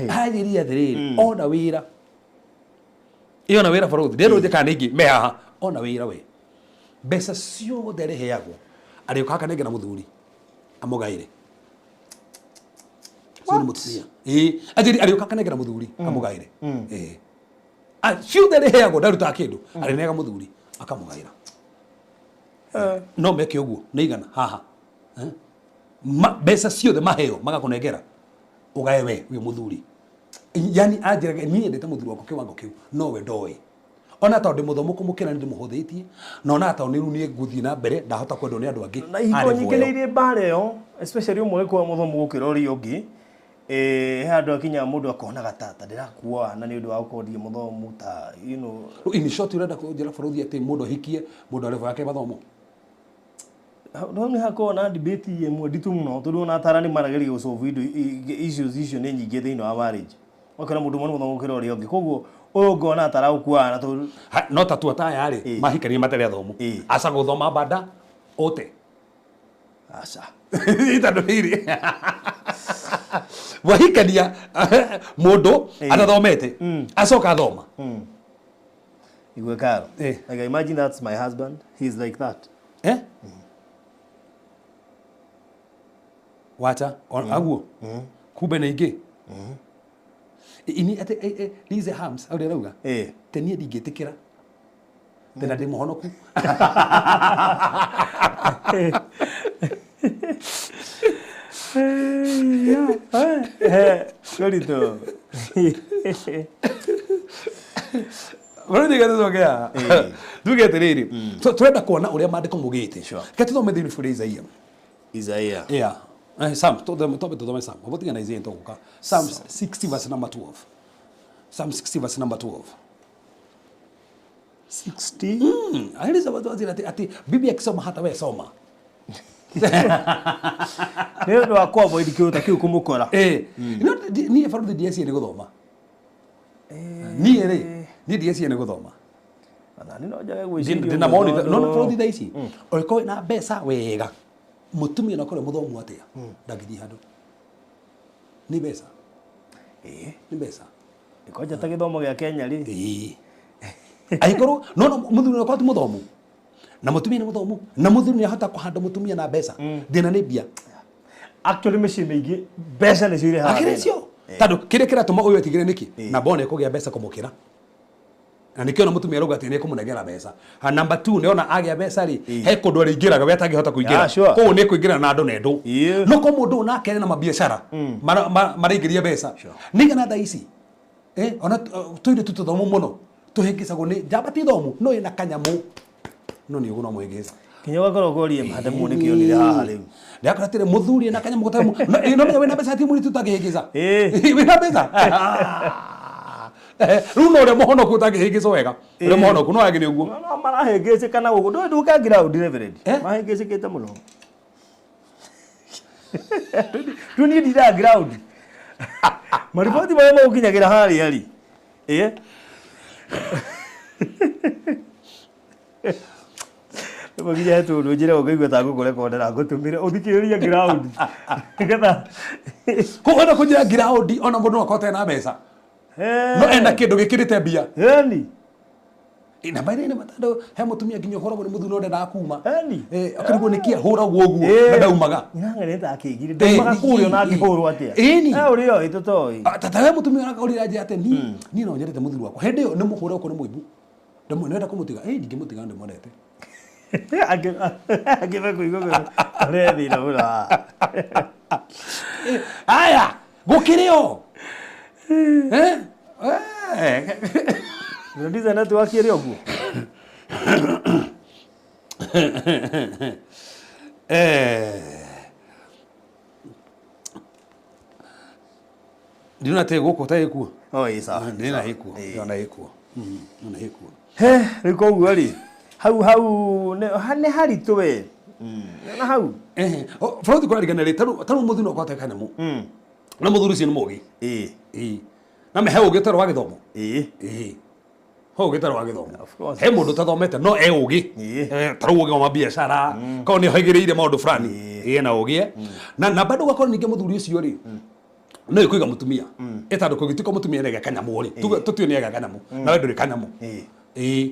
Anjĩrire atĩrĩrĩ, ona wĩra. Ĩ ona wĩra bũrũri, ndĩrũnje kana nĩ ingĩ me haha. Ona wĩra we. Mbeca ciothe arĩheagwo, arĩũkaga akanengera mũthuri amũgaĩre. Ũcio nĩ mũtumia. Ĩĩ, anjĩrire arĩũkaga akanengera mũthuri amũgaĩre. Ĩĩ. Ciothe arĩheagwo ndarutaga kĩndũ, arĩneaga mũthuri akamũgaĩra. No meke ũguo nĩ igana haha. Mbeca ciothe maheo magakũnengera ũgae we wĩ mũthuri. Yani anjĩraga niĩ nyendete mũthuri wakwa kĩwango kĩu no we ndoĩ. Ona tondũ ndĩ mũthomu kũmũkĩra nĩ ndĩmũhũthĩtie, na ona tondũ nĩ rĩu niĩ ngũthiĩ na mbere ndahota kwendwo nĩ andũ angĩ. Na ihiko arĩ nyingĩ nĩ muoyo. irĩ mbara ĩyo, especially ũmwe ũgĩkorwo mũthomu gũkĩra ũrĩa ũngĩ. He handũ akinya mũndũ akonaga ta ndĩrakua na nĩ ũndũ wa gũkorwo ndirĩ mũthomu ta, you know. In short ũrenda kũnjĩra bũrũri atĩ mũndũ ahikie mũndũ arĩ yake mathomo. No nĩ hakoragwo na debate ĩmwe nditũ mũno tondũ ona atarani marageria gũsolve indo issues icio nĩ nyingĩ thĩinĩ wa marriage. Ũgakora mũndũ ũmwe nĩ mũthomu gũkĩra ũrĩa ũngĩ. Koguo ũyũ ũngĩ ona ataragũkuaga na tondũ No ta tuataya rĩ, mahikania matarĩ athomu. Aca gũthoma bada ote. Aca. Tondũ rĩrĩ. Wahikania mũndũ atathomete, acoka athoma. Igwe Karo. Like I imagine that's my husband. He's like that. Eh? Wacha, aguo. Kumbe nĩ ingĩ. Ini atĩ Lize Hams, ũrĩa arauga. Te niĩ ndingĩtĩkĩra. Tena ndĩ mũhonoku. Kũritũ. Bũrũri gĩtũcokea. Tuge atĩrĩrĩ, tũrenda kuona ũrĩa maandĩko maugĩte. Reke tũthome thĩinĩ ibuku rĩa Isaia. Isaia. Yeah. Psalm, twambe tũthome Psalm. Ũbũtiga na Isaia nĩtũgũka. Psalm 60 verse number 12. Psalm 60 verse number 12. 60? Aeleza watu wazira ati bibi akisoma hata wewe soma. Nĩ ũndũ wa kũ-avoid kĩũndũ ta kĩu kũmũkora. No, niĩ baruthi ndiecirie nĩ gũthoma. Niĩ rĩ, niĩ ndiecirie nĩ gũthoma. Ona nĩ no njage gwĩciria Ndĩna ũguo mawoni, tondũ no baruthi thaa ici, ũngĩkorwo wĩna mbeca wega, mũtumia no akorwo e mũthomu atĩa, ndangĩthiĩ handũ. Nĩ mbeca. Nĩ mbeca. Kwanja ta gĩthomo gĩa Kenya rĩ. Angĩkorwo, no, no, mũthuri no akorwo ti mũthomu. Na mũtumia nĩ mũthomu. Na mũthuri nĩ ahota kũhanda mũtumia na mbeca. Thĩna nĩ mbia. Actually mĩciĩ mĩingĩ mbeca nĩcio irehaga Akĩrĩ thĩna. cio. Tondũ kĩrĩa kĩratũma ũyũ etigĩre nĩkĩ? Na mbona ĩkũgĩa mbeca kũmũkĩra. Na nĩkĩo ona mũtumia arauga atĩ nĩekũmũnengera mbeca. Ha, number 2 nĩona agĩa mbeca rĩ, he kũndũ arĩingĩraga we atangĩhota kũingĩra. Yeah, sure. Kũu nĩ kũingĩra na andũ na ndũ. No ko mũndũ ũyũ nake ena mabiacara, maraingĩria mbeca. Nĩigana thaa ici. Ona tũirĩtu tũthomu mũno, tũhĩngĩcagwo nĩ njamba ti thomu, no ĩna kanyamũ. No nĩ ũguo no mũhĩngĩca. Kinya ũgakorwo ũkorie, hande mũndũ nĩkĩo onire haha rĩu. Ndĩrakora atĩrĩ, mũthuri ena kanyamũ gatarĩ no, no menya wĩna mbeca ti mũirĩtu ũtangĩhĩngĩca. Wĩna mbeca? Rĩu no ũrĩa mũhonoku ũtangĩhĩngĩcwo wega. Ũrĩa mũhonoku no agĩre ũguo. No marahĩngĩcĩka na gũkũ. Ndũĩ ndũka ground Reverend. Mahĩngĩcĩkĩte mũno. Rĩu niĩ ndiraga ground. Mariboti marĩa magũkinyagĩra harĩa rĩ. Ĩĩ. Rĩmwe nginya he tũndũ njĩra ũkaigua ta ngũkũrekondera ngũtũmĩre ũthikĩrĩrie ground. Nĩgetha Koguo enda kũnjĩra ground ona mũndũ no akorwo atarĩ na mbeca. No ena kĩndũ gĩkĩrĩte mbia. Ĩni. Na maitho nĩ matandũ he mũtumia nginya ũhũragwo nĩ mũthuri no ndendaga kuma. Ĩni. Akarigwo nĩkĩ ahũragwo ũguo na ndaumaga. Nyinanga nĩ takĩigire. Ndaumaga kũrĩa ona angĩhũrwo atĩa. Ĩni. Ũrĩa oĩ tũtoĩ. Tata we mũtumia ũrĩa njĩra atĩ niĩ no nyendete mũthuri wakwa. Hĩndĩ ĩyo nĩ mũhũre okorwo nĩ mũimbu. Ndĩmwenda kũmũtiga. Ndingĩmũtiga ndĩmwendete. Angĩbe kũigua ũrethira mũno. Aya, gũkĩrĩ o. Producer network ĩrĩ ũguo. Ndĩrona atĩ gũkũ ta ĩkuo. Oh, ĩ sawa. Ndĩrona ĩkuo. Ndĩrona ĩkuo. Ndĩrona ĩkuo. He, rĩu koguo rĩ, hau hau nĩ haritũ we. Na hau. Bũrũri kũrarigana rĩ, tarĩu mũthuri no akorwo atarĩ kanyamũ. Na mũthuri ũcio nĩ mũũgĩ. Ĩĩ. Na he ũũgĩ ũtarĩ wa gĩthomo. Ĩĩ. Ĩĩ. He ũũgĩ ũtarĩ wa gĩthomo. He mũndũ ũtathomete no e ũũgĩ. Tarĩu ũũgĩ wa mabiacara, korwo nĩ ohĩgĩrĩire maũndũ fulani. Ĩĩ na ũũgĩ. Na bado ũgakorwo ningĩ mũthuri ũcio rĩ, no ĩkũiga mũtumia. Ĩ tondũ kũngĩtuĩka mũtumia nĩ agĩa kanyamũ rĩ, tuge tũtiũĩ nĩ agĩa kanyamũ, nawe ndũrĩ kanyamũ. Ĩĩ,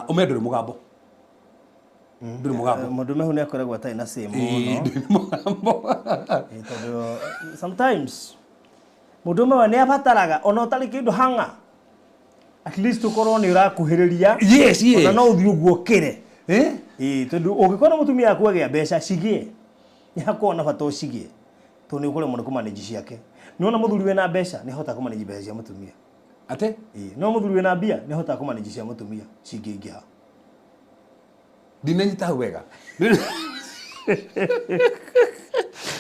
ũme ndũrĩ mũgambo. Ndũrĩ mũgambo. Mũndũ mehu nĩ akoragwo atarĩ na say mũno. Ndũrĩ mũgambo. Tondũ sometimes mũndũ ũmwe nĩ abataraga ona ũtarĩ kĩndũ hanga. At least ũkorwo nĩ ũrakuhĩrĩria. Yes, yes. Ona no ũthiĩ ũguo ũkĩre. Ĩĩ, tondũ ũngĩkorwo mũtumia waku agĩa mbeca cigĩe, nĩ hakoragwo na bata ũcigĩe. Tondũ nĩ ũkũremwo nĩ kũmanage ciake. Nĩwona mũthuri wĩna mbeca nĩ ahotaga kũmanage mbeca cia mũtumia. Ate? Ĩĩ, no mũthuri wĩna mbia nĩ ahotaga kũmanage cia mũtumia cingĩingĩha. Ndinanyita hau wega.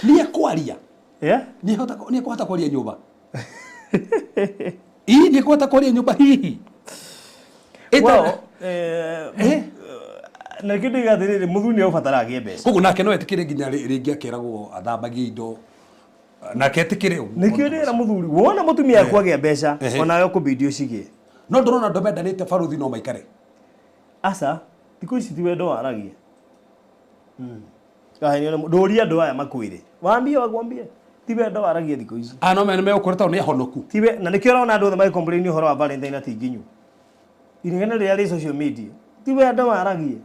Nĩ ekwaria. Nĩ ekũhota kwaria nyũmba. Ĩĩ, nĩ ekũhota kwaria nyũmba hihi. Well, na nĩkĩo ndoiga atĩrĩrĩ, mũthuri nĩ ũbataraga agĩe mbeca. Koguo nake no etĩkĩre nginya rĩngĩ akeragwo athambagie indo. Nake etĩkĩre ũguo. Nĩkĩo ndĩra mũthuri, wona mũtumia waku agĩa mbeca, onawe ũkũbidi ũcigĩe. No ndũrona andũ mendanĩte barũthi no maikare. Aca, thikũ ici ti wendo waragia. Ndũrie andũ aya makwĩre. Wambie wakwambie. Ti wendo waragia thikũ ici. No mene megũkora tondũ nĩ ahonoku. Tiwe, na nĩkĩo ũrona andũ othe magĩcomplain ũhoro wa Valentine atĩ nginyu. Inegene rĩrĩa rĩ social media. Ti wendo waragia.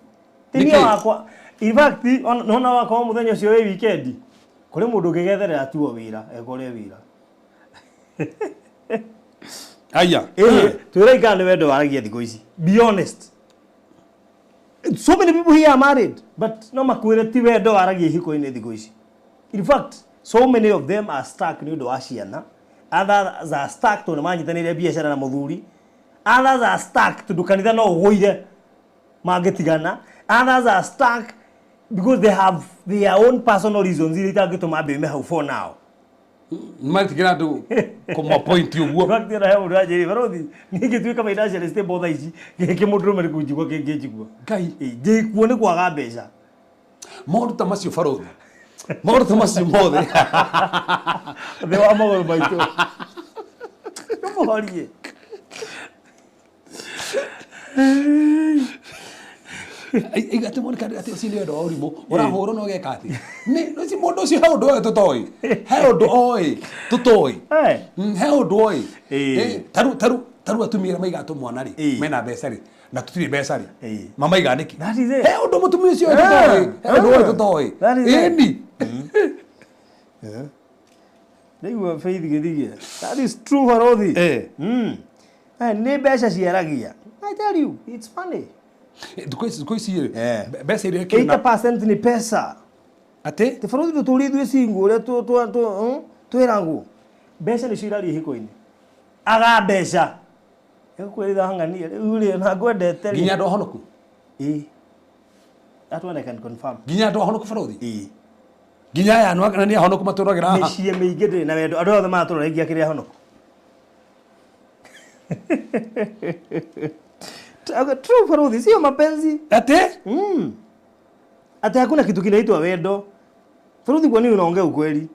Ti niĩ wakwa. In fact, nona wakwa mũthenya ũcio wĩ weekend. Kũrĩ mũndũ ũngĩgetherera atuo wĩra, ekore wĩra. Aya. Twĩra ikara nĩ wendo waragia thikũ ici. Be honest. So many people here are married, but no makwĩre ti wendo waragia ihiko-inĩ thikũ ici. In fact, so many of them are stuck nĩ ũndũ wa ciana. Others are stuck tondũ manyitanĩire biacara na mũthuri. Others are stuck tondũ kanitha no ũgũire mangĩtigana. Others are stuck because they have their own personal reasons iria itangĩtũma mbĩme hau for now. Matigĩra andũ kũmapoint ũguo. In fact, ona he mũndũ anjĩrire, barũthi, niĩ ngĩtuĩka financially stable thaa ici, gĩkĩ mũndũrũme nĩ kũnjigua kĩngĩnjigua. Ngai. Ndĩkuo nĩ kwaga mbeca. Maũndũ ta macio barũthi. Maũndũ ta macio mothe. Thĩ wa magũrũ maitũ. Tũmũhorie. Atĩ Monica atĩ ũcio nĩ wendo wa ũrimũ. Ũrahũrwo na ũgeka atĩ. Nĩ ũcio mũndũ ũcio he ũndũ oĩ tũtoĩ. He ũndũ oĩ tũtoĩ. He ũndũ oĩ. Tarĩu atumia arĩa maigaga tũmwana rĩ, mena mbeca rĩ, na tũtirĩ mbeca rĩ. Mamaigaga nĩkĩ? He ũndũ mũtumia ũcio oĩ tũtoĩ. He ũndũ oĩ tũtoĩ. Ĩni. Ndaigua Faith Gĩthigie. That is true barũthi. Nĩ mbeca ciaragia. I tell you, it's funny. Thikũ ici rĩ, mbeca iria ikĩona 80% ni pesa. Atĩ? Ti bũrũri tũtũrie ithuĩ single ũrĩa twĩragwo. Mbeca nĩcio iraria ihiko-inĩ. Aga mbeca. Ĩgũkwĩrĩra hang'ania rĩu rĩ na ngwendete rĩ. Nginya andũ ahonoku? Ĩĩ. That one I can confirm. Nginya andũ ahonoku bũrũri? Ĩĩ. Nginya aya nĩ ahonoku matũragĩra haha. Mĩciĩ mĩingĩ ndĩrĩ na wendo. Andũ othe maratũrora aingĩ akĩrĩ ahonoku. True Farodhi, sio mapenzi. Ate? Ati hakuna kitu kinaitwa wendo. Farodhi, kwa nini unaongea ukweli?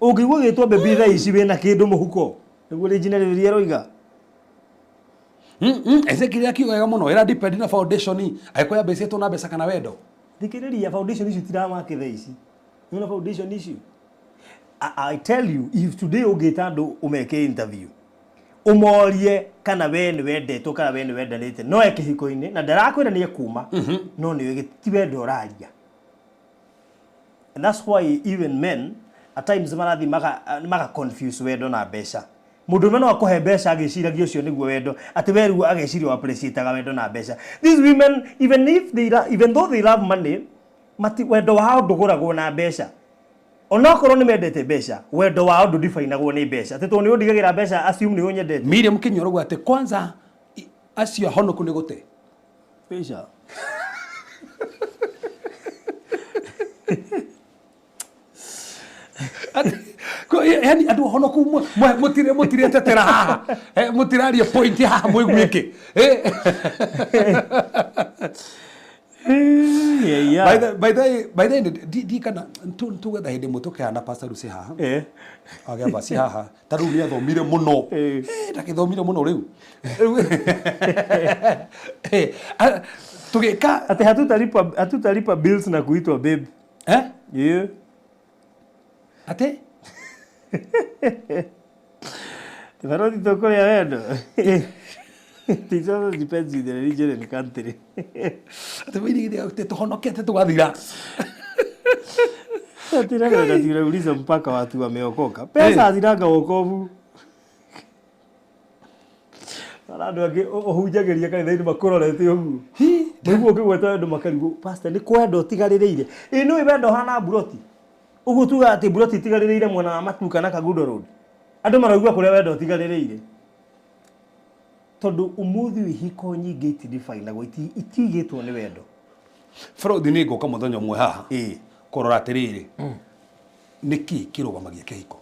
Ũngĩigua gĩtwo baby thaa ici wĩna kĩndũ mũhuko. Nĩguo rĩnjina rĩrĩa roiga. Ezekiel akiuga wega mũno ĩra depend na foundation angĩkorwo yambĩcĩtwo na mbeca kana wendo. Thikĩrĩria foundation icio itiramake thaa ici. Nĩwona foundation icio? I tell you, if today ũngĩta andũ ũmeke interview, ũmorie kana we nĩ wendetwo kana we nĩ wendanĩte, no e kĩhiko-inĩ na ndarakwĩra nĩ ekuma, no nĩ ti wendo ũraria. And that's why even men at times marathi maka confuse wendo na mbeca. Mũndũ ũmwe no akũhe mbeca agĩciragia ũcio nĩguo wendo, atĩ we rĩu ageciria o appreciate-aga wendo na mbeca. These women, even if they even though they love money, mati wendo wao ndũgũragwo na mbeca. Onokorwo nĩ mendete mbeca, wendo wao ndũdifainagwo nĩ mbeca. Atĩ tondũ nĩ ũndigagĩra mbeca, assume nĩ ũnyendete. Miriam Kinyua arauga atĩ kwanza acio ahonoku nĩ gũte mbeca. Yani andũ ahonoku mũtire tetera haha, mũtiraria point haha mũiguĩke. Yeah. By the way, ndikana tugwetha hĩndĩ ĩmwe tũkĩhana Pastor Lucy haha. Agĩamba ci haha. Ta rĩu nĩathomire mũno. Ndagĩthomire mũno rĩu. Tũgĩka atĩ hatutalipa bills na kuitwa babe. Eh? Yeah. Ate? Farodhi tũkũrĩa wendo. It also depends with the religion and country. Ate wĩrigire atĩ tũhonokete tũgathira. Tiraga tunauliza mpaka watu wameokoka. Pesa hazinanga wokovu. Ara andũ angĩ ũhunjagĩria kanitha-inĩ makũrorete ũguo. Nĩguo ũkĩgweta wendo makarigwo, pastor nĩ kwenda ũtigarĩrĩire. Ĩ nĩũĩ wendo ũhana mburoti. Ũguo tugaga atĩ mburoti itigarĩrĩire mwena wa Matuka na Kangundo Road. Andũ maraigua kũrĩa wendo ũtigarĩrĩire. Tondũ ũmũthĩ ihiko nyingĩ itidifainagwo, itigĩtwo nĩ wendo. Farodhi nĩ ngũka mũthenya ũmwe haha. Kũrora atĩrĩrĩ, nĩkĩ kĩrũgamagia kĩhiko?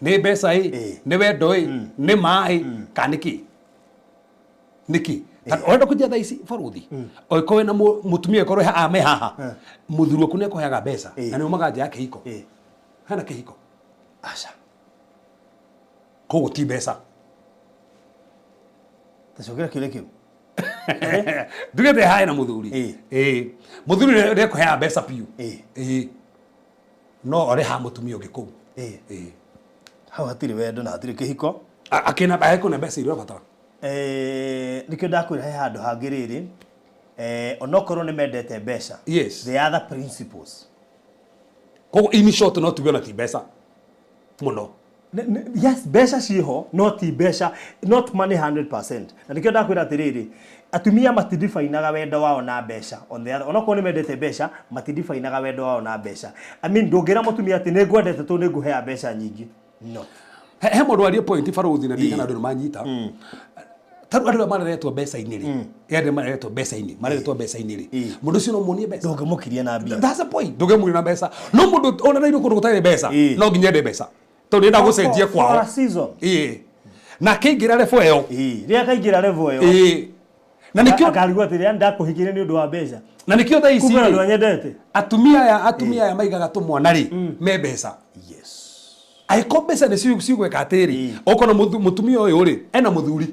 Nĩ mbeca ĩ, nĩ wendo ĩ, nĩ maĩ, kana nĩkĩ? Nĩkĩ? Ũrenda kũnjia thaa ici Farodhi, ũngĩkorwo wĩna mũtumia ĩkorwo ame haha, mũthuri waku nĩekũheaga mbeca na nĩumaga nja ya kĩhiko. Hena kĩhiko? Aca. Koguo ti mbeca. Tacokera kĩũria kĩu. Ndugĩte hae na mũthuri. Mũthuri nĩekũheaga mbeca biũ. No ũrĩhaga mũtumia ũngĩ kũu. Hau hatirĩ wendo na hatirĩ kĩhiko. Akĩna ekũne mbeca iria ũrabatara. Nĩkĩo ndakwĩra he handũ hangĩ rĩrĩ, onokorwo nĩ mendete mbeca. Yes. The other principles. Koguo in short no tuge ona ti mbeca mũno. Yes, mbeca ciĩho, no ti mbeca, not money 100%. Na nĩkĩo ndakwĩra atĩrĩrĩ, atumia matidifainaga wendo wao na mbeca. On the other, onokorwo nĩ mendete mbeca, matidifainaga wendo wao na mbeca. I mean, ndũngĩra mũtumia atĩ nĩ ngwendete tondũ nĩ ngũheaga mbeca nyingĩ. No. He mũndũ arie point Farodhi na ndirikana andũ nĩ manyita. Ta rĩu andũ arĩa mareretwo mbeca-inĩ rĩ, andũ mareretwo mbeca-inĩ, mareretwo mbeca-inĩ rĩ, mũndũ ũcio no muonie mbeca. Ndũngĩmũkiria na mbia. That's the point. Ndũngĩmũkiria na mbeca. No mũndũ onereirwo kũndũ gũtarĩ mbeca, no nginya ende mbeca. Tondũ nĩenda gũcenjia kwao. For a season. Na akĩingĩra level ĩyo. Rĩrĩa akaingĩra level ĩyo. Na nĩkĩo akarigwo atĩrĩ, yani ndakũhikirie nĩ ũndũ wa mbeca. Na nĩkĩo thaa ici Kumbe rĩ, andũ anyendete. Atumia aya maigaga tũmwana rĩ, me mbeca. Yes. Angĩkorwo mbeca nĩ cigwĩka atĩrĩ, okorwo mũtumia ũyũ rĩ, ena mũthuri.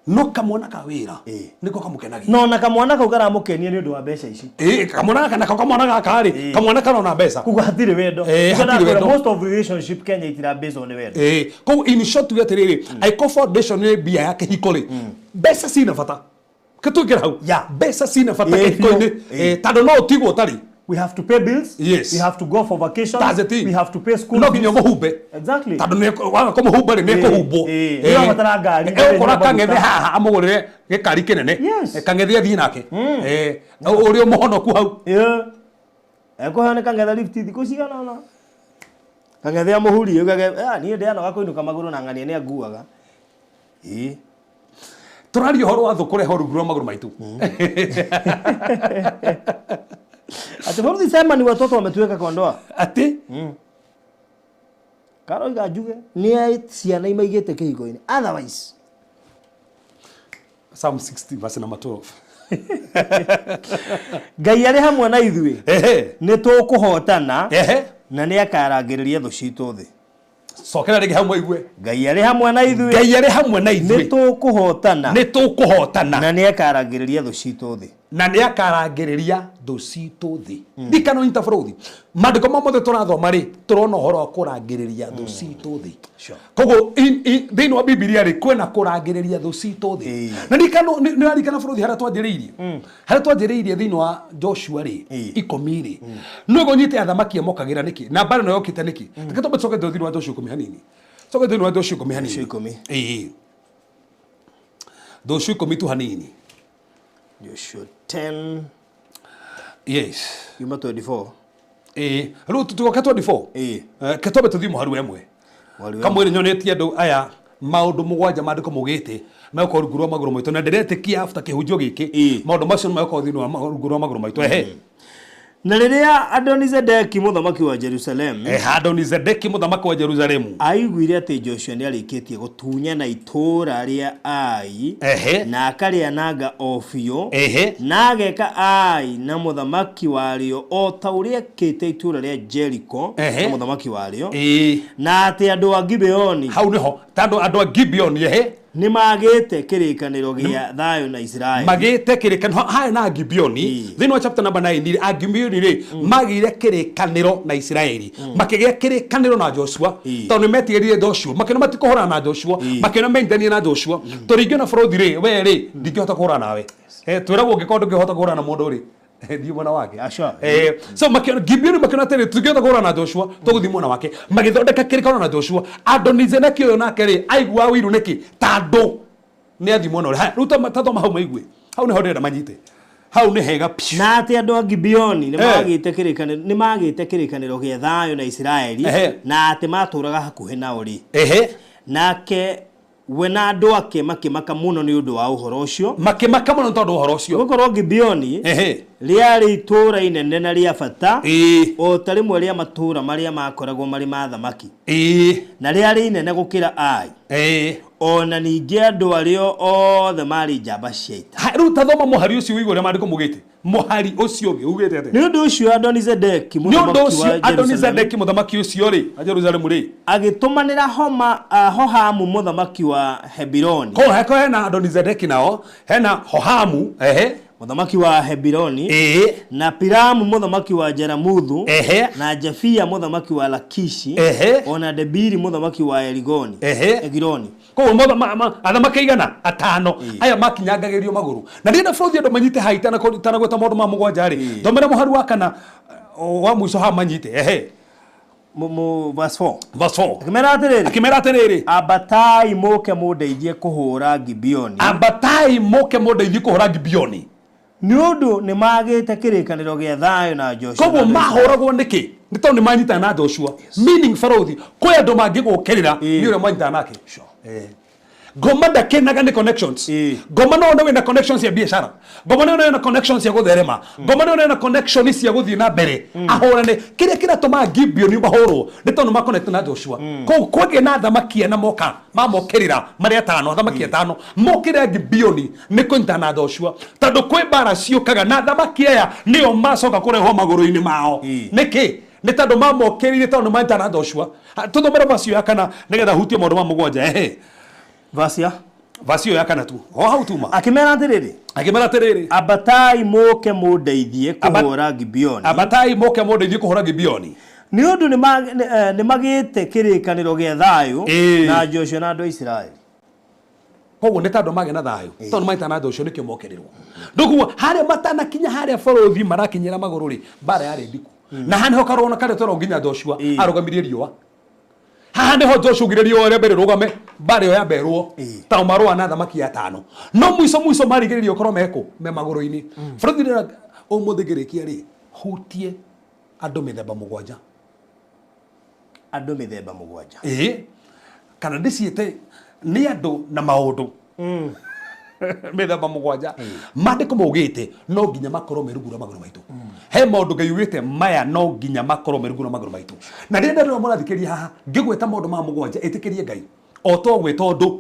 No kamwana ka wĩra nĩko kamũkenagia. No na kamwana kau karamũkenia nĩ ũndũ wa mbeca ici. Kamwana gaka nako kamwana gaka rĩ, kamwana karona mbeca. Koguo hatirĩ wendo. Hatirĩ Nĩkĩo ndakwĩra, wendo. Most of relationship Kenya itira based on wendo. Koguo in short tuge atĩrĩrĩ, angĩkorwo foundation nĩ mbia ya kĩhiko rĩ, mbeca cina bata. Kĩtwĩkĩra hau. Mbeca cina bata kĩhiko-inĩ. Tondũ no ũtigwo ũtarĩ. We have to pay bills. Yes. We have to go for vacation. That's the thing. We have to pay school No nginya fees. ũmũhumbe. Exactly. Tondũ nĩ waga kũmũhumba rĩ, nĩ ekũhumbwo. Nĩ ũrabatara ngari, Egũkora nyũmba kang'ethe maguta. haha amũgũrĩre gĩkari kĩnene. Yes. Kang'ethe athiĩ nake. Ũrĩa mũhonoku hau. Ekũheo nĩ kang'ethe lift thikũ cigana ũna. Kang'ethe amũhurie, ugage, niĩ ndĩanoga kũinũka magũrũ na ng'ania nĩ anguaga. Tũraria ũhoro wa thũ kũrehe rungu rwa magũrũ maitũ. Ati Farodhi sema ni watoto wametuweka kwa ndoa. Ati? Karoiga njuge nĩ ciana imaigĩte kĩhiko-inĩ otherwise. Psalm 60 verse number 12. Ngai arĩ hamwe na ithuĩ nĩ tũkũhotana na nĩ akarangĩrĩria thũ citũ thĩ. Cokera rĩngĩ hau maigue. Ngai arĩ hamwe na ithuĩ. Ngai arĩ hamwe na ithuĩ. Nĩ tũkũhotana. Nĩ tũkũhotana. Na nĩ akarangĩrĩria thũ citũ thĩ. Na nĩ akarangĩrĩria thũ citũ thĩ. Ndikana ũnyita bũrũri. Maandĩko ma mothe tũrathoma rĩ, tũrona ũhoro wa kũrangĩrĩria thũ citũ thĩ. Koguo thĩinĩ wa Bibilia rĩ, kwĩna kũrangĩrĩria thũ citũ thĩ. Na ndikana nĩ ũrarikana bũrũri harĩa twanjĩrĩirie. Harĩa twanjĩrĩirie thĩinĩ wa Joshua rĩ, 10 rĩ. Nĩ ũgũnyite athamaki mokagĩra nĩkĩ? Na mbara ĩno yokĩte nĩkĩ? Reke twambe tũcoke thĩinĩ wa Joshua 10 hanini. Coke thĩinĩ wa Joshua 10 hanini. Joshua 10. Ĩĩ. Joshua 10 tu hanini. Joshua 10. Yes. Yuma 24. Rĩu tũgoke 24. Ke twambe tũthiĩ mũhari wa ĩmwe. Kamwĩrĩ nyonetie andũ aya maũndũ mũgwanja maandĩko maugĩte megũkorwo rungu rwa magũrũ maitũ, na ndĩretĩkia after kĩhunjio gĩkĩ maũndũ macio nĩ megũkorwo thĩinĩ wa rungu rwa magũrũ maitũ. Ehe. Na rĩrĩa Adonizedeki mũthamaki wa Jerusalemu, Adonizedeki mũthamaki wa Jerusalemu aiguire atĩ Joshua nĩ arĩkĩtie gũtunyana itũũra rĩa Ai na akarĩananga o biũ, na ageka Ai na mũthamaki warĩo o ta ũrĩa ekĩte itũũra rĩa Jericho na mũthamaki warĩo, na atĩ andũ a Gibeoni hau nĩho tandũ andũ a Gibeoni nĩ magĩte kĩrĩkanĩro gĩa thayũ na Isiraeli. Magĩte kĩrĩkanĩro haya na Gibeoni thĩinĩ wa chapter number 9 a Gibeoni rĩ magĩire kĩrĩkanĩro na Isiraeli, makĩgĩa kĩrĩkanĩro na Joshua tondũ nĩ metigĩrire Joshua, makĩona matikũhũrana na Joshua, makĩona menyithanie na Joshua. Tũringĩ na bũrũri rĩ, we rĩ ndingĩhota kũhũrana nawe, twĩragwo ũngĩkorwo ndũngĩhota kũhũrana na mũndũ rĩ thiĩ mwena wake. So makĩona Gibeoni makĩona atĩrĩ tũngĩhota kũhũrana na Joshua tũgũthiĩ mwena wake, magĩthondeka kĩrĩkanĩro na Joshua. Adonizedeki ũyũ nake rĩ aigua ũiru nĩkĩ? Tandũ nĩ athiĩ mwena ũrĩa. Rĩu tathoma hau maigue, hau nĩho ndĩrenda manyite, hau nĩ hega piũ. Na atĩ andũ a Gibeoni nĩ magĩte kĩrĩkanĩro gĩa thayũ na Isiraeli, na atĩ matũũraga hakuhĩ nao rĩ, nake we na andũ ake makĩmaka mũno nĩ ũndũ wa ũhoro ũcio. Makĩmaka mũno tondũ ũhoro ũcio. Gũkorwo Gibeoni rĩarĩ itũũra inene na rĩa bata, o ta rĩmwe rĩa matũũra marĩa makoragwo marĩ ma thamaki, na rĩarĩ inene gũkĩra Ai, o na ningĩ andũ arĩo othe marĩ njamba cia ita. Rĩu tathoma mũhari ũcio ũigue ũrĩa maandĩko maugĩte. Mũhari ũcio ũngĩ ugĩte atĩa? Nĩ ũndũ ũcio Adonizedeki mũthamaki ũcio rĩ wa Jerusalemu rĩ agĩtũmanĩra Hohamu mũthamaki wa Hebironi. Ko hena Adonizedeki nao hena Hohamu mũthamaki wa Hebironi, na Piramu mũthamaki wa Jeramuthu, na Jafia mũthamaki wa Lakishi, ona Debiri mũthamaki wa Egiloni. Koguo athamaki igana atano aya makinyangagĩrio magũrũ. Na ndĩrenda bũrũri andũ manyite haha itanagweta maũndũ ma mũgwanja rĩ, thomera mũhari wa kana wa mũico haha manyite. Verse 4. Verse 4. Akĩmera atĩrĩrĩ, ambatai mũke mũndeithie kũhũra Gibeoni. Ambatai mũke mũndeithie kũhũra Gibeoni. Nĩ ũndũ nĩ magĩte kĩrĩkanĩro gĩa thayũ na Joshua. Koguo mahũragwo nĩkĩ? Nĩ tondũ nĩ manyitana na Joshua. Meaning bũrũri kwĩ andũ mangĩgũkĩrĩra nĩ ũrĩa manyitana nake. Ngoma ndakenaga nĩ connections. Ngoma no one wĩna connections cia biacara. Ngoma no one wĩna connections cia gũtherema. Ngoma no one wĩna connections cia gũthiĩ na mbere. Ahũrane kĩrĩa kĩratũma Gibeoni mahũrwo nĩ tondũ ma connect na Joshua. Koguo kwagĩa na athamaki ana moka mamokĩrĩra marĩ atano, athamaki atano mokĩrĩra Gibeoni nĩ kũnyitana na Joshua, tondũ kwĩ mbara ciũkaga na athamaki aya nĩo macoka kũrehwo magũrũ-inĩ mao. Nĩkĩ? Nĩ tondũ mamokĩrĩire tondũ manyitana na Joshua. Tũthomere verse ya kana nĩgetha hutie maũndũ ma mũgwanja. Verse ĩyo ya kana tu o hau tuma. Akĩmera atĩrĩrĩ, ambatai mũke mũndeithie kũhũra Gibeoni. Ambatai mũke mũndeithie kũhũra Gibeoni. Nĩ ũndũ nĩ magĩte kĩrĩkanĩro gĩa thayũ na Joshua na andũ a Isiraeli. Koguo nĩ tondũ magĩa na thayũ, tondũ manyitana na Joshua nĩkĩo mokĩrĩrwo. Ndũkuo harĩa matanakinya harĩa bũrũri marakinyĩra magũrũ rĩ, mbara yarĩ ndiku. Na haha nĩho karũgano karĩa twerwo nginya Joshua arũgamirie riũa. Haha nĩho Joshua augire riũa rĩa mbere rũgame, mbara ĩyo yambe ĩrũo, tondũ marũa na athamaki atano. No mũico mũico marigĩrĩria ũkorwo mekũ me magũrũ-inĩ. Bũrũri ndĩrenda ũmũthĩ ngĩrĩkia rĩ, hutie andũ mĩthemba mũgwanja. Andũ mĩthemba mũgwanja. Kana ndĩciĩte nĩ andũ na maũndũ. Mĩthemba mũgwanja maandĩko maugĩte no nginya makorwo me rungu rwa magũrũ maitũ. He maũndũ Ngai ugĩte maya no nginya makorwo me rungu rwa magũrũ maitũ. Na rĩrĩa ndarora mũrathikĩrĩria haha ngĩgweta maũndũ maya mũgwanja, ĩtĩkĩrie Ngai o to gwĩta ũndũ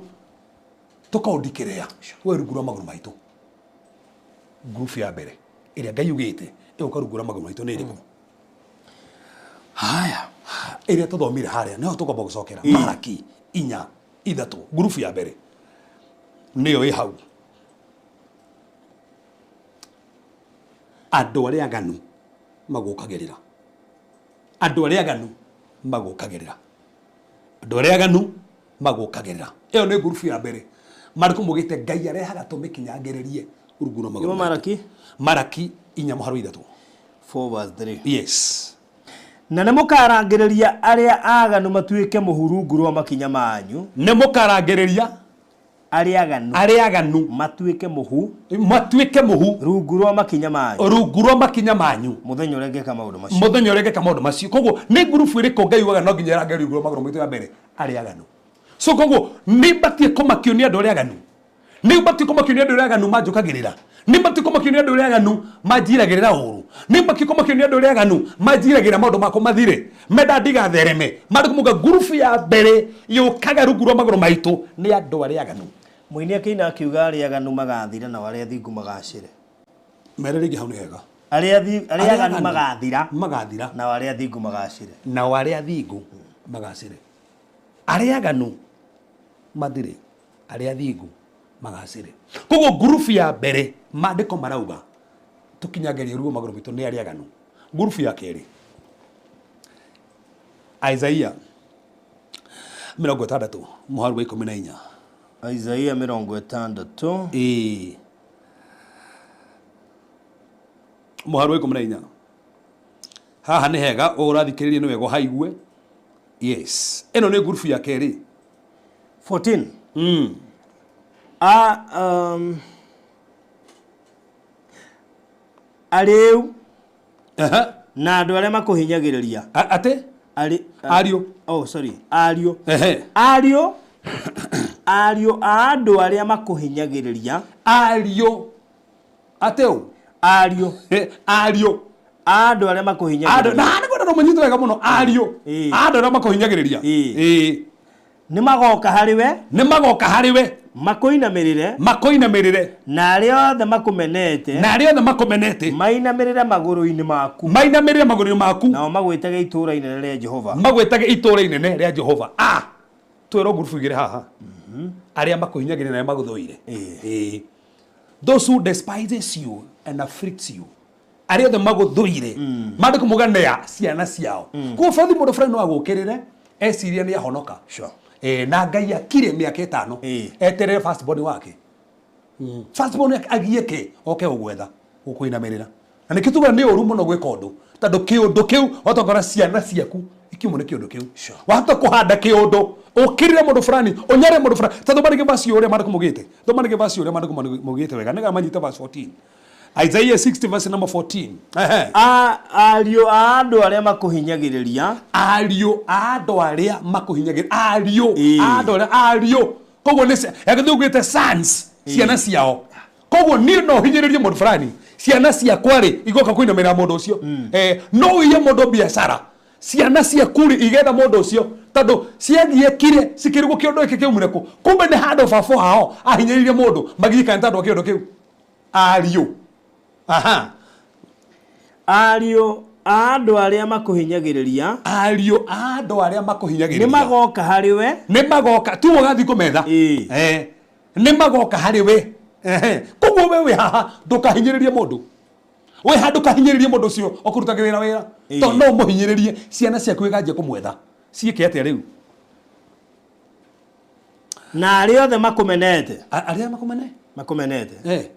tũkaũndikĩrĩa we rungu rwa magũrũ maitũ. Ngurubu ya mbere ĩrĩa Ngai ugĩte ĩgũka rungu rwa magũrũ maitũ nĩ ĩrĩkũ? Haya, ĩrĩa tũthomire harĩa nĩho tũkwamba gũcokera. Maraki 4:3, ngurubu ya mbere nĩyo ĩ hau. Andũ arĩa aganu magũkagĩrĩra, andũ arĩa aganu magũkagĩrĩra, andũ arĩa aganu magũkagĩrĩra. Ĩyo nĩ ngurubu ya mbere. Marĩkũ mugĩte Ngai arehaga tũmĩkinyangĩrĩrie rungu rwa magũrũ Nĩmo maitũ. Maraki? Maraki 4:3. 4 verse 3. Yes. Na nĩ mũkarangĩrĩria arĩa aganu matuĩke mũhu rungu rwa makinya manyu. Nĩ mũkarangĩrĩria arĩa aganu arĩa aganu matuĩke mũhu matuĩke mũhu rungu rwa makinya manyu rungu rwa makinya manyu mũthenya ũrĩa ngeka maũndũ macio. Mũthenya ũrĩa ngeka maũndũ macio. Koguo nĩ ngurubu ĩrĩkũ Ngai ugaga no nginya ĩrangĩrĩrio rungu rwa magũrũ maitũ ya mbere? Arĩa aganu. So koguo nĩ batie kũmakio nĩ andũ arĩa aganu, nĩ batie kũmakio nĩ andũ arĩa aganu manjũkagĩrĩra, nĩ batie kũmakio nĩ andũ arĩa aganu manjiragĩrĩra ũru, nĩ batie kũmakio nĩ andũ arĩa aganu manjiragĩrĩra maũndũ makwa mathire, menda ndigathereme. Maandĩko mauga ngurubu ya mbere yũkaga rungu rwa magũrũ maitũ nĩ andũ arĩa aganu. Mũini akĩina akiuga arĩa aganu magathira nao arĩa athingu magacĩre. Mere rĩngĩ hau nĩ hega. Arĩa aganu magathira magathira nao arĩa athingu magacĩre. Nao arĩa athingu magacĩre. Arĩa aganu mathire, arĩa athingu magacĩre. Koguo ngurubu ya mbere maandĩko marauga tũkinyangerie ruo magũrũ maitũ nĩ arĩa aganu. Ngurubu ya kerĩ, Isaia 60:14. Isaia 60. Ĩĩ. 14. Haha nĩ hega ũrathikĩrĩria nĩ wega ũhaigue. Yes. Ĩno nĩ ngurubu ya kerĩ. 14. Arĩu na andũ arĩa makũhinyagĩrĩria. Atĩ? Ariũ. Oh, sorry. Ariũ. Ehe. Ariũ. Ariũ a andũ arĩa makũhinyagĩrĩria. Ariũ. Atĩ ũ? Ariũ. Ariũ. A andũ arĩa makũhinyagĩrĩria. Andũ, na nĩ kwenda no mũnyite wega mũno. Ariũ. A andũ arĩa makũhinyagĩrĩria. Nĩ magoka harĩ we. Nĩ magoka harĩ we. Makũinamĩrĩre. Makũinamĩrĩre. Na arĩa othe makũmenete. Na arĩa othe makũmenete. Mainamĩrĩre magũrũ-inĩ maku. Mainamĩrĩre magũrũ-inĩ maku. Nao magwĩtage itũũra inene rĩa Jehova. Magwĩtage itũũra inene rĩa Jehova. Twĩrwo ngurubu igĩrĩ haha. Arĩa makũhinyagĩrĩria na arĩa magũthũire. Those who despises you and afflicts you. Arĩa othe magũthũire. Maandĩko mauga nĩ a ciana ciao. Koguo bathi mũndũ fulani no agũkĩrĩre ecirie nĩ ahonoka. Na Ngai akire mĩaka 5. Eterere first born wake. First born agiĩke oke gũgwetha gũkũinamĩrĩra. Na nĩkĩo tugaga nĩ ũru mũno gwĩka ũndũ tondũ kĩũndũ kĩu watongora ciana ciaku ikiumwo nĩ kĩũndũ kĩu. Wahota kũhanda kĩũndũ ũkĩrĩre mũndũ fulani ũnyare mũndũ fulani. Ta thoma rĩngĩ verse ũrĩa maandĩko maugĩte. Thoma rĩngĩ verse ũrĩa maandĩko maugĩte wega nĩgetha manyite verse 14. Isaiah 60 verse number 14. Ariũ a andũ arĩa makũhinyagĩrĩria. Ariũ a andũ arĩa makũhinyagĩrĩria. Ariũ a andũ arĩa ariũ. Koguo nĩ yagĩrĩirwo ugĩte sons, ciana ciao. Koguo niĩ no hinyĩrĩrie mũndũ fulani, ciana ciakwa rĩ igoka kũinamĩrĩra mũndũ ũcio. No ũiye mũndũ biacara, ciana ciaku rĩ igetha mũndũ ũcio tondũ ciagiĩkire cikĩrigwo kĩũndũ gĩkĩ kĩaumire kũ. Kumbe nĩ handũ baba wao ahinyĩrĩirie mũndũ magiĩkana tondũ wa kĩũndũ kĩu. Ariũ. Aha. Ariũ a andũ arĩa makũhinyagĩrĩria. Ariũ a andũ arĩa makũhinyagĩrĩria. Nĩ magoka harĩ we. Nĩ magoka. Tu ũgathiĩ kũmetha. Nĩ magoka harĩ we. Koguo we wĩ haha ndũkahinyĩrĩrie mũndũ. Wĩ haha ndũkahinyĩrĩrie mũndũ ũcio ũkũrutaga wĩra wĩra. Tondũ no ũmũhinyĩrĩrie ciana ciaku iganjia kũmwetha. Ciĩke atĩa rĩu? Na arĩa othe makũmenete. Arĩa makũmenete? Makũmenete.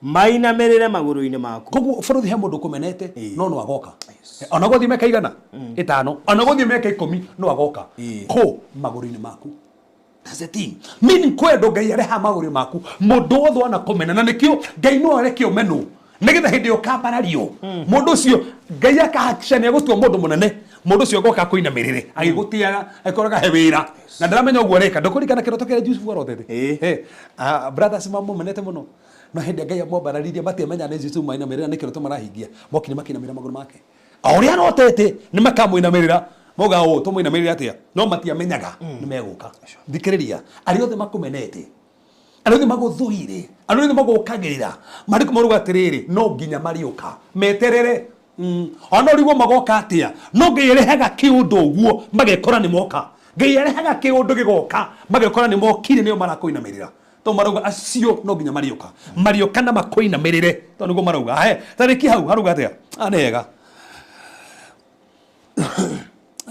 Mainamĩrĩre magũrũ-inĩ maku. Koguo bũrũri he mũndũ ũkũmenete, no no agoka. Ona gũthiĩ mĩaka igana? 5. Ona gũthiĩ mĩaka 10 no agoka. Kũ magũrũ-inĩ maku. That's the thing. Meaning kwĩ andũ Ngai areha magũrũ maku, mũndũ wothe wanakũmena, na nĩkĩo Ngai no areke ũmenwo. Nĩgetha hĩndĩ ĩyo ũkambarario, mũndũ ũcio Ngai akahakikisha nĩ egũtua mũndũ mũnene. Mũndũ ũcio agoka akũinamĩrĩre agĩgũtĩaga, akoraga he wĩra na ndaramenya ũguo areka. Ndũkũririkana kĩroto kĩrĩa Jusufu arotete? Ĩĩ. Brothers mamũmenete mũno, no hĩndĩ ĩrĩa Ngai amwambararirie matiamenya nĩ Jusufu mainamĩrĩra, nĩ kĩroto marahingia. Mokire makĩinamĩrĩra magũrũ make o ũrĩa arotete, nĩ makamũinamĩrĩra, mauga ũũ, tũmũinamĩrĩre atĩa? No matiamenyaga nĩ megũka. Thikĩrĩria, arĩa othe makũmenete, arĩa othe magũthũire, arĩa othe magũkagĩrĩra, marĩkũ maruga atĩrĩrĩ, no nginya marĩũka meterere. Ona ũrigwo magoka atĩa, no Ngai arehaga kĩũndũ ũguo magekora nĩ moka. Ngai arehaga kĩũndũ gĩgoka, magekora nĩ mokire, nĩo marakũinamĩrĩra, tondũ marauga acio no nginya marĩũka, marĩũka na makũinamĩrĩre, tondũ nĩguo marauga. He tarĩki hau harauga atĩa? Ah, nĩ hega.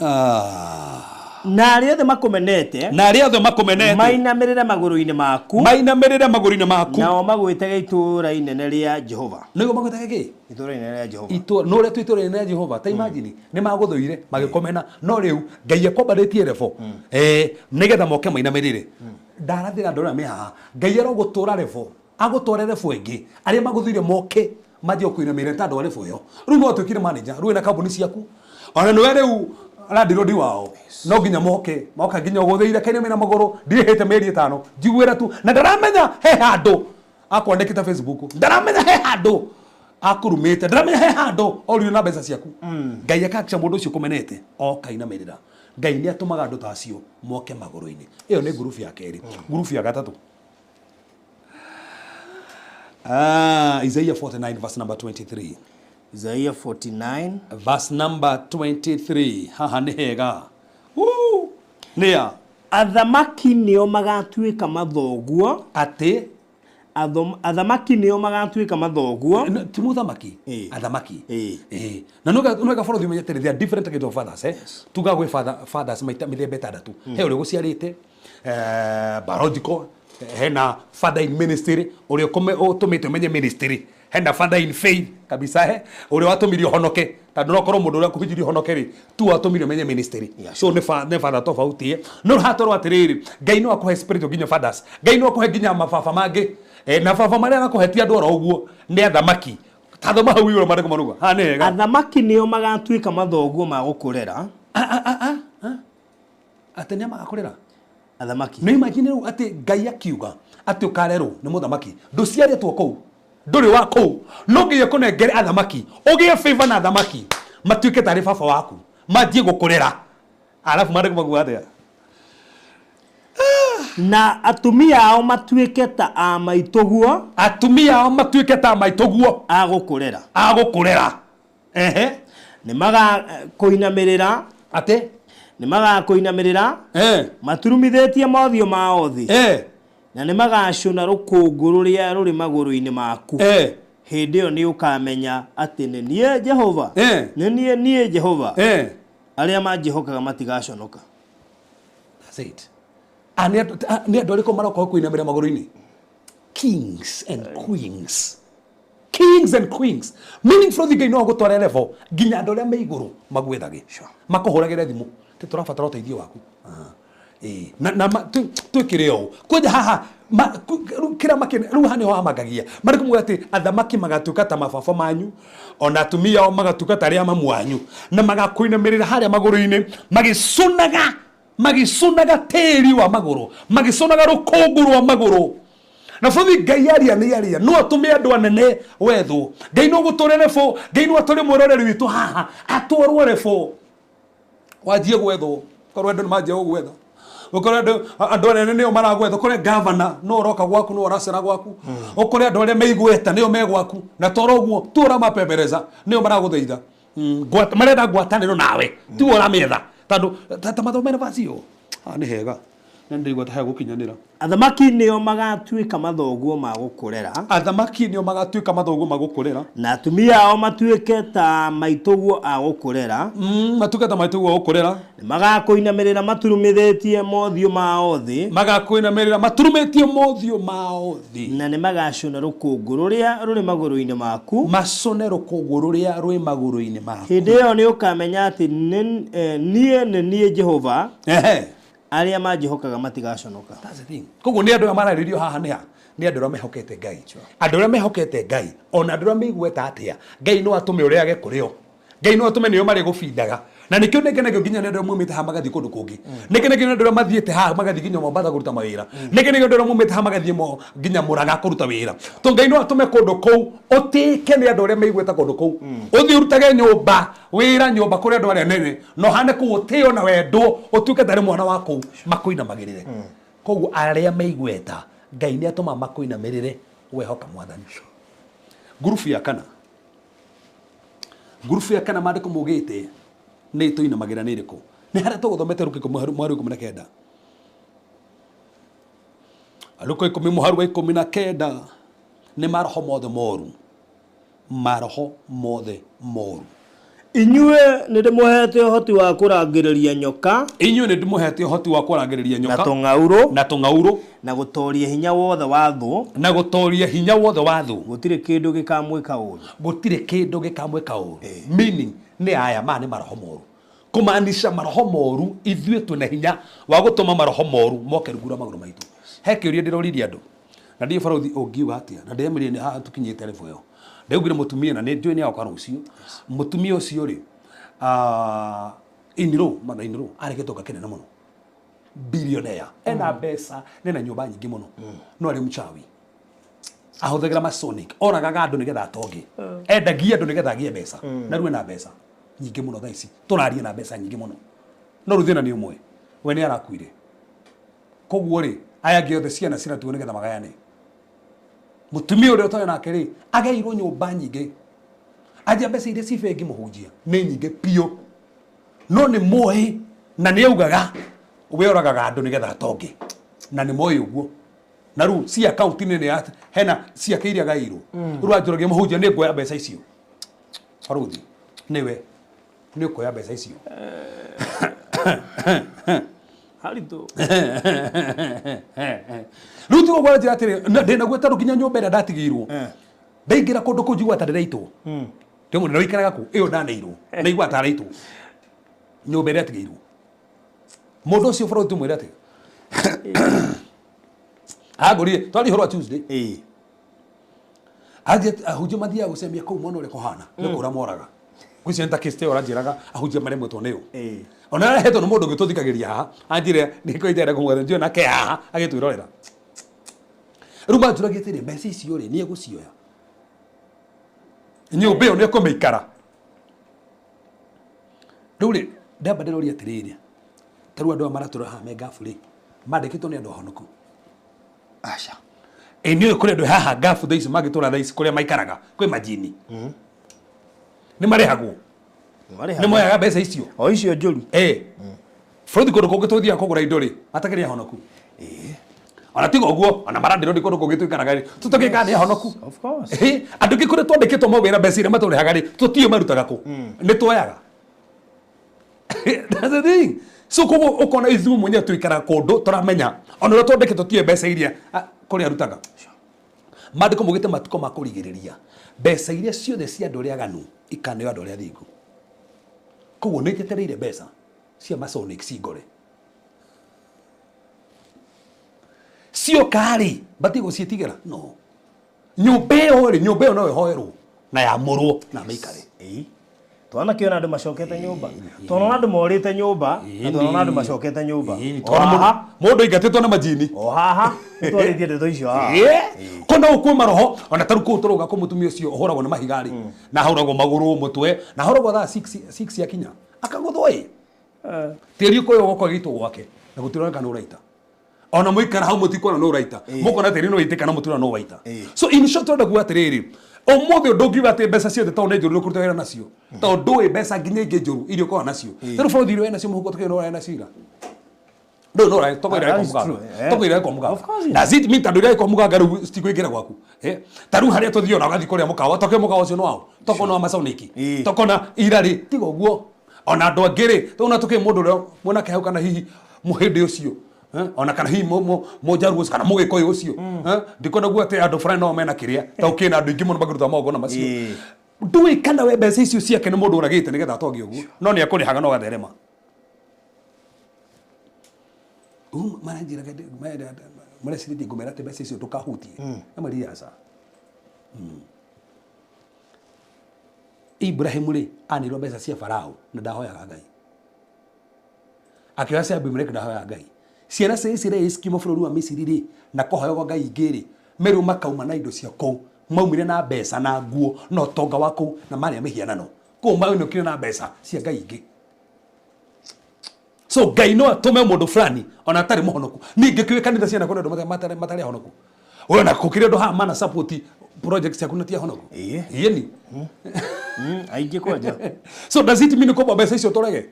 Ah. Na arĩa othe makũmenete Na arĩa othe makũmenete mainamĩrĩre magũrũ-inĩ maku, mainamĩrĩre magũrũ-inĩ maku, nao magwĩtage itũũra inene rĩa Jehova. Nĩguo magwĩtage kĩ? Itũũra inene rĩa Jehova. Itũ no ũrĩa twĩ itũũra rĩa Jehova. Ta imagine, nĩ magũthũire magĩkomena, no rĩu Ngai akwambarĩtie level nĩgetha moke mainamĩrĩre. Ndarathĩra andũ arĩa me haha, Ngai arogũtũra level, agũtware level ĩngĩ, arĩa magũthũire moke manjie gũkũinamĩrĩra ta andũ a level ĩyo. Rĩu no watuĩkire manager, rĩu wĩna kambuni ciaku, ona nĩwe rĩu landlord wao, no nginya moke moka nginya ũgũthĩire kainamĩra magũrũ, ndirĩhĩte mĩeri 5, njiguĩra tu. Na ndaramenya he handũ akwandĩkĩte Facebook, ndaramenya he handũ akũrumĩte, ndaramenya he handũ orire na mbeca ciaku. Ngai akakisha mũndũ ũcio ũkũmenete oka inamĩrĩra. Ngai nĩ atũmaga andũ ta acio moke magũrũ-inĩ. Ĩyo nĩ ngurubu ya kerĩ. Ngurubu ya gatatũ, Isaiah 49 verse number 23. Isaiah 49 verse number 23. Haha nĩ hega. Woo! Nĩa? Athamaki nĩo magatuĩka mathoguo. Atĩ? Athamaki nĩo magatuĩka mathoguo. No, ti mũthamaki. Athamaki. Ĩĩ. Na nĩwega bũrũri ũmenye atĩrĩ, there are different kinds of fathers, eh? Tugaga gwĩ fathers maita mĩthemba 6. He ũrĩa ũgũciarĩte, biological, hena father in ministry, ũrĩa ũtũmĩte ũmenye ministry, hena father in faith kabisa, he ũrĩa watũmire ũhonoke, tondũ no korwo mũndũ ũrĩa kũhunjirie ũhonoke rĩ, tu watũmire ũmenye ministry. So nĩ father tofauti, eh? No hatorwo atĩrĩrĩ, Ngai no akũhe spiritual nginya fathers, Ngai no akũhe nginya mababa mangĩ, na baba marĩa arakũhe ti andũ oro ũguo, nĩ athamaki. Ta thoma hau igũrũ marĩkũ maruga haha, nĩ hega. Athamaki nĩo magatuĩka mathoguo ma gũkũrera. Atĩ nĩ magakũrera? Athamaki. Nĩ imagine rĩu atĩ Ngai akiuga atĩ ũkarerwo nĩ mũthamaki, ndũciarĩtwo kũu, ndũrĩ wa kũu, no nginya kũnengere athamaki, ũgĩe favor na athamaki, matuĩke tarĩ baba waku, manjie gũkũrera. Arabu marĩkũ maguga atĩa? Na atumia ao matuĩke ta a maitũguo. Atumia ao matuĩke ta maitũguo. A gũkũrera. A gũkũrera. Ehe. Nĩ magakũinamĩrĩra. Atĩ? Nĩ magakũinamĩrĩra. Maturumithĩtie mothiũ mao thĩ. Na nĩ magacũna rũkũngũ rũrĩa rũrĩ magũrũ-inĩ maku. Hĩndĩ ĩyo nĩ ũkamenya atĩ nĩ niĩ Jehova. Nĩ niĩ niĩ Jehova. Arĩa manjĩhokaga matigaconoka. That's it. Nĩ andũ arĩkũ maroka kũinamĩra magũrũ-inĩ? Kings and queens. Kings and queens. Meaning from the Ngai no agũtware level nginya andũ arĩa me igũrũ magwethage. Makũhũragĩre thimũ. Tĩ tũrabatara ũteithio waku. Na twĩkĩre ũũ. Kwanja haha rĩu kĩrĩa makĩ-, rĩu haha nĩho hamakagia. Marĩ kũmuga atĩ athamaki magatuĩka ta mababa manyu, ona atumia ao magatuĩka ta arĩa mamu wanyu, na magakũinamĩrĩra harĩa magũrũ-inĩ, magĩcũnaga tĩri wa magũrũ, magĩcũnaga rũkũngũ rwa magũrũ. Na bũthi Ngai aria nĩ aria, no atũme andũ anene wethwo. Ngai no gũtũre rebo, Ngai no atũre mwĩroreri witũ haha, atwarwo rebo. Wanjie gwethwo, korwo andũ nĩ manjia gũgwetha. Ũkore andũ anene nĩo maragwetha, ũkore gavana no ũroka gwaku, no ũracera gwaku. Ũkore andũ arĩa meigweta nĩo me gwaku, na toro ũguo tu ũramapembereza, nĩo maragũthaitha. Marenda ngwatanĩro nawe, ti we ũramĩetha. Tondũ ta mathomere vacio. Nĩ hega. Na ndĩraigua ta hegũkinyanĩra. Athamaki nĩo magatuĩka mathoguo ma gũkũrera. Athamaki nĩo magatuĩka mathoguo ma gũkũrera. Na atumia ao matuĩke ta maitũguo a gũkũrera. Matuĩke ta maitũguo a gũkũrera. Nĩ magakũinamĩrĩra maturumithĩtie mothiũ mao thĩ. Magakũinamĩrĩra maturumĩtie mothiũ mao thĩ. Na nĩ magacũna rũkũngũ rũrĩa rũrĩ magũrũ-inĩ maku. Macũne rũkũngũ rũrĩa rwĩ magũrũ-inĩ maku. Hĩndĩ ĩyo nĩ ũkamenya atĩ niĩ nĩ niĩ Jehova. Arĩa manjĩhokaga matigaconoka. That's the thing. Koguo nĩ andũ arĩa mararĩrio haha nĩ ha? Nĩ andũ arĩa mehokete Ngai. Andũ arĩa mehokete Ngai, ona andũ arĩa meiguĩte atĩa, Ngai no atũme ũrĩa age kũrĩ o. Ngai no atũme nĩo marĩ gũbindaga. Na nĩkĩo nĩngenagio nginya nĩ andũ arĩa maumĩte haha magathiĩ kũndũ kũngĩ. Nĩngenagio nĩ andũ arĩa mathiĩte haha magathiĩ nginya Mombatha kũruta mawĩra. Nĩngenagio nĩ andũ arĩa maumĩte haha magathiĩ nginya Mũrang'a kũruta wĩra. Tondũ Ngai no atũme kũndũ kũu ũtĩĩke nĩ andũ arĩa meiguĩte kũndũ kũu. Ũthiĩ ũrutage nyũmba wĩra nyũmba kũrĩ andũ arĩa anene na ũhane kũu ũtĩo na wendwo ũtuĩke tarĩ mwana wa kũu makũinamagĩrĩre. Koguo arĩa meiguĩta Ngai nĩ atũma makũinamĩrĩre wehoka Mwathani. Ngurubu ya kana. Ngurubu ya kana maandĩko maugĩte nĩ tũinamagĩra nĩ ĩrĩkũ? Nĩ harĩa tũgũthomete Luka 10 mũhari wa 19. Luka 10 mũhari wa 19 nĩ maroho mothe moru. Maroho mothe moru. Inyuĩ nĩ ndĩmũhete ũhoti wa kũrangĩrĩria nyoka Inyuĩ nĩ ndĩmũhete ũhoti wa kũrangĩrĩria na nyoka tũng'aurũ na tũng'aurũ na gũtooria hinya wothe wa thũ. Na gũtooria hinya wothe wa thũ. Gũtirĩ kĩndũ gĩkamwĩka ũũru. Gũtirĩ kĩndũ gĩkamwĩka ũru. Meaning nĩ aya maya nĩ maroho moru. Kũmaanisha maroho moru ithuĩ twĩna hinya wa gũtũma maroho moru moke rungu rwa magũrũ maitũ. He kĩũria ndĩroririe andũ na ndiĩ barũthi ũngiuga atĩa na ndĩremĩrire nĩ haha tũkinyĩte level ĩyo. Ndaugire mũtumia na nĩ njũĩ nĩ agoka rũciũ. Mũtumia ũcio rĩ, iniro mother iniro arĩ gĩtonga kĩnene mũno, billionaire, ena mbeca nena nyũmba nyingĩ mũno, no arĩ mchawi, ahũthagĩra masonic, oragaga andũ nĩgetha atonge, endagia andũ nĩgetha agĩe mbeca, na rĩu ena mbeca nyingĩ mũno thaa ici tũraria na mbeca nyingĩ mũno, no rĩu thĩna nĩ ũmwe, we nĩ arakuire. Koguo rĩ, aya angĩ othe ciana ciratuo nĩgetha magayane. Mũtumia ũrĩa ũtarĩ nake rĩ, agairwo nyũmba nyingĩ, anjia mbeca iria ci bengi, mũhunjia, nĩ nyingĩ biũ, no nĩ moĩ na nĩ augaga we oragaga andũ nĩgetha atonge, na nĩ moĩ ũguo. Na rĩu ci akaunti-inĩ nĩ hena ciake iria agairwo. Rĩu anjũragia, mũhunjia, nĩ nguoya mbeca icio? Barũthi nĩwe nĩ ũkuoya mbeca icio. Haritũ. Rĩu tiga ũguo, njĩra atĩrĩ, ndĩnaguo tondũ nginya nyũmba ĩrĩa ndatigĩirwo, ndaingĩra kũndũ kũu njigua ta ndĩraitwo. Ndĩ mũndũ ũikaraga kũ ĩyo ndaneirwo, ndaigua ta araitwo nyũmba ĩrĩa atigĩirwo mũndũ ũcio. Bũrũri tũmwĩre atĩ agũrire twari ũhoro wa Tuesday. Athiĩ ahunjia mathiaga gũcemia kũu mona ũrĩa kũhana nĩ kũra moraga ngwĩciria nĩ ta kĩste ũranjĩraga ahunjia maremwetwo nĩyo. Ona arehetwo nĩ mũndũ ũngĩ tũthikagĩria haha, anjĩre nĩ kwĩnjera kũmwetha njũĩ nake haha agĩtwĩrorera. Rĩu manjũragia atĩrĩ, mbeca icio rĩ, nĩ egũcioya? Nyũmba ĩyo nĩ ekũmĩikara? Rĩu rĩ, ndamba ndĩroria atĩrĩrĩ, ta rĩu andũ aya maratũra haha me ngabu rĩ, mandĩkĩtwo nĩ andũ ahonoku? Aca. Ĩ nĩ ũĩ kũrĩ andũ haha ngabu thaa ici mangĩtũra thaa ici kũrĩa maikaraga kwĩ majini nĩ marĩhagwo, nĩ moyaga mbeca icio. O icio njũru. Eh, bũrũri kũndũ kũngĩ tũthiaga kũgũra indo rĩ, matakĩrĩ ahonoku? Ona tiga ũguo, ona marandĩro nĩ kũndũ kũngĩ tũikaraga rĩ, tũtũgĩkaga nĩ ahonoku? Of course. Ĩ, andũ angĩ kũrĩa twandĩkĩtwo mawĩra, mbeca iria matũrĩhaga rĩ, tũtiũĩ marutaga kũ, nĩ tuoyaga. That's the thing. So koguo ũkona ithuĩ mwenyewe tũikaraga kũndũ tũramenya ona ũrĩa twandĩkĩtwo tiũĩ mbeca iria kũrĩa arutaga. Maandĩko maugĩte matukũ ma kũrigĩrĩria mbeca iria ciothe cia andũ arĩa aganu ikaneo andũ arĩa athingu. Koguo nĩ njetereire mbeca cia Masonic cingore cioka rĩ, batiĩ gũciĩtigĩra. No nyũmba ĩyo rĩ, nyũmba ĩyo no ĩhoerwo na yamũrwo na mĩikare. Ĩĩ. Twanakĩona andũ macokete nyũmba, twanona andũ morĩte nyũmba na twanona andũ macokete nyũmba. O haha. Mũndũ aingatĩtwo na majini. O haha nĩtwarĩtie ndeto icio haha. Kona ũkwĩ maroho ona tarĩu kũu tũrauga kũ mũtumia ũcio ũhũragwo nĩ mahiga rĩ, na ahũragwo magũrũ, mũtwe, na ahũragwo thaa 6 yakinya akagũthwo. Ĩ tĩri ũkoywo gũko gĩitwo gwake na gũtironeka nĩ ũraita. Ona mũikara hau mũtikuona nĩ ũraita, mũkona tĩri nĩ waitĩka na mũtirona nĩ waita. So in short, tũrenda kuga atĩrĩrĩ, ũmũthĩ ũndũ ũngiuga atĩ mbeca ciothe tondũ nĩ njũru nĩ ũkũruta wĩra nacio, tondũ ndũĩ mbeca nginya ingĩ njũru iria ũkoragwo nacio. Tarĩu bũrũri iria wĩ nacio mũhuko tũkĩũĩ nĩ ũrarĩ nacio ira. Ndũĩ no ũrarĩ togo ira That is kwa true, mũganga. eh. Togo ira kwa mũganga. Of course it Does it mean tondũ ira kwa mũganga rĩu citikũingĩra gwaku? Ta rĩu harĩa tũthiĩ ona ũgathiĩ kũrĩa mũkawa, tokĩ mũkawa ũcio nĩ wao, toko nĩ wa Masoniki, toko na ira rĩ, tiga ũguo ona andũ angĩ rĩ, tona tũkĩ mũndũ ũrĩa mwanake hau kana hihi mũhĩndĩ ũcio, ona kana hihi mũnjaruo ũcio kana mũgĩkũyũ ũcio, ndikwenda kuga atĩ andũ fulani no mena kĩrĩa ta ũkĩ na andũ aingĩ mũno makĩruta magongona macio. Ndũĩ kana we mbeca icio ciake nĩ mũndũ ũragĩte nĩgetha atonge ũguo, no nĩ akũrĩhaga no gatherema. Rĩu maranjĩraga marecirĩtie ngũmera atĩ mbeca icio ndũkahutie amarire aca. Ibrahimu rĩ, anĩirwo mbeca cia Farao na ndahoyaga Ngai. Akĩoya cia Abimeleki ndahoya Ngai. Ciana cia Isiraeli cikiuma bũrũri wa Misiri rĩ, na kũhoyagwo ngai ingĩ rĩ, merũ makauma na indo cia kũu. Maumire na mbeca na nguo na ũtonga wa kũu na marĩa mĩhianano. Kũu mainũkire na mbeca cia ngai ingĩ. So Ngai no atũme mũndũ fulani ona atarĩ mũhonoku. Ningĩ kĩũĩ kanitha ciana kwĩna andũ matarĩ ahonoku. Wewe na kũkĩrĩ andũ haha mana support project ciaku na ti ahonoku. Ĩĩ. Ĩĩ ni. Aingĩ kwanja. So does it mean kwamba mbeca icio tũrege?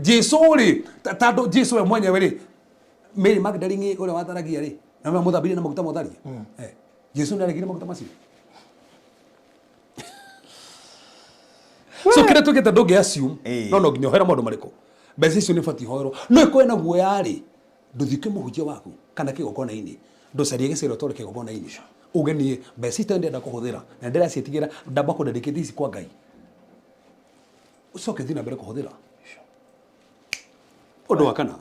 Jesu rĩ, tondũ Jesu we mwenyewe rĩ, Mary Magdalene ũrĩa watharagia rĩ, na we mũthambirie na maguta motharia. Jesu nĩ aregire maguta macio. So kĩrĩa twĩkĩte ndũngĩ assume, no no nginya ũhere maũndũ marĩkũ. Mbeca icio nĩ ũbatiĩ ũhoerwo. No ĩkorwo na guoya rĩ, ndũthiĩ kwĩ mũhunjia waku kana kĩgongona-inĩ, ndũcarie gĩcero ũtware kĩgongona-inĩ. Uge niĩ mbeca ici ndĩrenda kũhũthĩra na ndĩraciĩtigĩra ndamba kũ dedicate ici kwa Ngai. Ũcoke ũthiĩ na mbere kũhũthĩra. Ũndũ wa kana.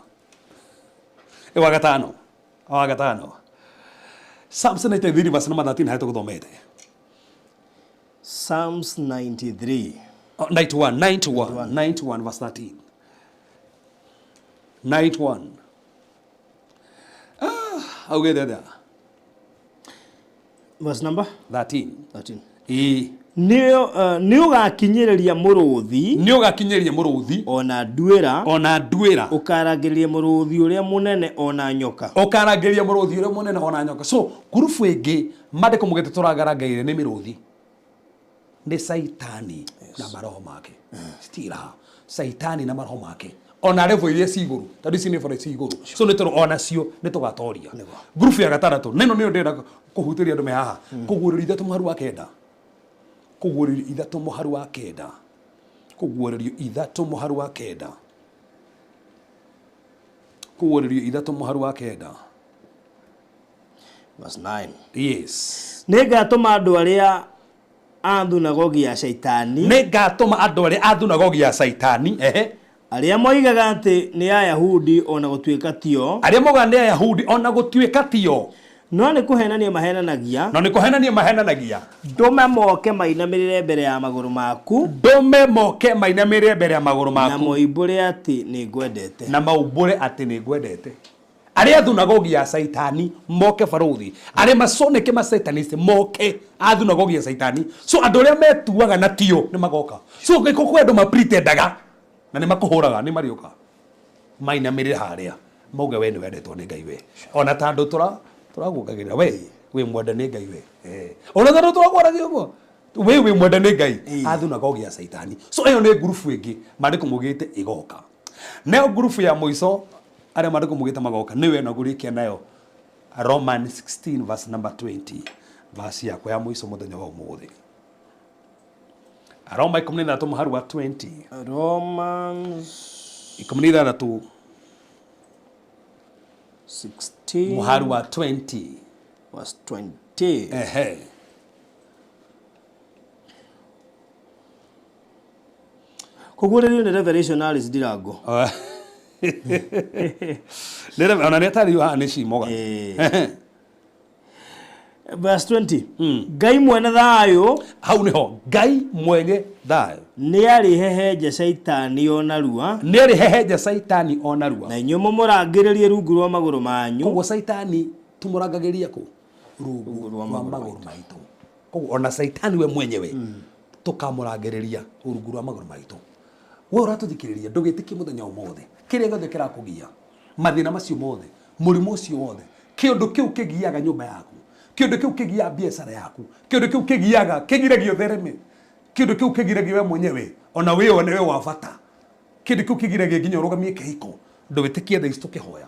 Wa gatano. Wa gatano. Psalms 93 verse number 13 harĩa tũgũthomete. Psalms 93. Oh, 91, 91, 91 verse 13. 91. Augĩte atĩa? Verse number 13. 13. Ĩĩ. Nĩ ũgakinyĩrĩria mũrũthi. Nĩ ũgakinyĩrĩria mũrũthi. Ona nduĩra. Ona nduĩra. Ũkarangĩrĩria mũrũthi ũrĩa mũnene ona nyoka. Ũkarangĩrĩria mũrũthi ũrĩa mũnene ona nyoka. So ngurubu ĩngĩ mandĩko mũgĩte tũrangarangĩire nĩ mĩrũthi. Nĩ Saitani na maroho make. Citiraha. Saitani na maroho make. Ona level iria ci igũrũ, tondũ ici nĩ level ci igũrũ. So nĩ tondũ ona cio nĩ tũgatoria. Ngurubu ya gatandatũ, na ĩno nĩyo ndĩrenda kũhutĩria andũ me haha. Kũguũrĩrio ithatũ mũharu wa kenda. Kũguũrĩrio ithatũ mũharu wa kenda. Kũguũrĩrio ithatũ mũharu wa kenda. Kũguũrĩrio ithatũ mũharu wa kenda. Verse 9. Yes. Nĩngatũma andũ arĩa a thunagogi ya Shaitani. Nĩngatũma andũ arĩa a thunagogi ya Shaitani. Ehe. Arĩa moigaga atĩ nĩ Ayahudi ona gũtuĩka tio. Arĩa moigaga nĩ Ayahudi ona gũtuĩka tio. No nĩ kũhenania mahenanagia. No nĩ kũhenania mahenanagia. Ndũme moke mainamĩrĩre mbere ya magũrũ maku. Ndũme moke mainamĩrĩre mbere ya magũrũ maku. Na moimbũre atĩ nĩ ngwendete. Na maumbũre atĩ nĩ ngwendete. Arĩa thunagogi ya Saitani moke barũthi. Arĩa maconeke ma Satanist moke a thunagogi ya Saitani. So andũ arĩa metuaga na tio nĩ magoka. So gĩko kwĩ andũ ma pretendaga na nĩ makũhũraga nĩ marĩũka. Mainamĩrĩre harĩa mauge we nĩ wendetwo nĩ Ngai we. Ona ta andũ tũraguokagĩrĩra we wĩ mwende nĩ Ngai we. Ona ta andũ tũrakwaragia ũguo we wĩ mwende nĩ Ngai. A thunagogi ya Saitani. So ĩyo nĩ ngurubu ĩngĩ maandĩko maugĩte ĩgoka. Nayo ngurubu ya mũico arĩa maandĩko maugĩte magoka nĩyo ĩno ngũrĩkia nayo Roman 16 verse number 20, verse yakwa ya mũico mũthenya wa ũmũthĩ. Roma 16 mũhari wa 20. Romans 16 16 mũhari wa 20. Verse 20. Ehe. Kũguũrĩrio nĩ Revelation Alice Ndirango. Ona nĩ atarĩrio haha nĩ cimoga. Verse 20. Ngai mwene thayũ. Hau nĩho Ngai mwene thayũ. Nĩ arĩhehenja Shaitani o narua. Nĩ arĩhehenja Shaitani o narua. Na inyuĩ mũmũrangĩrĩrie rungu rwa magũrũ manyu. Koguo Shaitani tũmũrangagĩria kũ? Rungu rwa magũrũ maitũ. Koguo ona Shaitani we mwenyewe tũkamũrangĩrĩria rungu rwa magũrũ maitũ. We ũratũthikĩrĩria ndũgĩtĩkie mũthenya ũmũthĩ kĩrĩa gĩothe kĩrakũgia, mathĩna macio mothe, mũrimũ ũcio wothe, kĩũndũ kĩu kĩgiaga nyũmba yaku, kĩũndũ kĩu kĩgiaga biacara yaku, kĩũndũ kĩu kĩgiaga kĩgiragia ũthereme, kĩũndũ kĩu kĩgiragia we mwenyewe ona wĩyone we wa bata, kĩũndũ kĩu kĩgiragia nginya ũrũgamie kĩhiko, ndũgĩtĩkie thaa ici tũkĩhoya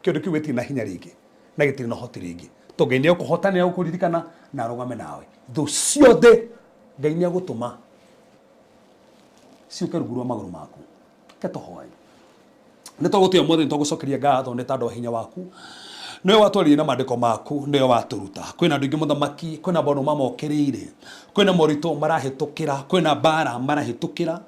kĩũndũ kĩu gĩtirĩ na hinya rĩngĩ na gĩtirĩ na ũhoti rĩngĩ, tondũ Ngai nĩegũkũhota, nĩegũkũririkana na arũgame nawe. Thũ ciothe Ngai nĩegũtũma ciũke rungu rwa magũrũ maku. Reke tũhoe. Nĩ twagũtĩa Mwathani, twagũcokeria ngatho nĩ tondũ wa hinya waku. Nĩwe watwaririe na maandĩko maku, nĩwe watũruta. Kwĩna andũ aingĩ mũthamaki, kwĩna maũndũ mamokĩrĩire, kwĩna moritũ marahĩtũkĩra, kwĩna mbara marahĩtũkĩra,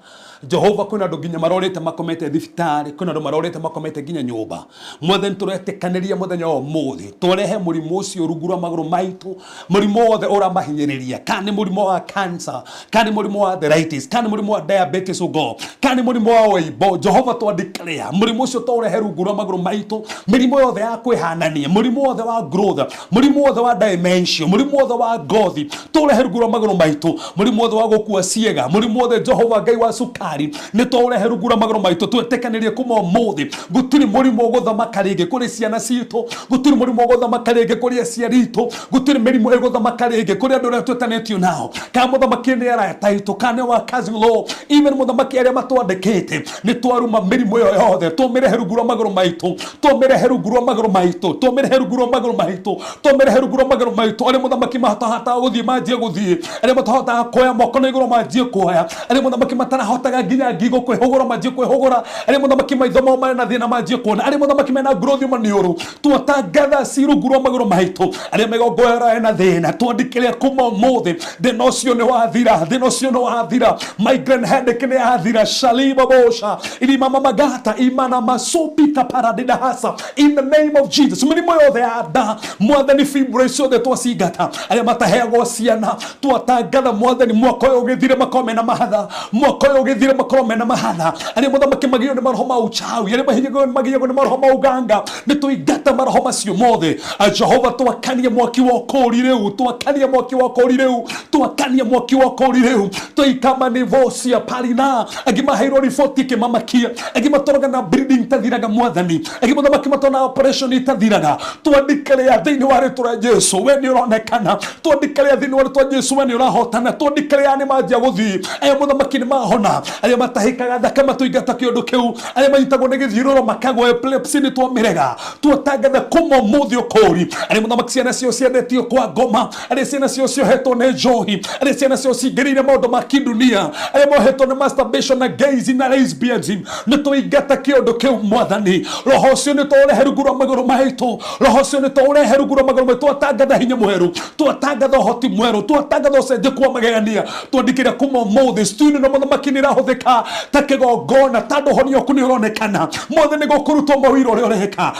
Jehova kwĩna andũ nginya marorĩte makomete thibitarĩ, kwĩna andũ marorĩte makomete nginya nyũmba. Mwathani tũretĩkanĩria mũthenya wa ũmũthĩ tũrehe mũrimũ ũcio rungu rwa magũrũ maitũ, mũrimũ wothe ũramahinyĩrĩria, kana nĩ mũrimũ wa cancer, kana nĩ mũrimũ wa arthritis, kana nĩ mũrimũ wa diabetes ũgo, kana nĩ mũrimũ wa ũimbo. Jehova twandĩkĩrĩa mũrimũ ũcio tũrehe rungu rwa magũrũ maitũ, mĩrimũ yothe ya kwĩhanania, mũrimũ wothe wa growth, mũrimũ wothe wa dementia, mũrimũ wothe wa ngothi, tũrehe rungu rwa magũrũ maitũ, mũrimũ wothe wa gũkua ciĩga, mũrimũ wothe Jehova Ngai wa cukari, nĩ tũrehe rungu rwa magũrũ maitũ. Twetĩkanĩrie kuma ũmũthĩ gũtirĩ mũrimũ ũgũthamaka rĩngĩ kũrĩ ciana citũ, gũtirĩ mũrimũ ũgũthamaka rĩngĩ kũrĩ aciari itũ, gũtirĩ mĩrimũ ĩgũthamaka rĩngĩ kũrĩ andũ arĩa twĩtanĩtio nao, kana mũthamaki nĩ arata aitũ, kana nĩ wa cousin law, even mũthamaki arĩa matwandĩkĩte, nĩ twaruma mĩrimũ ĩyo yothe, tũmĩrehe rungu rwa magũrũ maitũ, tũmĩrehe rungu rwa magũrũ maitũ, tũmĩrehe rungu rwa magũrũ maitũ, tũmĩrehe rungu rwa magũrũ maitũ. Arĩa mũthamaki matahotaga gũthiĩ manjie gũthiĩ, arĩa matahotaga kuoya moko na igũrũ manjie kuoya, arĩa mũthamaki matarahotaga nginya ngingo kwĩhũgũra manjie kwĩhũgũra, arĩa mũthamaki maitho mao marĩ na thĩna manjie kuona, arĩa mũthamaki mena growth maniũrũ, twatangatha ci rungu rwa magũrũ maitũ, arĩa mĩgongo yao ĩna thĩna twandĩkĩre kuma ũmũthĩ thĩna ũcio nĩ wathira, thĩna ũcio nĩ wathira, migraine headache nĩ yathira, shaliba bosha ilimama magata imana masupi kaparadidahasa in the name of Jesus. Mĩrimũ yothe ya nda mwathani, fibroids ciothe twacingata, arĩa mataheagwo ciana twatangatha mwathani mwaka ũyũ ũgĩthire makorwo mena mahatha, mwaka ũyũ ũgĩthire makorwo mena mahatha, arĩa mũthamaki magio nĩ maroho ma uchawi, arĩa magiyagwo nĩ maroho ma uganga, nĩ tũingata maroho macio mothe. Jehova twakanie mwaki wa ũkũũri rĩu, twakanie mwaki wa ũkũũri rĩu, twakanie mwaki wa ũkũũri rĩu, tũikama nĩ vocia parina, angĩ maheirwo riboti ĩkĩmamakia, angĩ matoroga na bleeding itathiraga mwathani, angĩ mũthamaki matona operation itathiraga, twandĩkĩrĩa thĩinĩ wa rĩtwa rĩa Jesu we nĩ ũronekana, twandĩkĩrĩa thĩinĩ wa rĩtwa rĩa Jesu we nĩ ũrahotana, twandĩkĩrĩa nĩ manjia gũthiĩ, aya mũthamaki nĩ mahona, arĩa matahĩkaga thakame tũingata kĩũndũ kĩu, arĩa manyitagwo nĩ gĩthiũrũrũ makagwa epilepsy nĩ twamĩrega, twatangatha kuma ũmũthĩ ũkũũri, arĩa mũthamaki ciana ciao ciendetio kwa ngoma, arĩa ciana ciao ciohetwo nĩ njohi, arĩa ciana ciao cingĩrĩire maũndũ ma kĩndunia, arĩa mohetwo nĩ masturbation na gays na lesbianism, nĩ tũingata kĩũndũ kĩu mwathani. Roho ũcio nĩ tũũrehe rungu rwa magũrũ maitũ, roho ũcio nĩ tũũrehe rungu rwa magũrũ maitũ, twatangatha hinya mwerũ, twatangatha ũhoti mwerũ, twatangatha ũcenjeku wa magegania, twandĩkĩre kuma ũmũthĩ studio na mũthamaki nĩ ĩrahũthĩka ta kĩgongona, tondũ ũhonia waku nĩ ũronekana. Mwathani gũkũrutwo mawĩra ũrĩa ũreka,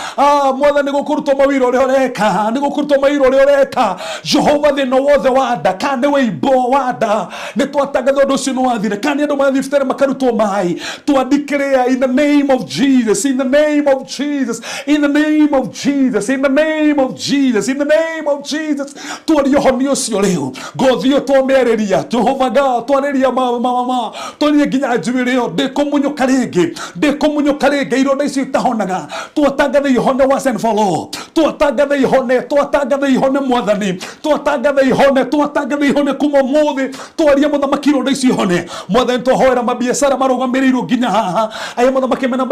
mwathani gũkũrutwo mawĩra ũrĩa ũreka, nĩ gũkũrutwo mawĩra ũrĩa ũreka. Jehova thĩna wothe wa nda, kana nĩ wĩimbo wa nda, nĩ twatangatha ũndũ ũcio nĩ wathira, kana nĩ andũ mathiĩ thibitarĩ makarutwo maĩ, twandĩkĩrĩa in the name of Jesus, in the name of Jesus, in the name of Jesus, in the name of Jesus, in the name of Jesus, twarie ũhonia ũcio rĩu, ngothi ĩyo twamĩarĩria Jehova ga twarĩria ma twarie nginya njuĩrĩ ĩyo ndĩkũmunyũka rĩngĩ, ndĩkũmunyũka rĩngĩ, ironda icio itahonaga twatangatha ihone once and for all, twatangatha ihone, twatangatha ihone mwathani, twatangatha ihone, twatangatha ihone kuma ũmũthĩ, twarie mũthamaki ironda icio ihone mwathani. Twahoera mabiacara marũgamĩrĩirwo nginya haha, aya mũthamaki mena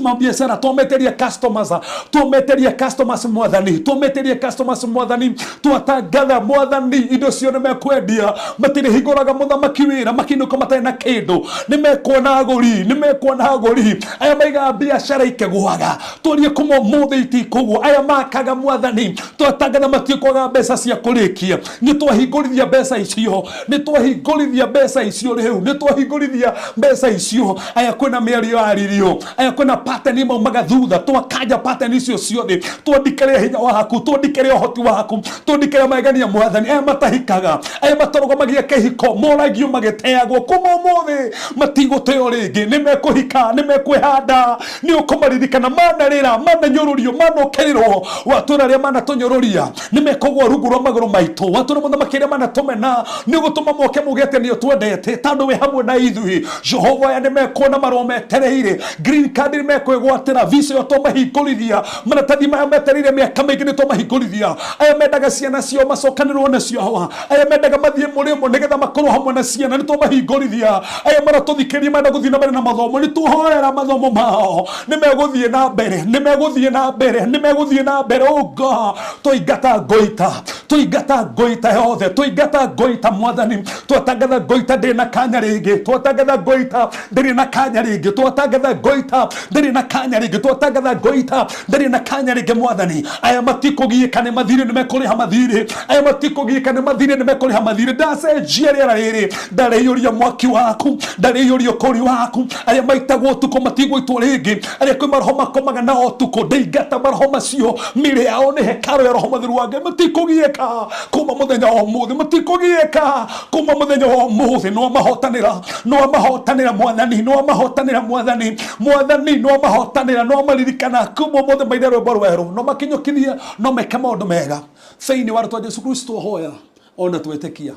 mabiacara, twameteria customers, twameteria customers mwathani, twameteria customers mwathani, twatangatha mwathani indo cio nĩ mekwendia, matirĩhingũraga mũthamaki wĩra makinũka matarĩ na kĩndũ, nĩ mekuona agũri, nĩ mekuona agũri, aya maigaga biacara ikĩgũaga, twarie kuma ũmũthĩ itikũgũa, aya makaga mwathani twatangatha matikwaga mbeca cia kũrĩkia, nĩ twahingũrithia mbeca icio, nĩ twahingũrithia mbeca icio rĩu, nĩ twahingũrithia mbeca icio. Aya kwĩna mĩario yaririo, aya kwĩna pattern maumaga thutha, twakanja pattern icio ciothe, twandĩkĩre hinya waku, twandĩkĩre ũhoti waku, twandĩkĩre magegania mwathani. Aya matahikaga, aya matarũgamagia kĩhiko, moragio magĩteagwo, kuma ũmũthĩ matigũteo rĩngĩ, nĩ mekũhika, nĩ mekwĩhanda, nĩ ũkũmaririkana, manarĩra, mananyũrũrio, manokĩrĩrwo, watũra arĩa manatũnyũrũria nĩ mekũgwa rungu rwa magũrũ maitũ, watũra mũthamaki arĩa manatũmena nĩ ũgũtũma moke muge atĩ nĩ ũtwendete tondũ wĩ hamwe na ithuĩ. Jehova aya nĩ mekuona marũa metereire, green card nĩ mekwĩgwatĩra, visa ĩyo twamahingũrithia, maratathi maya metereire mĩaka mĩingĩ nĩ twamahingũrithia. Aya mendaga ciana ciao macokanĩrwo nacio hawa, aya mendaga mathiĩ mũrĩmo nĩgetha makorwo hamwe na ciana nĩ twamahingũrithia. Aya maratũthikĩrĩria menda gũthiĩ na mbere na mathomo, nĩ twahoera mathomo mao, nĩ megũthiĩ na mbere, nĩ megũthiĩ na mbere, nĩ megũthiĩ na mbere. Oh God, twaingata ngoita, Tũingata ngoita yothe, tũingata ngoita mwathani, twatangatha ngoita ndĩrĩ na kanya rĩngĩ, twatangatha ngoita ndĩrĩ na kanya rĩngĩ, twatangatha ngoita ndĩrĩ na kanya rĩngĩ, twatangatha ngoita ndĩrĩ na kanya rĩngĩ mwathani. Aya matikũgiĩka nĩ mathirĩ nĩ mekũrĩha mathirĩ, aya matikũgiĩka nĩ mathirĩ nĩ mekũrĩha mathirĩ. Ndacenjia rĩera rĩrĩ, ndarĩiyũria mwaki waku, ndarĩiyũria ũkũri waku. Arĩa maitagwo ũtukũ matigũitwo rĩngĩ, arĩa kwĩ maroho makomaga nao ũtukũ, ndaingata maroho macio, mĩĩrĩ yao nĩ hekarũ ya roho mũtheru wa Ngai. Matikũgiĩka kuma mũthenya wa ũmũthĩ, matikũgiĩka kuma mũthenya wa ũmũthĩ. No mahotanĩra, no mahotanĩra mwathani, no mahotanĩra mwathani, mwathani no mahotanĩra, no maririkana kuma ũmũthĩ maine rwĩmbo rwerũ, no makinyũkithie, no meke maũndũ mega thĩinĩ wa rĩtwa Jesu Kristo hoya ona twĩtĩkia.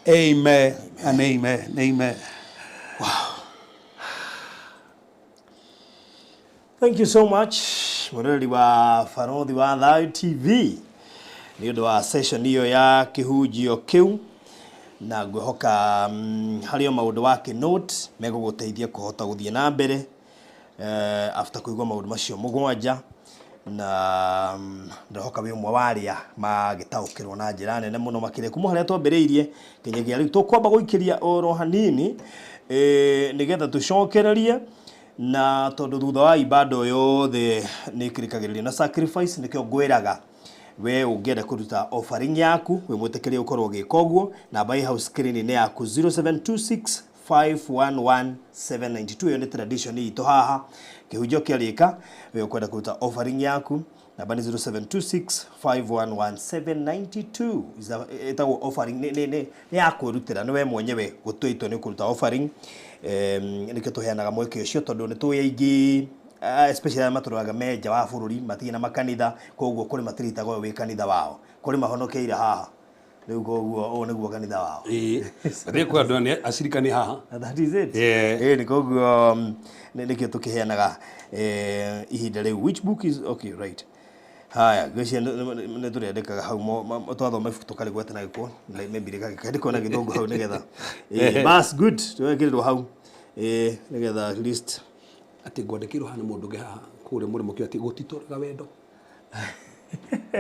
Amen and amen, amen. Thank you so much mwĩroreri wa Barothi wa Thayũ TV nĩ ũndũ wa session ĩyo ya kĩhunjio kĩu, na ngwĩhoka harĩ o maũndũ wa kĩnote megũgũteithia kũhota gũthiĩ na mbere after kũigua maũndũ macio mũgwanja, na ndĩrehoka wĩ ũmwe wa arĩa magĩtaũkĩrwo na njĩra nene mũno makĩria kuma harĩa twambĩrĩirie nginyagia rĩu. Tũkwamba gũikĩria oro hanini nĩgetha tũcokererie, na tondũ thutha wa ibada yothe nĩ ĩkĩrĩkagĩrĩria na sacrifice, nĩkĩo ngwĩraga we ũngĩenda kũruta offering yaku wĩ mwĩtĩkĩrie ũkorwo ũgĩka ũguo. Namba ĩ hau screen-inĩ yaku 0726 511 792, ĩyo nĩ tradition itũ haha. Kĩhunjio kĩarĩka we ũkwenda kũruta offering yaku, namba nĩ 0726 511 792. Ĩtagwo offering, nĩ ya kwĩrutĩra, nĩ we mwenyewe gũtua itua nĩ kũruta offering. Nĩkĩo tũheanaga mweke ũcio tondũ nĩ tũĩ aingĩ especially arĩa matũraga me nja wa bũrũri matirĩ na makanitha, koguo kũrĩ matiritaga ũyũ wĩ kanitha wao, kũrĩ mahonokeire haha rĩu, koguo ũyũ nĩguo kanitha wao. Ĩĩ, kwĩ andũ nĩ acirika nĩ haha. That is it. Ĩĩ, nĩ koguo nĩkĩo tũkĩheanaga ihinda rĩu. Which book is okay, right? Haya, ngwĩciria nĩ tũrĩandĩkaga hau twathoma ibuku tũkarĩgweta na gĩkũ, maybe rĩkandĩkwo na gĩthũngũ hau nĩgetha. Bas, good, twekĩrĩrwo hau nĩgetha at least atĩ ngwandĩkĩirwo haha nĩ mũndũ ũngĩ haha kũrĩa mũrĩmo kĩo atĩ gũtitũraga wendo.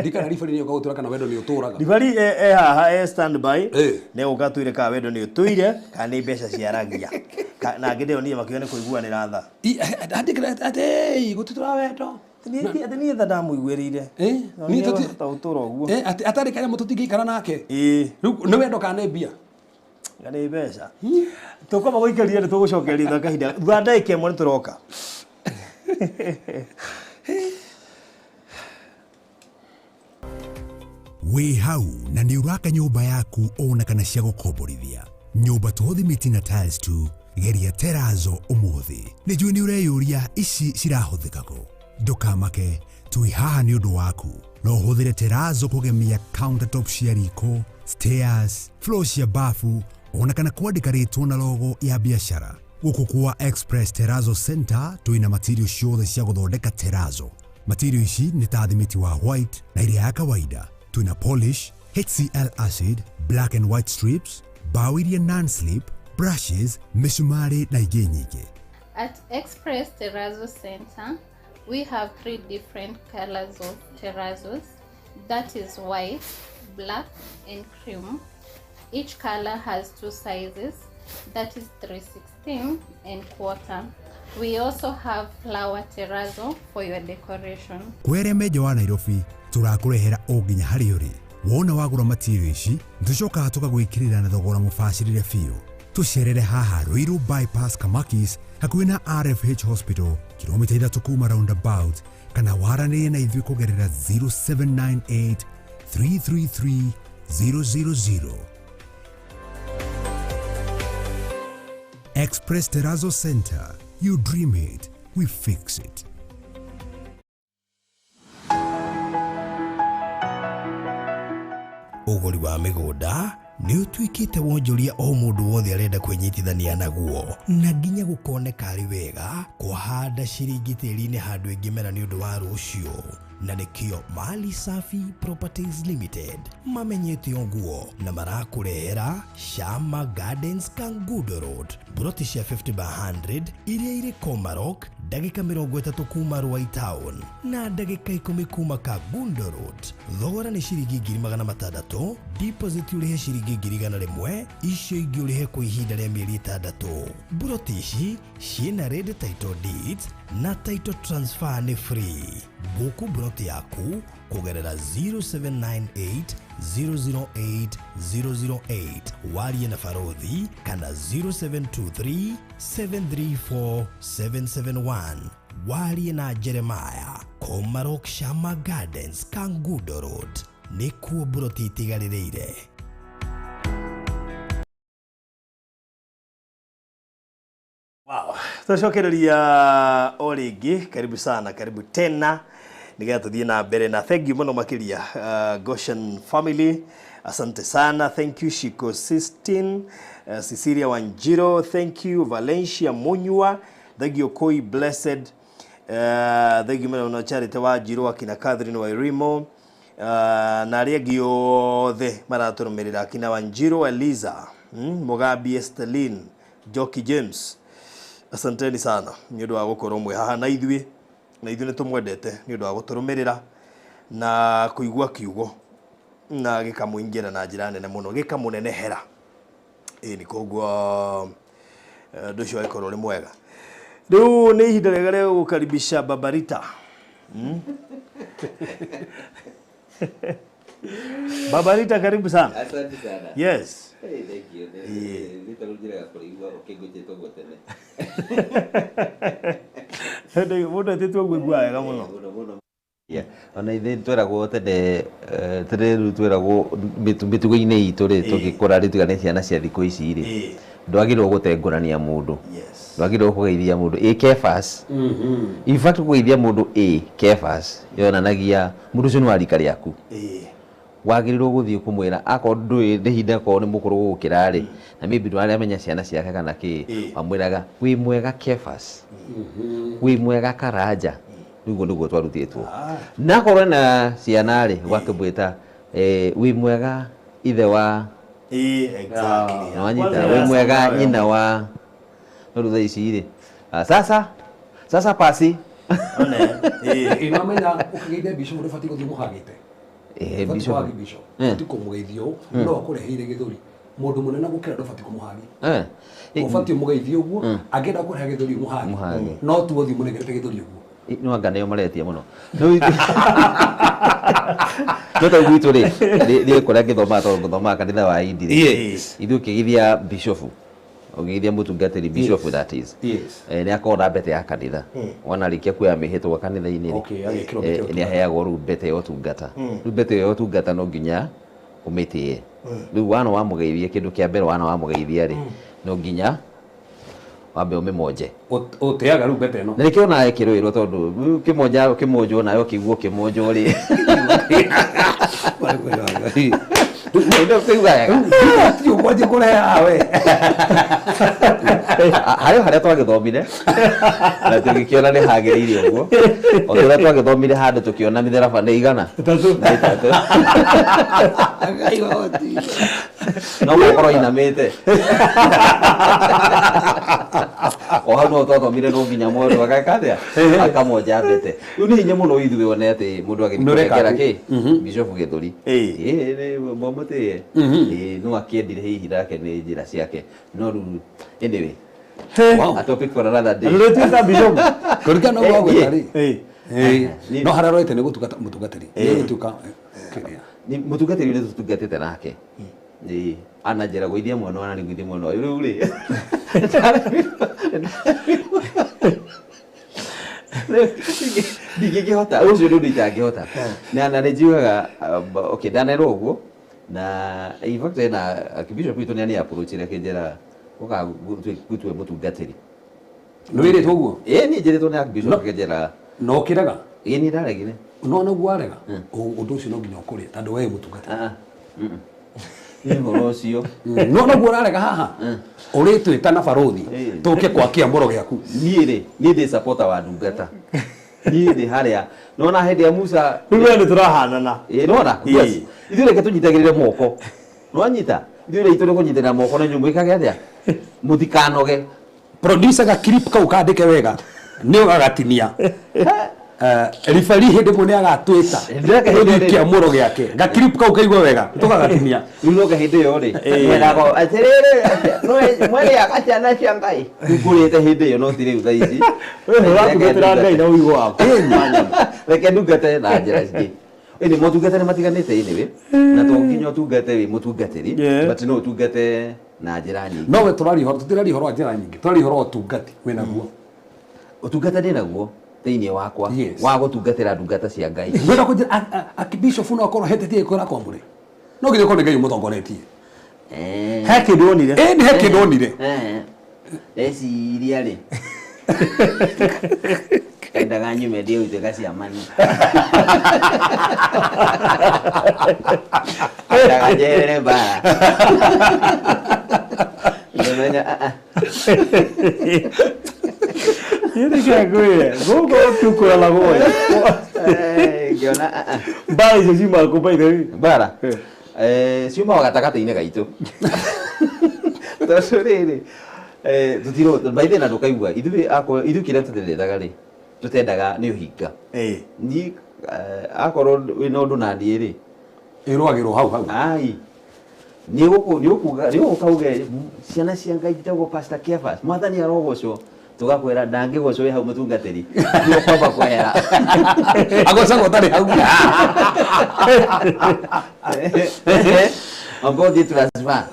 Ndikana ribari nĩ ũka gũtũra kana wendo nĩ ũtũraga. Ribari e haha e standby nĩ gũka twĩre kana wendo nĩ ũtũire kana nĩ mbeca ciaragia. Na angĩ ndĩronire makiuga nĩ kũiguanĩra tha. Andĩkĩra atĩ gũtitũraga wendo. Atĩ niĩ tha ndamũiguĩrĩire. Niĩ ta ũtũra ũguo. Atĩ atarĩ kanyamũ tũtingĩikara nake. Rĩu nĩ wendo kana nĩ mbia? Kana nĩ mbeca. Tũkwamba gũikaria nĩ tũgũcokeria thutha kahinda. Thutha wa ndagĩka ĩmwe nĩ tũroka. Wĩ hau na nĩ ũraka nyũmba yaku ona kana cia gũkomborithia, nyũmba to thimiti na tiles tu, geria terazo ũmũthĩ. Nĩ njũĩ nĩ ũreyũria ici cirahũthĩka kũ. Ndũkamake, twĩ haha nĩ ũndũ waku. No ũhũthĩre terazo kũgemia countertop cia riko, stairs, floor cia bafu, ona kana kwandĩka rĩtwa na logo ya biacara. Gũkũ kwa Express Terrazzo Center twĩna material ciothe cia gũthondeka terazo. Material ici nĩ ta thimiti wa white na iria ya kawaida. Twĩna polish, HCl acid, black and white strips, bao iria non-slip, brushes, mĩcumarĩ na ingĩ nyingĩ. At Express Terrazzo Center, we have 3 different colors of terrazos, that is white, black and cream. Each color has 2 sizes, that is 3/16 and quarter. We also have flower terrazzo for your decoration. Kwere menja wa Nairobi turakũrehera o nginya harĩa ũrĩ. Wona wagũra material ici, nĩtũcokaga tũgagwĩkĩrĩra na thogora mũbacĩrĩre biũ. Tũcerere haha Ruiru Bypass Kamakis hakuhĩ na RFH Hospital, kilomita 3 kuma roundabout, kana waranĩrie na ithuĩ kũgerera 0798 333 000. Express Terrazzo Center. You dream it, we fix it. Ũgũri wa mĩgũnda nĩ ũtuĩkĩte wonjoria o mũndũ wothe arenda kwĩnyitithania naguo, na nginya gũkoneka arĩ wega kũhanda ciringi tĩri-inĩ handũ ĩngĩmera nĩ ũndũ wa rũciũ. Na nĩkĩo Mali Safi Properties Limited mamenyete ũguo na marakũrehera Shama Gardens Kangudo Road, broti cia 50 by 100 iria irĩ Komarok, Ndagĩka 30 kuma Ruai Town na ndagĩka 10 kuma Kangundo Road. Thogora nĩ ciringi 600,000, deposit ũrĩhe ciringi 100,000, icio ingĩ ũrĩhe kwa ihinda rĩa mĩeri 6. Mburoti ici ciĩna ready title deeds na title transfer nĩ free. Buku mburoti yaku kũgerera 0798 008 008 warie na barothi kana 0723 734 771 warie na Jeremiah. Komarok Shama Gardens, Kangundo Road nĩkuo mburoti itigarĩrĩire. Wow. Twacokereria o rĩngĩ, karibu sana, karibu tena nĩgetha tũthiĩ na mbere na thank you mũno makĩria, Goshen family, asante sana. Thank you Shiko Sistine, Cecilia Wanjiro, thank you Valencia Munyua, thank you Koi Blessed, thank you mũno na Charity Wanjiro, akina Catherine Wairimo, na arĩa angĩ othe maratũrũmĩrĩra, akina Wanjiro Eliza, Mugambi Estelin, Joki James, asanteni sana nĩ ũndũ wa gũkorwo mwĩ haha na ithuĩ, na ithuĩ nĩ tũmwendete nĩ ũndũ wa gũtũrũmĩrĩra na kũigua kiugo na gĩkamũingĩra na njĩra nene mũno, gĩkamũnenehera. Ĩĩ nĩ koguo ũndũ ũcio wagĩkorwo ũrĩ mwega. Rĩu nĩ ihinda rĩega rĩa gũkaribisha Babarita. Babarita, karibu sana. Asante sana. Yes. Hey, thank you. Nĩtarũnjĩraga kũrĩigua ũkĩngũnjĩte ũguo tene. Mũndũ etĩtwo ũguo aiguaga wega mũno. Mũno mũno. Yeah. Ona ithuĩ tweragwo tene, tene rĩu tweragwo mĩtugo-inĩ itũ rĩ, tũgĩkũra rĩ, tiga nĩ ciana cia thikũ ici rĩ, ndwagĩrĩirwo gũtengũrania mũndũ. Ndwagĩrĩirwo kũgeithia mũndũ ĩ Kefas. In fact kũgeithia mũndũ ĩ Kefas yonanagia mũndũ ũcio nĩ wa rika rĩaku. Wagĩrĩirwo gũthiĩ kũmwĩra akorwo ndũĩ nĩ ihinda akorwo nĩ mũkũrũ gũgũkĩra rĩ, na maybe ndũramenya ciana ciake kana kĩ, wamwĩraga wĩ mwega Kefas, wĩ mwega Karanja. Rĩu ũguo nĩguo twarutĩtwo. Na akorwo na ciana rĩ, ũgakĩmwĩta wĩ mwega ithe wa, nĩwanyita, wĩ mwega nyina wa. No rĩu thaa ici rĩ, sasa sasa pasi Ĩnamenya ũkĩgeithia bishop ndũbatiĩ gũthiĩ mũhagĩte. Bishop. Ũbatiĩ bishop. Ũbatiĩ kũmũgeithia ũũ, no akũreheire gĩthũri. Mũndũ mũnene gũkĩra ndũbatiĩ kũmũhagia. Ũbatiĩ ũmũgeithie ũguo, angĩenda kũrehe gĩthũri ũmũhagie. Mũhagie. No tu ũthiĩ ũmũnengerete gĩthũri ũguo. No anga nĩo maretia mũno. No ta gwitũ rĩ, niĩ kũrĩa ngĩthomaga tondũ ngĩthomaga kanitha wa Indi rĩ, ithuĩ ũkĩgeithia bishop, ũkĩgeithia mũtungatĩri bishop that is, nĩ akoragwo na mbete ya kanitha. Wona arĩkia kuoya mĩhĩtwa kanitha-inĩ rĩ, Okay, agekĩrwo mbete ya nĩ aheagwo rĩu mbete ya ũtungata. Rĩu mbete ya ũtungata no nginya ũmĩtĩe. Rĩu wana wamũgeithia, kĩndũ kĩa mbere wana wamũgeithia rĩ, no nginya wambe ũmĩmonje. Ũteaga rĩu mbete ĩno. Na nĩkĩo nawe kĩrũĩrwo tondũ rĩu kĩmonja kĩmonjwo nawe ũkĩigua ũkĩmonjwo rĩ. Nĩ ũkũigua wega. Ti ũkwanjia kũrehe haha we. Harĩ harĩa twagĩthomire na tũgĩkĩona nĩ hagĩrĩire ũguo. O ta ũrĩa twagĩthomire handũ tũkĩona mĩtharaba nĩ igana? Ĩtatũ. Nĩ ĩtatũ. No gũkorwo inamĩte. O hau no twathomire no nginya mũndũ ageka atĩa? Akamonja mbete. Rĩu nĩ hinya mũno ithuĩ one atĩ mũndũ agĩthiĩ Nĩ ũreka kũnengera atĩ? kĩ? Bishop gĩthũri. Ĩĩ, nĩ mwamũtĩe. Ĩĩ, no akĩendire hihi nake nĩ njĩra ciake. No rĩu anyway, Wow. a topic for another day. Na nĩũrĩtuĩka bishop. Kũringana na ũguo wagweta rĩ. Niĩ- No harĩa aroete nĩ gũtungata mũtungatĩri. Nĩ gũtuĩka kĩrĩa. Ni mũtungatĩri ũrĩa tũtungatĩte nake. Ĩĩ, ananjĩra gũithia mwena ũyũ, ananĩgũithia mwena ũyũ. Rĩu rĩ, ndingĩkĩhota, ũcio nĩ ũndũ itangĩhota. Na nĩ njiugaga, okay, ndanerwo ũguo, na in fact ena archbishop witũ nĩ approachire akĩnjĩra ũka gũtue mũtungatĩri. Nĩ wĩrĩtwo ũguo? Ĩĩ, niĩ njĩrĩtwo nĩ archbishop akĩnjĩra. Na ũkĩrega? Ĩĩ, niĩ ndaregire. No na ũguo warega, ũndũ ũcio no nginya ũkũrĩe tondũ we wĩ mũtungatĩri. Nĩ ũhoro ũcio. No naguo ũrarega haha, ũrĩtwĩta na barothi tũke kwa kĩamũro gĩaku. Niĩ rĩ, niĩ ndĩ supporter wa ndungata. Niĩ ndĩ harĩa. Nona hĩndĩ ya Musa. Rĩu we nĩ tũrahanana. Ĩĩ, nona? Yes. Ithuĩ reke tũnyitagĩrĩre moko. Nĩwanyita? Ithuĩ rĩ itũ nĩ kũnyitĩrĩra moko na inyuĩ mwĩkage atĩa? Mũtikanoge. Producer ga clip kau kandĩke wega. Nĩ ũgagatinia. Ribari hĩndĩ ĩmwe nĩ agatwĩta. Ndĩreka hĩndĩ Kĩa mũro gĩake. Gakirip kau kaigua wega. Tũgagatinia. Rĩu noka hĩndĩ ĩyo rĩ mweragwo atĩrĩrĩ mwerĩaga ciana cia Ngai ngũrĩte hĩndĩ ĩyo no ti rĩu thaa ici. Wewe ũratungatĩra Ngai na ũigũ waku. Reke ndungate na njĩra cingĩ. Ĩni motungata nĩ matiganĩte anyway na to nginya ũtungate wĩ mũtungatĩri, but no ũtungate na njĩra nyingĩ. No we tũraria ũhoro, tũtiraria ũhoro wa njĩra nyingĩ. Tũraria ũhoro wa ũtungati wĩnaguo. Ũtungata ndĩ naguo thĩinĩ wakwa Yes. wa gũtungatĩra ndungata cia Ngai. Ngwenda kũnjĩra akibishop no akorwo ahetĩtie gĩko kwamũre. No nginya ũkorwo nĩ Ngai ũmũtongoretie. He kĩndũ wonire. Ĩ nĩ he kĩndũ onire. Ndeciria rĩ endaga nyume ndie gũtuĩka ciamani, endaga njeherere mbara ngĩmenya ah, ah. Niĩ nĩkĩo ngwĩre gũkũ gũtiũkũranagwo. Ngĩona ah, ah. Mbara icio ciumaga kũ, by the way? Mbara ciumaga gatagatĩ-inĩ gaitũ tondũ rĩrĩ tũtirũ by the way, na ndũkaigua ithuĩ akorwo ithuĩ kĩrĩa tũtethethaga rĩ tũtendaga nĩ ũhinga. Niĩ akorwo wĩna ũndũ na niĩ rĩ Ĩrũagĩrwo hau hau. Ai nĩ ũkuga nĩ ũgũka uge ciana cia Ngai njĩtagwo Pastor Kefas, mwathani arogocwo, tũgakwĩra ndangĩgocwo wĩ hau mũtungatĩri, nĩ ũkwamba kwehera. Agocagwo ũtarĩ hau. Amba ũthiĩ transfer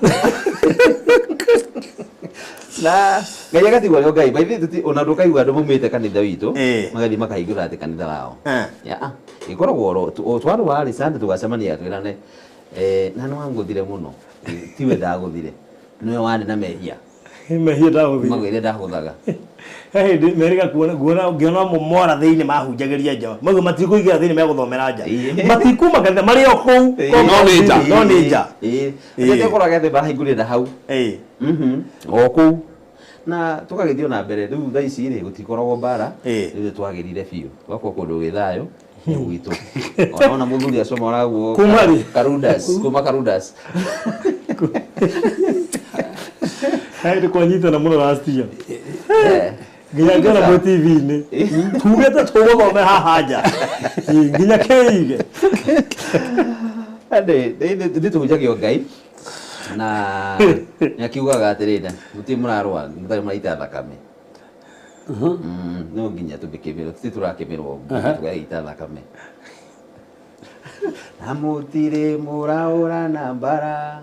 na Ngai agatigwo nĩ Ngai. By the way, ona ndũkaigua andũ maumĩte kanitha witũ magathiĩ makahingũra atĩ kanitha wao. Ya, ĩkoragwo oro twarũa rĩ Sunday tũgacemania twĩrane na nĩ wangũthire mũno, tiwe ndagũthire, nĩwe warĩ na mehia. Mehia ndagũthire. Magwĩre ndahũthaga. He hĩndĩ merĩga kuona nguona ngĩona mora thĩinĩ mahunjagĩria nja mauga matikũingĩra thĩinĩ megũthomera nja, matikuma kanitha marĩ o kũu. No nĩ nja. No nĩ nja. Ĩĩ ũkoraga atĩ marahingũrire na hau o kũu na tũgagĩthiĩ na mbere. Rĩu thaa ici rĩ gũtikoragwo mbara, rĩu nĩ twagĩrire biũ gwakwo kũndũ gwĩ thayũ nĩ gwitũ. Ona mũthuri acomoragwo Kuma rĩ? Karundas, kuma Karundas. He hĩndĩ kwanyitana mũno last year nginya ngĩona mwĩ TV-inĩ tugĩte tũgũthome haha nja. Nginya kĩige. Ndĩ tũhunjagia Ngai na nĩakiugaga atĩrĩrĩ mũtirĩ mũrarũa mũtarĩ mũraita thakame. No nginya tũmĩkĩmĩrwo tũtirĩ tũrakĩmĩrwo tũgaita thakame na mũtirĩ mũraũrana mbara.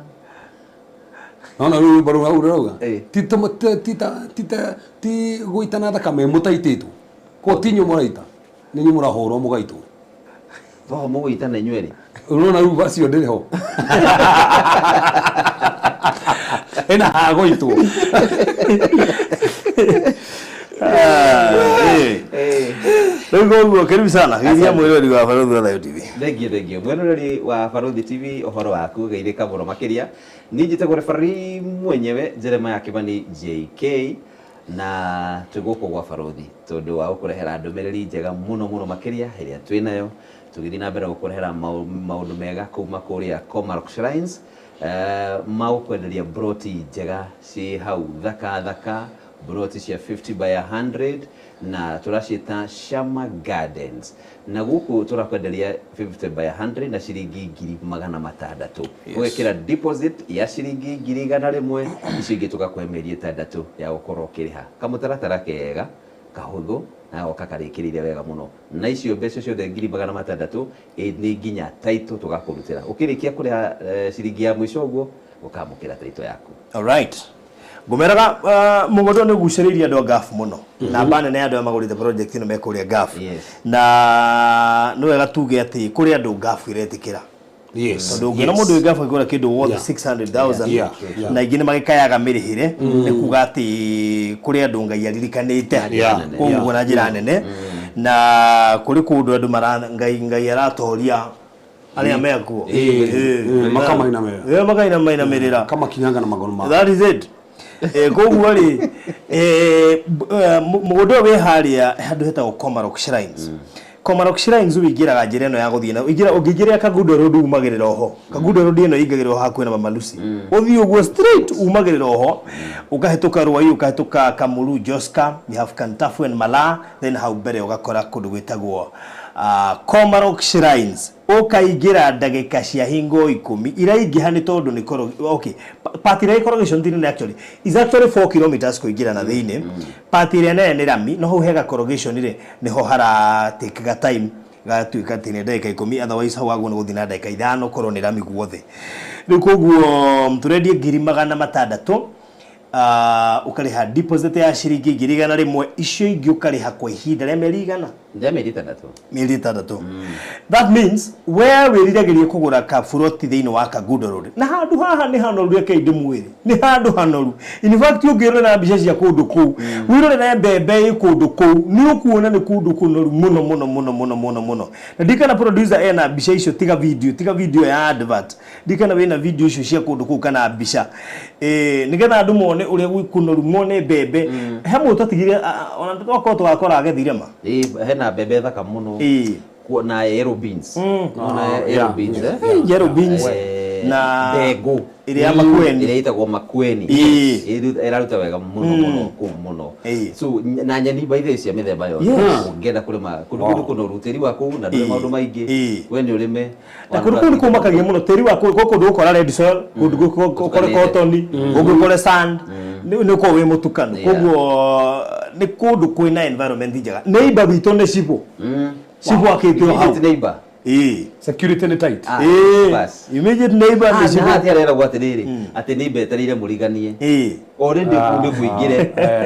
Nona rĩu rwĩmbo rũu rũrauga ti gũitana thakame mũtaitĩtwo ko ti inyuĩ mũraita, nĩ inyuĩ mũrahũrwo mũgaitwo. Toho mũgũitana inyuĩ rĩ. Ũrona rĩu acio ndĩrĩ ho ĩna hagũitwo. Rĩu koguo karibu sana geithia mwĩrori wa Barũthi wa Thayũ TV. Thengio, thengio mwĩroreri wa Barũthi TV, ũhoro waku geithĩka mũno makĩria. Niĩ njĩtagwo referee mwenyewe Jeremiah Kimani JK na twĩ gũkũ gwa Barũthi tondũ wa gũkũrehera ndũmĩrĩri njega mũno mũno makĩria ĩrĩa twĩ nayo tũgĩthiĩ na mbere gũkũrehera maũndũ mega kuma kũrĩa Comarock Shrines, magũkwenderia broti njega ciĩ hau thaka thaka, broti cia 50 by 100 na tũraciĩta Shama Gardens, na gũkũ tũrakwenderia 50 by 100 na ciringi 600,000. Ũgekĩra deposit ya ciringi 100,000, icio ingĩ tũgakũhe mĩeri 6 ya gũkorwo ũkĩrĩha kamũtaratara kega kahũthũ na goka karĩkĩrĩire wega mũno, na icio mbeca ciothe 600,000 nĩ nginya title tũgakũrutĩra ũkĩrĩkia kũrĩha ciringi ya mũico ũguo ũkamũkĩra title yaku. Alright, ngũmeraga mũgũnda nĩ ũgucĩrĩirie andũ a Gulf mũno namba nene ya andũ arĩa magũrĩte project ĩno me kũrĩa Gulf. Na nĩ wega tuge atĩ kũrĩ andũ Gulf iretĩkĩra tondũ ũngĩona mũndũ wĩ Gulf akĩgũra kĩndũ worth 600,000 na ingĩ nĩ magĩkayaga mĩrĩhĩre, nĩ kuga atĩ kũrĩ andũ Ngai aririkanĩte koguo na njĩra nene na kũrĩ kũndũ andũ mara Ngai aratoria arĩa mekuo. Makamainamĩrĩra. Makainamainamĩrĩra. Kamakinyanga na magũrũ mao. That is it. Koguo rĩ mũgũnda ũyũ wĩ harĩa handũ hetagwo Comarock Shrines. Komarok Shrines ũingĩraga njĩra ĩno ya gũthiĩ na ũingĩra ũngĩingĩrĩra Kangundo Road umagĩrĩra oho. Kangundo Road ĩno ĩingagĩrĩra oho hakuhĩ na Mama Lucy. Ũthiĩ ũguo straight umagĩrĩra oho, ũkahĩtũka Ruai, ũkahĩtũka Kamuru, Joska, you have Kantafu and Malaa, then hau mbere ũgakora kũndũ gwĩtagwo Komarok Shrines. Ũkaingĩra ndagĩka cia hingo 10 iraingĩha nĩ tondũ nĩ koro okay part ĩrĩa ĩkorogecwo ti nene, actually is actually 4 kilometers kũingĩra na thĩinĩ. Part ĩrĩa nene nĩ rami, no hau hega corrugation rĩ nĩho haratakega time gatuĩka atĩ nĩ ndagĩka 10, otherwise hau haguo nĩ gũthiĩ na ndagĩka 5 korwo nĩ rami guothe. Rĩu koguo tũrendie 600,000, ũkarĩha deposit ya ciringi 100,000, icio ingĩ ũkarĩha kwa ihinda rĩa mĩeri igana? Rĩa mĩeri 6. Mĩeri 6. That means we wĩriragĩria kũgũra kaburoti thĩinĩ wa Kangundo Road, na handũ haha nĩ hanoru, rekei ndĩmwĩre nĩ handũ hanoru. In fact, ũngĩrorera mbica cia kũndũ kũu, wĩrorere mbembe ĩ kũndũ kũu, nĩ ũkuona nĩ kũndũ kũnoru mũno mũno mũno mũno mũno mũno. Na ndikana producer ena mbica icio, tiga video, tiga video ya advert, ndikana wĩna video icio cia kũndũ kũu kana mbica, nĩgetha andũ mone ũrĩa gwĩ kũnoru, mone mbembe. He mũndũ twatigire ona twakorwo tũgakora agethire ma. Ĩĩ, hena mbembe thaka mũno. Na yellow beans. Unaona yellow beans, eh? Yellow beans. Na ndengũ. Ĩrĩa ya Makueni. Ĩrĩa ĩtagwo Makueni. Ĩraruta wega mũno mũno kũu mũno. So na nyeni by the way cia mĩthemba yothe. Ũngĩenda kũrĩma kũndũ kũndũ kũnoru, tĩri wa kũu na ndũrĩ maũndũ maingĩ. We nĩ ũrĩme. Na kũndũ kũu nĩ kũmakagia mũno tĩri wa kũu, kũndũ gũkora red soil, kũndũ gũkore cotton, kũngĩ ũkore sand, nĩ ũkorwo wĩ mũtukanu. Koguo nĩ kũndũ kwĩna environment njega. Neighbor witũ nĩ cibũ. Cibũ akĩtwo hau. Immediate neighbor. Ĩĩ. Security nĩ tight. Ah, Ĩĩ. bas. Immediate neighbor nĩ Na cibũ. hatia areragwo atĩrĩrĩ, atĩ neighbor etereire mũriganie. Already kũu nĩ kũingĩre.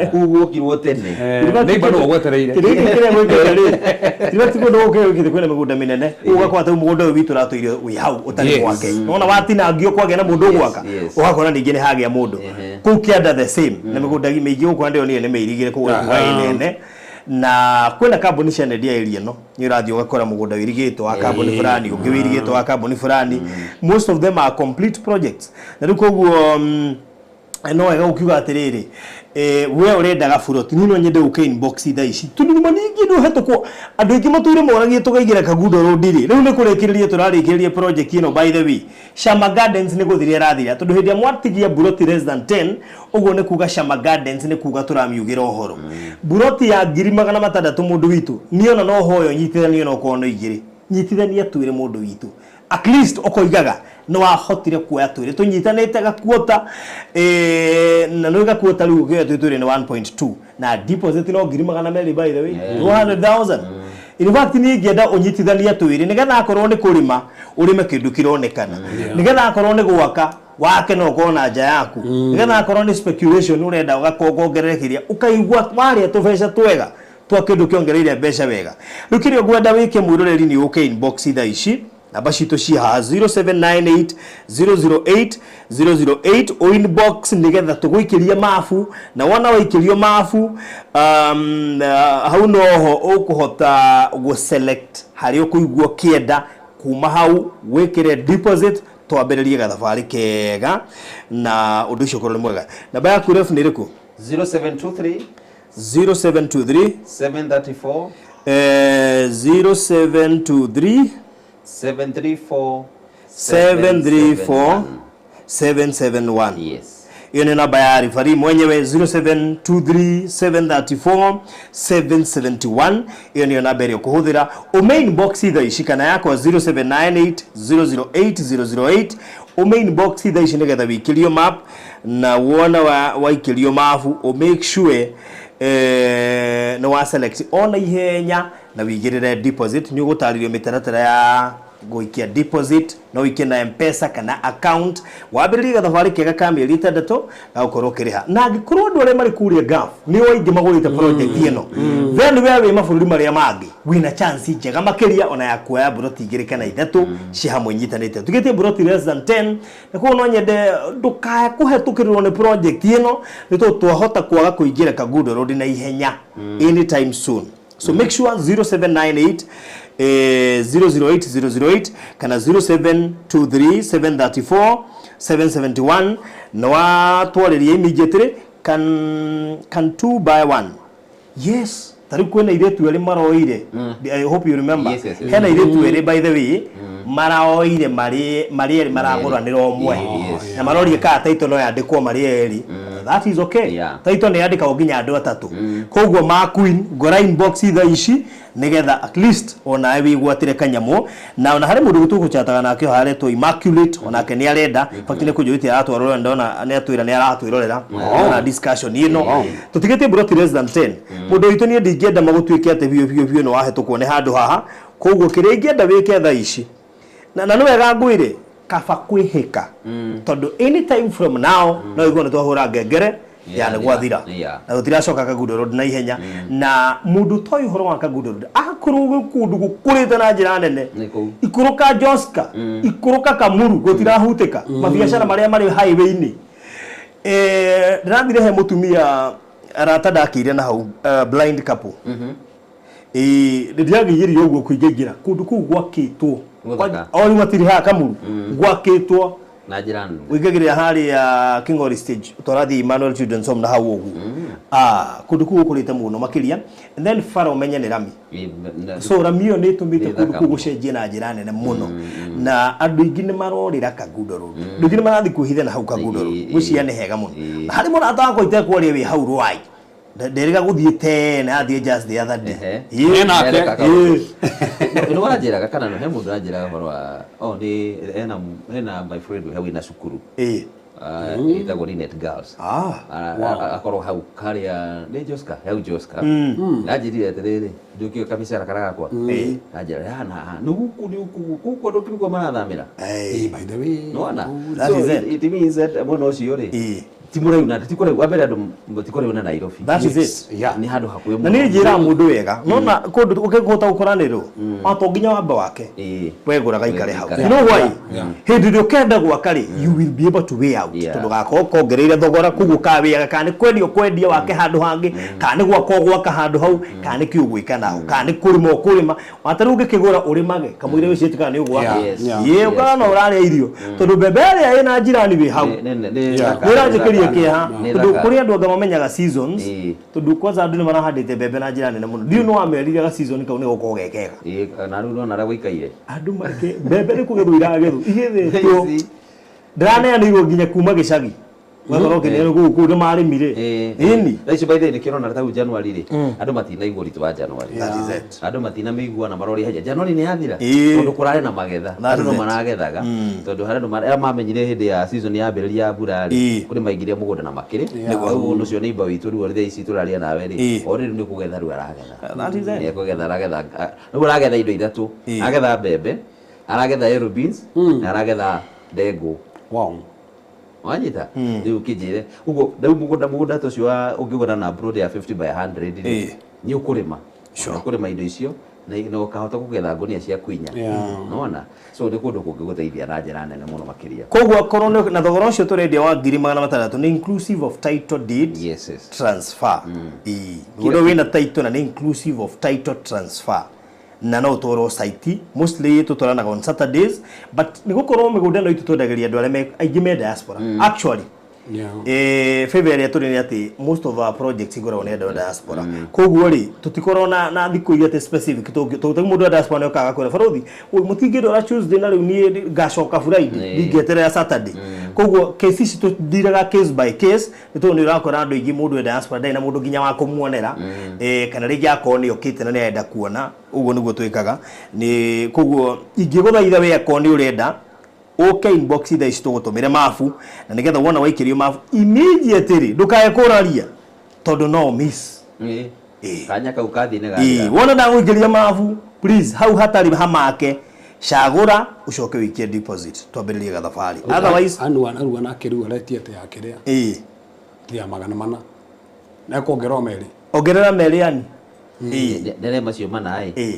Kũu gwokirwo tene. Neighbor no ũgwetereire. Kĩrĩa gĩkĩ kĩrĩa gwĩkĩte rĩ, tiga ti kũndũ gũkũ gũkĩte kwĩna mĩgũnda mĩnene, ũgakora ta mũgũnda ũyũ witũ ũratũire wĩ hau ũtarĩ mwake. Nĩwona watinangio kwagĩa na mũndũ ũgwaka, ũgakora ningĩ nĩ hagĩa mũndũ. Kũu kĩanda the same, na mĩgũnda mĩingĩ gũkũ ndĩronire nĩ mĩirigĩre kũu gũkũ nene. Na kwĩna kambuni cianendia area ĩno, nĩ ũrathiĩ ũgakora mũgũnda wĩirigĩtwo wa kambuni fulani, ũngĩ wĩirigĩtwo wa kambuni fulani. Most of them are complete projects. Na rĩu koguo no wega ũkiuga atĩrĩrĩ, we ũrendaga buroti, niĩ no nyende ũke inbox thaa ici tondũ nĩma ningĩ ndũhetũkwo. Andũ aingĩ matũire moragie tũkaingĩra Kangundo Road rĩ, rĩu nĩ kũrĩkĩrĩria tũrarĩkĩrĩria project ĩno. By the way, Shama Gardens nĩ gũthiria ĩrathira, tondũ hĩndĩ ĩrĩa mwatigia buroti less than 10, ũguo nĩ kuga Shama Gardens nĩ kuga tũramiugĩra ũhoro. Buroti ya 600,000, mũndũ witũ, niĩ ona no hoyo nyitithanio, no korwo no igĩrĩ nyitithania twĩre mũndũ witũ, at least ũkoigaga nĩ wahotire kuoya twĩrĩ tũnyitanĩte gakuota, na nĩ gakuota rĩu ũkĩoya twĩ twĩrĩ nĩ 1.2 na deposit no 200,000, by the way, 200,000. In fact, niĩ ingĩenda ũnyitithania twĩrĩ nĩgetha akorwo nĩ kũrĩma ũrĩme kĩndũ kĩronekana, nĩgetha akorwo nĩ gwaka wake no ũkorwo na nja yaku, nĩgetha akorwo nĩ speculation ũrenda ũgakongererekeria ũkaigua warĩa tũbeca twega twa kĩndũ kĩongereire mbeca wega. Rĩu kĩrĩa ngwenda wĩke, mwĩroreri, nĩ ũke inbox thaa ici. Namba citũ ci haha, 0798 008 008, o inbox nĩgetha tũgũikĩrie mabu, na wona waikĩrio mabu, hau noho ũkũhota gũ-select harĩa ũkũigua ũkĩenda. Kuma hau wĩkĩre deposit, twambĩrĩrie gathabarĩ kega na ũndũ ũcio ũkorwo nĩ mwega. Namba yaku, ref, nĩ ĩrĩkũ? 0723 0723 734 0723 734 734 771. Yes. Hiyo ni namba ya rifari mwenyewe, 0723 734 771. Hiyo niyo namba ĩrĩa ũkũhũthĩra ũme inbox thaa ici, kana yakwa 0798 008 008, ũme inbox thaa ici nĩgetha wĩikĩrio map, na wona waikĩrio mabu ũ make sure nĩ wa select ona ihenya na wĩigĩrĩre deposit. Nĩ ũgũtarĩrio mĩtaratara ya gũikia deposit, no ũikie na Mpesa kana account, wambĩrĩrie gathabarĩ kega ka mĩeri 6 gagũkorwo ũkĩrĩha. Na angĩkorwo andũ arĩa marĩ kũrĩa Gulf nĩo aingĩ magũrĩte project ĩno, then we wĩ mabũrũri marĩa mangĩ wĩna chance njega makĩria ona ya kuoya mburoti 2 kana 3 ci hamwe nyitanĩte. Tugĩtie mburoti less than 10, na koguo no nyende ndũkae kũhetũkĩrĩrwo nĩ project ĩno, nĩ tondũ twahota kwaga kũingĩra Kangundo Road na ihenya anytime soon. So make sure 0798 008 008 kana 0723 734 771 na watwarĩria immediately. Can 2 by 1? Yes. Ta rĩu kwĩna airĩtu erĩ maroire. I hope you remember. Yes. Hena airĩtu erĩ, by the way, maraoire marĩ marĩ erĩ, maragũranĩra ũmwe na marorie kana title no yandĩkwo marĩ erĩ. That is okay. Title nĩ yandĩkagwo nginya andũ atatũ. Koguo ma queen ngora inbox thaa ici nigetha at least onawe wĩgwatĩre kanyamũ. Na ona harĩ mũndũ tũgũchataga nake haretwo Immaculate, onake nĩ arenda. In fact, nĩ kũnjũrĩtie aratwarora, ndona nĩ atwĩra nĩ aratwĩrorera na discussion ĩno. Tũtigĩtie mburoti less than 10. Mũndũ witũ, niĩ ndingĩenda magũtuĩke atĩ biũ biũ biũ nĩ wahĩtũkwo nĩ handũ haha. Koguo kĩrĩa ingĩenda wĩke thaa ici, na nĩ wega ngwĩre, kaba kwĩhĩka, tondũ anytime from now no igue nĩ twahũra ngengere ya nĩ gwathira na tũtiracoka Kangundo Road na ihenya. Na mũndũ toĩ ũhoro wa Kangundo Road, akorwo gwĩ kũndũ gũkũrĩte na njĩra nene, Nĩ kũu. Ikũrũka Joska, ikũrũka Kamuru, gũtirahutĩka mabiacara marĩa marĩ highway-inĩ. Ndĩrathire he mũtumia arata ndakĩire na hau, blind couple. Ĩĩ, ndĩragĩirie ũguo kũingaingĩra kũndũ kũu gwakĩtwo. Gũthaka. O rĩu matirĩ haha Kamuru gwakĩtwo na njĩra nene. Ũingagĩrĩra harĩa King'ori stage, tũrathiĩ Emmanuel Children's Home na hau ũguo. Ah, kũndũ kũu gũkũrĩte mũno makĩria. And then bara ũmenye nĩ rami. So rami ĩyo nĩ ĩtũmĩte Nĩ kũndũ thaka kũu mũno. gũcenjie na njĩra nene mũno, na andũ aingĩ nĩ marorĩra Kangundo Road, andũ aingĩ nĩ marathiĩ kwĩhitha na hau Kangundo Road. Gwĩciria nĩ hega mũno. Na harĩ mũrata wakwa itekwaria wĩ hau Rwai, nderĩga gũthiĩ tene, athiĩ just the other day. Ĩ, nake. Nĩ waranjĩraga kana no he mũndũ aranjĩraga ũhoro wa oh nĩ hena my friend wĩ hau ĩna cukuru. Ah, ĩtagwo Linet Girls. Akorwo hau harĩa nĩ Joska, hau Joska. Anjĩrire atĩrĩrĩ, ndũkĩo kamĩcara karĩa gakwa. Anjĩra na nĩ gũkũ, nĩ gũkũ gũkũ andũ kĩrĩko marathamĩra. By the way. Nĩwona? That So is it. it means that mwena ũcio rĩ, ti mũraihu na ti kũraihu wa mbere, andũ ti kũraihu na Nairobi. That is it. Nĩ handũ hakuhĩ Na niĩ njĩraga mũndũ wega, nona kũndũ ũkĩhota gũkũranĩrwo o to nginya wambe wake wegũra gaikare hau. Gaikare. You know why? Hĩndĩ ĩrĩa ũkenda gwaka rĩ, you will be able to weigh out, tondũ gakorwo kongereire thogora, koguo kawĩaga kana nĩ kwendia ũkwendia wake handũ hangĩ, kana nĩ gwaka ũgwaka handũ hau, kana nĩ kĩ ũgwĩka naho, kana nĩ kũrĩma ũkũrĩma. Wata rĩu ũngĩkĩgũra ũrĩmage kamũira wĩcirĩtie kana nĩ ũgwaka, ĩĩ, ũkona no ũrarĩa irio, tondũ mbembe ĩrĩa ĩna njirani wĩ hau Nĩ thaka. Nĩ ũranjĩkĩria kĩeha, Nĩ tondũ thaka. kũrĩ andũ anga mamenyaga seasons, tondũ kwanza andũ nĩ marahandĩte mbembe na njĩra nene mũno. Ndiũ nĩ wamerire ga season kau nĩ gũkorwo ge kega. Ĩĩ, na rĩu nona ũrĩa gũikaire. Andũ mareke mbembe nĩ kũgethwo iragethwo, igethetwo, ndĩraneanĩirwo nginya kuma gĩcagi, ũgakorwo ũkĩneanwo kũu kũu nĩ marĩmire. Ĩni. Thaa ici, by the way, nĩkĩo ũrona ta rĩu January rĩ, andũ matinaigua ũritũ wa January. That is it. Andũ matinamĩigua na maroria haja January nĩ yathira, tondũ kũrarĩ na magetha. That Andũ is no it. maragethaga, tondũ harĩ andũ arĩa mamenyire hĩndĩ ya season yambĩrĩria ya mbura rĩ, kũrĩ maingĩria mũgũnda na makĩrĩ. Rĩu ũndũ ũcio neighbor witũ rĩu thaa ici tũraria nawe rĩ, o rĩu nĩ kũgetha rĩu aragetha. That is it. Nĩ kũgetha aragetha. Ah, rĩu aragetha indo ithatũ. Aragetha mbembe, aragetha yellow beans na aragetha ndengũ. Wanyita rĩu kĩnjĩre ũguo, rĩu mũgũnda ta ũcio wa ũngĩgũra na plot ya 50 by 100 rĩ, nĩ ũkũrĩma. Ũkũrĩma indo icio na ũkahota kũgetha ngũnia cia kwinya. Nona so nĩ kũndũ kũngĩgũteithia na njĩra nene mũno makĩria. Koguo akorwo na thogora ũcio tũrendia wa 600,000 nĩ inclusive of title deed yes. transfer. Ĩĩ, mũgũnda wĩna title na nĩ inclusive of title transfer, na no ũtwarwo site. Mostly tũtwaranaga on Saturdays, but nĩ gũkorwo mĩgũnda ĩno itũ twendagĩria andũ arĩa aingĩ me diaspora actually. Favor ĩrĩa tũrĩ nĩ atĩ most of our projects ikoragwo nĩ andũ a diaspora. Koguo rĩ, tũtikorwo na thikũ iria atĩ specific tũngĩ. Mũndũ wa diaspora nĩ okaga kwĩra barothi mũtingĩndwara Tuesday, na rĩu niĩ ngacoka Friday, ndingĩeterera Saturday. Koguo case ici tũthiraga case by case, nĩ tondũ nĩ ũrakora andũ aingĩ, mũndũ wa diaspora ndarĩ na mũndũ nginya wa kũmuonera, kana rĩngĩ akorwo nĩ okĩte na nĩ arenda kuona. Ũguo nĩguo twĩkaga. Nĩ koguo ingĩgũthaitha we, akorwo nĩ ũrenda, ũke inbox thaa ici tũgũtũmĩre mabu, na nĩgetha wona waikĩrio mabu immediately ndũkae kũraria, tondũ no miss. Kanya kau kathiĩ nĩ Ĩĩ, wona ndagũikĩria mabu, please, hau hatarĩ hamake, cagũra ũcoke wĩikie deposit twambĩrĩrie gathabarĩ. Otherwise Anua arua nake rĩu aretia atĩ ya kĩrĩa ti ya 400 na ekuongerera o merĩ. Ongerera merĩ yani. Ndere macio mana ĩ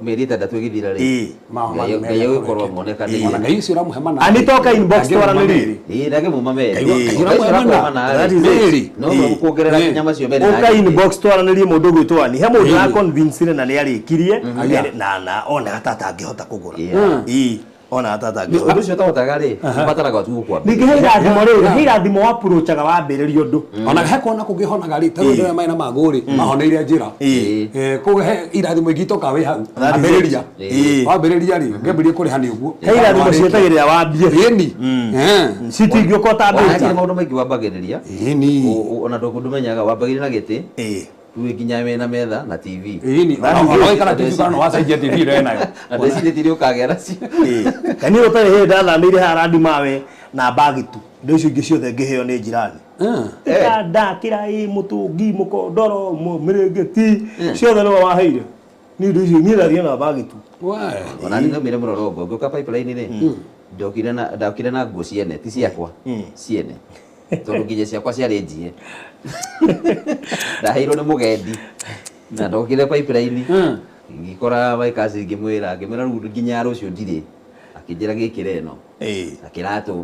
mĩeri 6 ĩgĩthira rĩ, Ngai agĩkorwo Ona amonekanĩire. Ngai ũcio ũramũhe mana. Anitoka inbox twaranĩrie. Ĩĩ, ndangĩmuma merĩ. Ngai ũramũhe mana. That is it. Merĩ. No kuongerera nginya macio merĩ. Ũka inbox twaranĩrie. Mũndũ ũgwĩtwo ani, he mũndũ ũraconvincire na nĩ arĩkirie na ona hata atangĩhota kũgũra. Ĩĩ. Ona tata. Ũndũ ũcio ũtahotaga rĩ, ũbataraga tu gũkwambĩrĩria. Ningĩ he irathimo rĩ, he irathimo wapurochaga wambĩrĩria ũndũ. Ona he kuona kũngĩhonaga rĩ, ta rĩu andũ arĩa mena mangũ rĩ, mahoneire njĩra. Koguo he irathimo ingĩ itoka wĩ hau. That is it. Ambĩrĩria. Wambĩrĩria rĩ, ũngĩambĩrĩria kũrĩha nĩ ũguo. He irathimo cietagĩrĩra wambie. Ĩni. Citingĩũka ũtambĩte. Ona maũndũ maingĩ wambagĩrĩria. Ĩni. Ona ndũmenyaga wambagĩrĩria na gĩtĩ. Rĩu nginya wĩna metha na TV. Ĩni. Ona waikara TV kana no wacenjia TV ĩrĩa wĩnayo. Na ndĩcirĩtie nĩ ũkagĩa nacio. Na niĩ gũtarĩ hĩndĩ ndathamĩire haha Randimawe na mbagi tu. Indo icio ingĩ ciothe ngĩheo nĩ jirani. Gĩtanda, kĩraĩ, mũtũngi, mũkondoro, mĩrĩngĩti, ciothe nĩwe waheire. Niĩ indo icio niĩ ndathiĩ na mbagi tu. Ona niĩ ndaumire mũrorongo ngĩũka pipeline rĩ, ndokire na nguo ciene, ti ciakwa, ciene. Tondũ nginya ciakwa ciarĩ njie. Ndaheirwo nĩ mũgendi. Na ndokire pipeline. Ngĩkora my cousin ngĩmwĩra, ngĩmwĩra rĩu nginya rũciũ ndirĩ. Akĩnjĩra gĩkĩre ĩno. Na kĩratũ.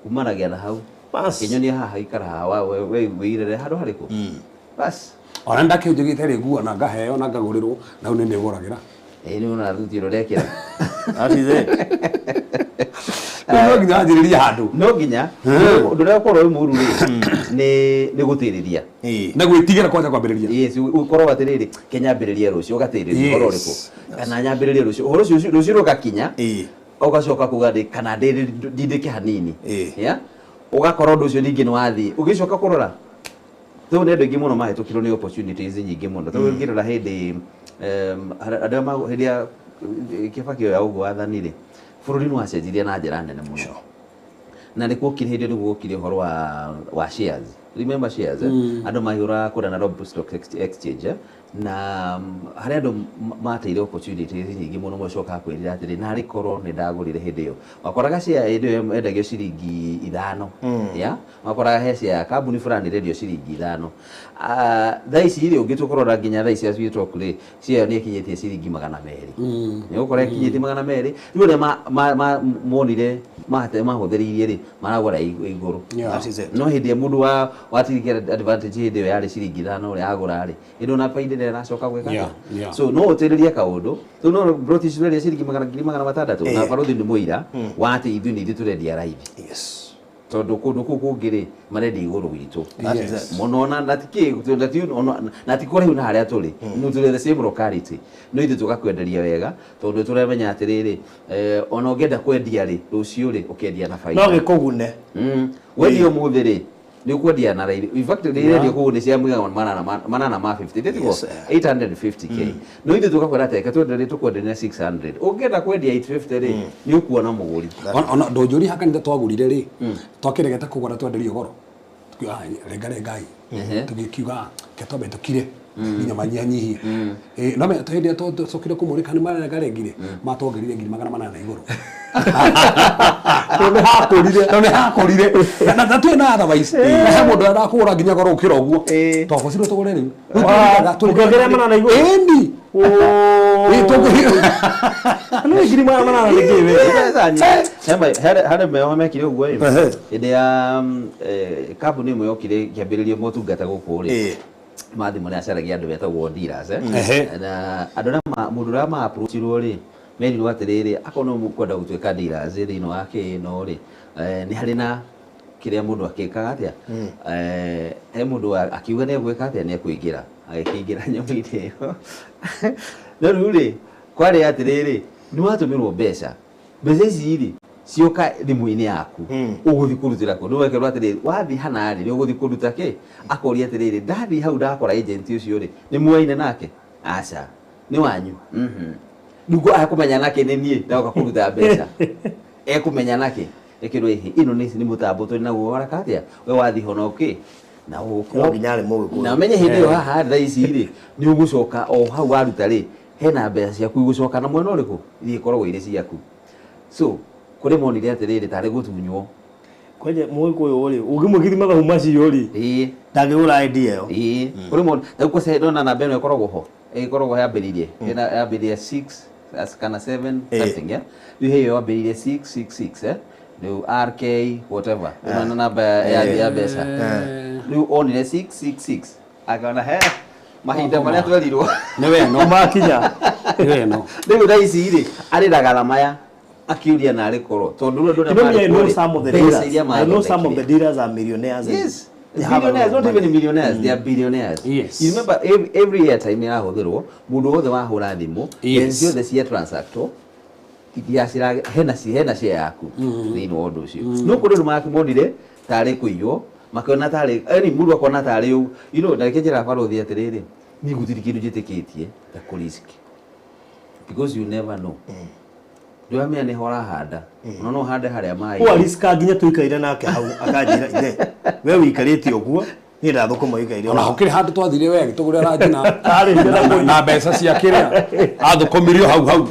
Kumanagia na hau. Akĩnyonia haha ikara haha we wĩirere handũ harĩkũ. Bas. Ona ndakĩnjĩgĩte rĩ nguo na ngaheo na ngagũrĩrwo na rĩu nĩ ndĩgũragĩra. Nĩ ona thuti ĩno ũrekĩra. That is it. No nginya wanjĩrĩrie handũ. No nginya. Ũndũ ũrĩa ũkorwo wĩ mũru rĩ, nĩ gũtĩrĩria. Na gwĩtigĩra kwanja kwambĩrĩria. Yes, ũkorwo atĩrĩrĩ, ke nyambĩrĩrie rũciũ, ũgatĩrĩria ũhoro ũrĩkũ? Kana nyambĩrĩrie rũciũ. Ũhoro ũcio rũciũ rũgakinya, ũgacoka kuga ndĩ, kana ndindĩke hanini. Yeah? Ũgakora ũndũ ũcio ningĩ nĩ wathiĩ. Ũgĩcoka kũrora, rĩu nĩ andũ aingĩ mũno mahĩtũkirwo nĩ opportunities nyingĩ mũno. Tondũ ũngĩrora hĩndĩ, andũ arĩa hĩndĩ ya Kibaki oya ũguo wathani rĩ, bũrũri nĩ wacenjirie na njĩra nene mũno. Na nĩ kuokire hĩndĩ nĩguo gwokire ũhoro wa shares. Remember shares, eh? Andũ mahũraga kũrĩa Nairobi Stock Exchange, eh? Na harĩa andũ mateire opportunities nyingĩ mũno macokaga kwĩrira atĩrĩ, narĩ korwo nĩ ndagũrire hĩndĩ ĩyo. Wakoraga share hĩndĩ ĩyo yendagio ciringi 5. Yeah? Wakoraga he share ya kambuni fulani ĩrendio ciringi 5. Thaa ici rĩ, ũngĩtua kũrora nginya thaa ici as we talk rĩ, share ĩyo nĩ ĩkinyĩtie ciringi 200. Nĩ ũgũkora ĩkinyĩtie 200. Rĩu arĩa monire mahũthĩrĩirie rĩ, maragũra igũrũ. That is it. No hĩndĩ ĩrĩa mũndũ watigire advantage hĩndĩ ĩyo yarĩ ciringi 5 ũrĩa agũra rĩ, hĩndĩ ĩyo na baida ĩrĩa ĩracoka gwĩka atĩa? So no ũtĩrĩrie kaũndũ. Rĩu no plot ici tũrendia ciringi ngiri magana matandatũ, na barothi nĩ mũira wa atĩ ithuĩ nĩ ithuĩ tũrendia raithi. Tondũ kũndũ kũu kũngĩ rĩ, marendia igũrũ witũ. Mũno na ti kĩ, na ti, ona, na ti kũraihu na harĩa tũrĩ. No tũrĩ the same locality. No ithuĩ tũgakwenderia wega, tondũ tũramenya atĩrĩrĩ, ona ũngĩenda kwendia rĩ, rũciũ rĩ, ũkendia na baida. No gĩkũgune. Wendia ũmũthĩ rĩ, nĩ ũkwendia na raithi. In fact, nĩ irendio kũu nĩ cia mũigana manana ma 50. Nĩ tiguo? 850k. No ithuĩ tũgakwĩra atĩ reke twenderie, tũkwenderia na 600. Ũngĩenda kwendia 850 rĩ, nĩ ũkuona mũgũri. Ona ndũnjũri haka nĩ twagũrire rĩ, twakĩregete kũgũra twenderio goro. Tukiuga, renga rengai. Tũgĩkiuga, ke twambe tũkire. Nginya manyihanyihie. No menya hĩndĩ ĩrĩa twacokire kũmũrĩka nĩ marengarengire, matwongereire ngiri magana manana igũrũ. Tondũ nĩ hakũrire. Tondũ nĩ hakũrire. Na twĩ na otherwise. Na he mũndũ arakũgũra nginya goro gũkĩra ũguo. Twagocirwo tũgũre rĩu. Rĩu Ũkĩongerera manana igũrũ? Ĩni. Nĩ ngiri magana manana nĩ kĩ we? Harĩ meo mekire ũguo ĩ. Hĩndĩ ya kambuni ĩmwe yokire ĩkĩambĩrĩria motungata gũkũ rĩ. Mathimũ nĩ acaragia andũ metagwo dealers, eh? Na andũ arĩa mũndũ ũrĩa ma-approachirwo rĩ, merirwo atĩrĩrĩ, akorwo no mũkwenda gũtuĩka dealers thĩinĩ wa kĩ ĩno rĩ, nĩ harĩ na kĩrĩa mũndũ akĩkaga atĩa? He mũndũ akiuga nĩ egwĩka atĩa, nĩ ekũingĩra. Agĩkĩingĩra nyũmba-inĩ ĩyo. No rĩu rĩ, kwarĩ atĩrĩrĩ, nĩ watũmĩrwo mbeca. Mbeca ici rĩ, cioka thimũ-inĩ yaku. Ũgũthiĩ kũrutĩra kũ? Nĩ wekĩrwo atĩrĩrĩ, wathiĩ hana rĩ, nĩ ũgũthiĩ kũruta kĩ? Akoria atĩrĩrĩ, ndathiĩ hau ndakora agent ũcio rĩ, nĩ muoyaine nake? Aca. Nĩ wanyu? Rĩu akũmenya nake nĩ niĩ ndoka kũruta mbeca. Ekũmenya nake? Ĩkĩrwo ĩhĩ, ĩno nĩ mũtambo tũrĩ naguo waraka atĩa? We wathiĩ ho na ũkĩ? Na ũkĩ? No nginya arĩ mũgĩkũyũ. Na ũmenye hĩndĩ ĩyo haha thaa ici rĩ, nĩ ũgũcoka o hau waruta rĩ, hena mbeca ciaku igũcoka na mwena ũrĩkũ? Iria ikoragwo irĩ ciaku. So, kũrĩ monire atĩrĩrĩ, tarĩ gũtunywo. Kwanja mũgĩkũyũ rĩ, ũngĩmwĩkĩria mathabu macio rĩ, ndangĩgũra idea ĩyo. Kũrĩ mũndũ, rĩu kwanja ndona namba ĩno ĩkoragwo ho. Ĩkoragwo yambĩrĩirie. Ĩna yambĩrĩirie 6 kana 7 something, yeah? Rĩu ĩyo yambĩrĩirie 666, eh? Rĩu RK whatever. Ĩno nĩ namba ya mbeca. Rĩu onire 666. Akona he mahinda marĩa twerirwo. Nĩ we no. Makinya. Nĩ we no. Rĩu thaa ici rĩ, arĩraga na maya. Akiuria narĩ korwo tondũ rĩu andũ You know, arĩa me, I marĩ know kuo rĩ, some of the mbeca dealers. iria I know some of the mathondekire. dealers are millionaires. And Yes. they have a lot Billionaires, of not even money. millionaires, they are billionaires. Yes. You remember every airtime ĩrahũthĩrwo, mũndũ wothe wahũra thimũ, Yes. mbeca ciothe cia transactwo, iria hena share yaku thĩinĩ wa ũndũ ũcio. No kũrĩ andũ mamonire tarĩ kũiywo, makĩona tarĩ, yani mũndũ akona tarĩ ũguo. You know, na reke njĩra barothi atĩrĩrĩ, niĩ gũtirĩ kĩndũ njĩtĩkĩtie ta kũ risk. Because you never know. Ndũramenya nĩho ũrahanda. Ona no ũhande harĩa maĩ. Ũũ ariska nginya tũikaire nake hau akanjĩra ithe we wĩikarĩte ũguo niĩ ndathũkũma ũikaire Ona hukiri handu twathire we tugure ranji na Arĩ na mbeca cia kiria athukumirio hau hau,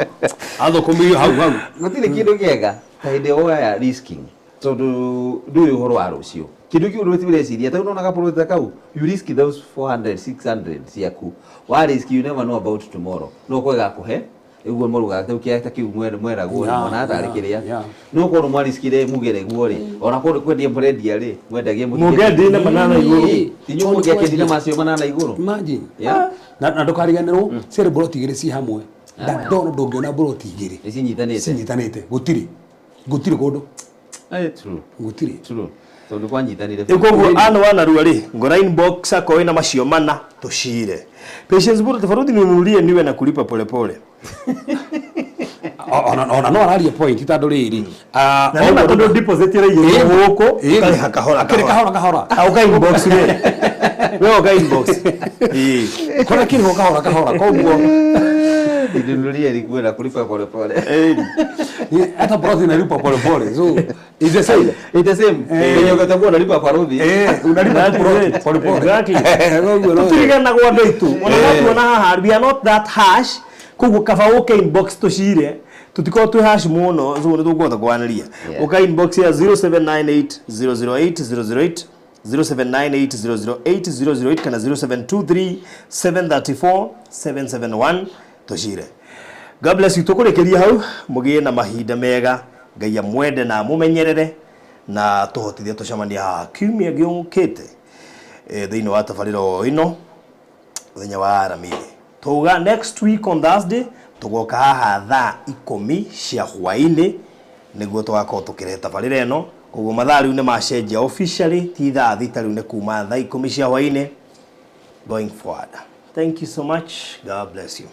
athukumirio hau hau. Gũtirĩ kĩndũ kĩega ta hĩndĩ ĩrĩa woya risking tondũ ndũĩ ũhoro wa rũciũ. Kĩndũ kĩu ndũĩ ũreciria ta unaona kaproject ta kau, you risk those 400 600 ciaku, wa risk, you never know about tomorrow, no kwa gakũhe ũguo mũrugaga ta kĩa ta kĩu mweragwo Yeah, mwana atarĩ yeah, kĩrĩa yeah. no korwo mwariskire mugere guo rĩ, ona korwo kwendia mũrendia rĩ, mwendagie Mũngĩendia na manana igũrũ. Inyuĩ mũngĩakĩendia na macio manana igũrũ. Imagine. Yeah. Na ndũkariganĩrwo ciarĩ mburoti igĩrĩ ci hamwe ndandono ndũngĩona mburoti igĩrĩ Nĩ cinyitanĩte. Cinyitanĩte gũtirĩ, gũtirĩ kũndũ. Eh, true. Gũtirĩ. True, tondũ kwanyitanire. Rĩu koguo ano wanarua rĩ ngora inbox akorwo ina macio mana tũcire. Patience Buru, tofauti ninunulie niwe na kulipa polepole. Ona no araria point tondũ rĩrĩ Na nĩma tondũ deposit ĩraigĩrwo gũkũ ũkarĩha kahora. Akĩrĩ kahora kahora. Ah, ũka inbox we ũka inbox. Ĩĩ. Kũrĩa kĩrĩho kahora kahora koguo Ninunulie nikuwe na kulipa pole pole. Hata brother inalipa pole pole, so it's the same. It's the same. Kwenye utakuwa unalipa parodi. Eh, unalipa That tu is it. pole pole. Exactly. Koguo no Tũtiriganagwo andũ aitũ ona matuona haha, we are not that harsh, koguo kaba ũke inbox tũcire tũtikorwo twĩ harsh mũno, so nĩ tũkũhota kwaranĩria. Yeah. Ũka inbox ya 0798 008 008, 0798 008 008 kana 0723 734 771 tũcire. God bless you. Tũkũrĩkĩria hau, mũgĩe na mahinda mega, Ngai amwende na amũmenyerere na tũhotithie tũcemanie haha kiumia gĩũkĩte thĩinĩ wa tabarĩra o ĩno mũthenya wa Aramithi. Tuga next week on Thursday tũgoka haha thaa 10 cia hwaĩ-inĩ nĩguo tũgakorwo tũkĩrehe tabarĩra ĩno. Koguo mathaa rĩu nĩ macenjia officially, ti thaa 6 rĩu nĩ kuma thaa 10 cia hwaĩ-inĩ going forward. Thank you so much. God bless you.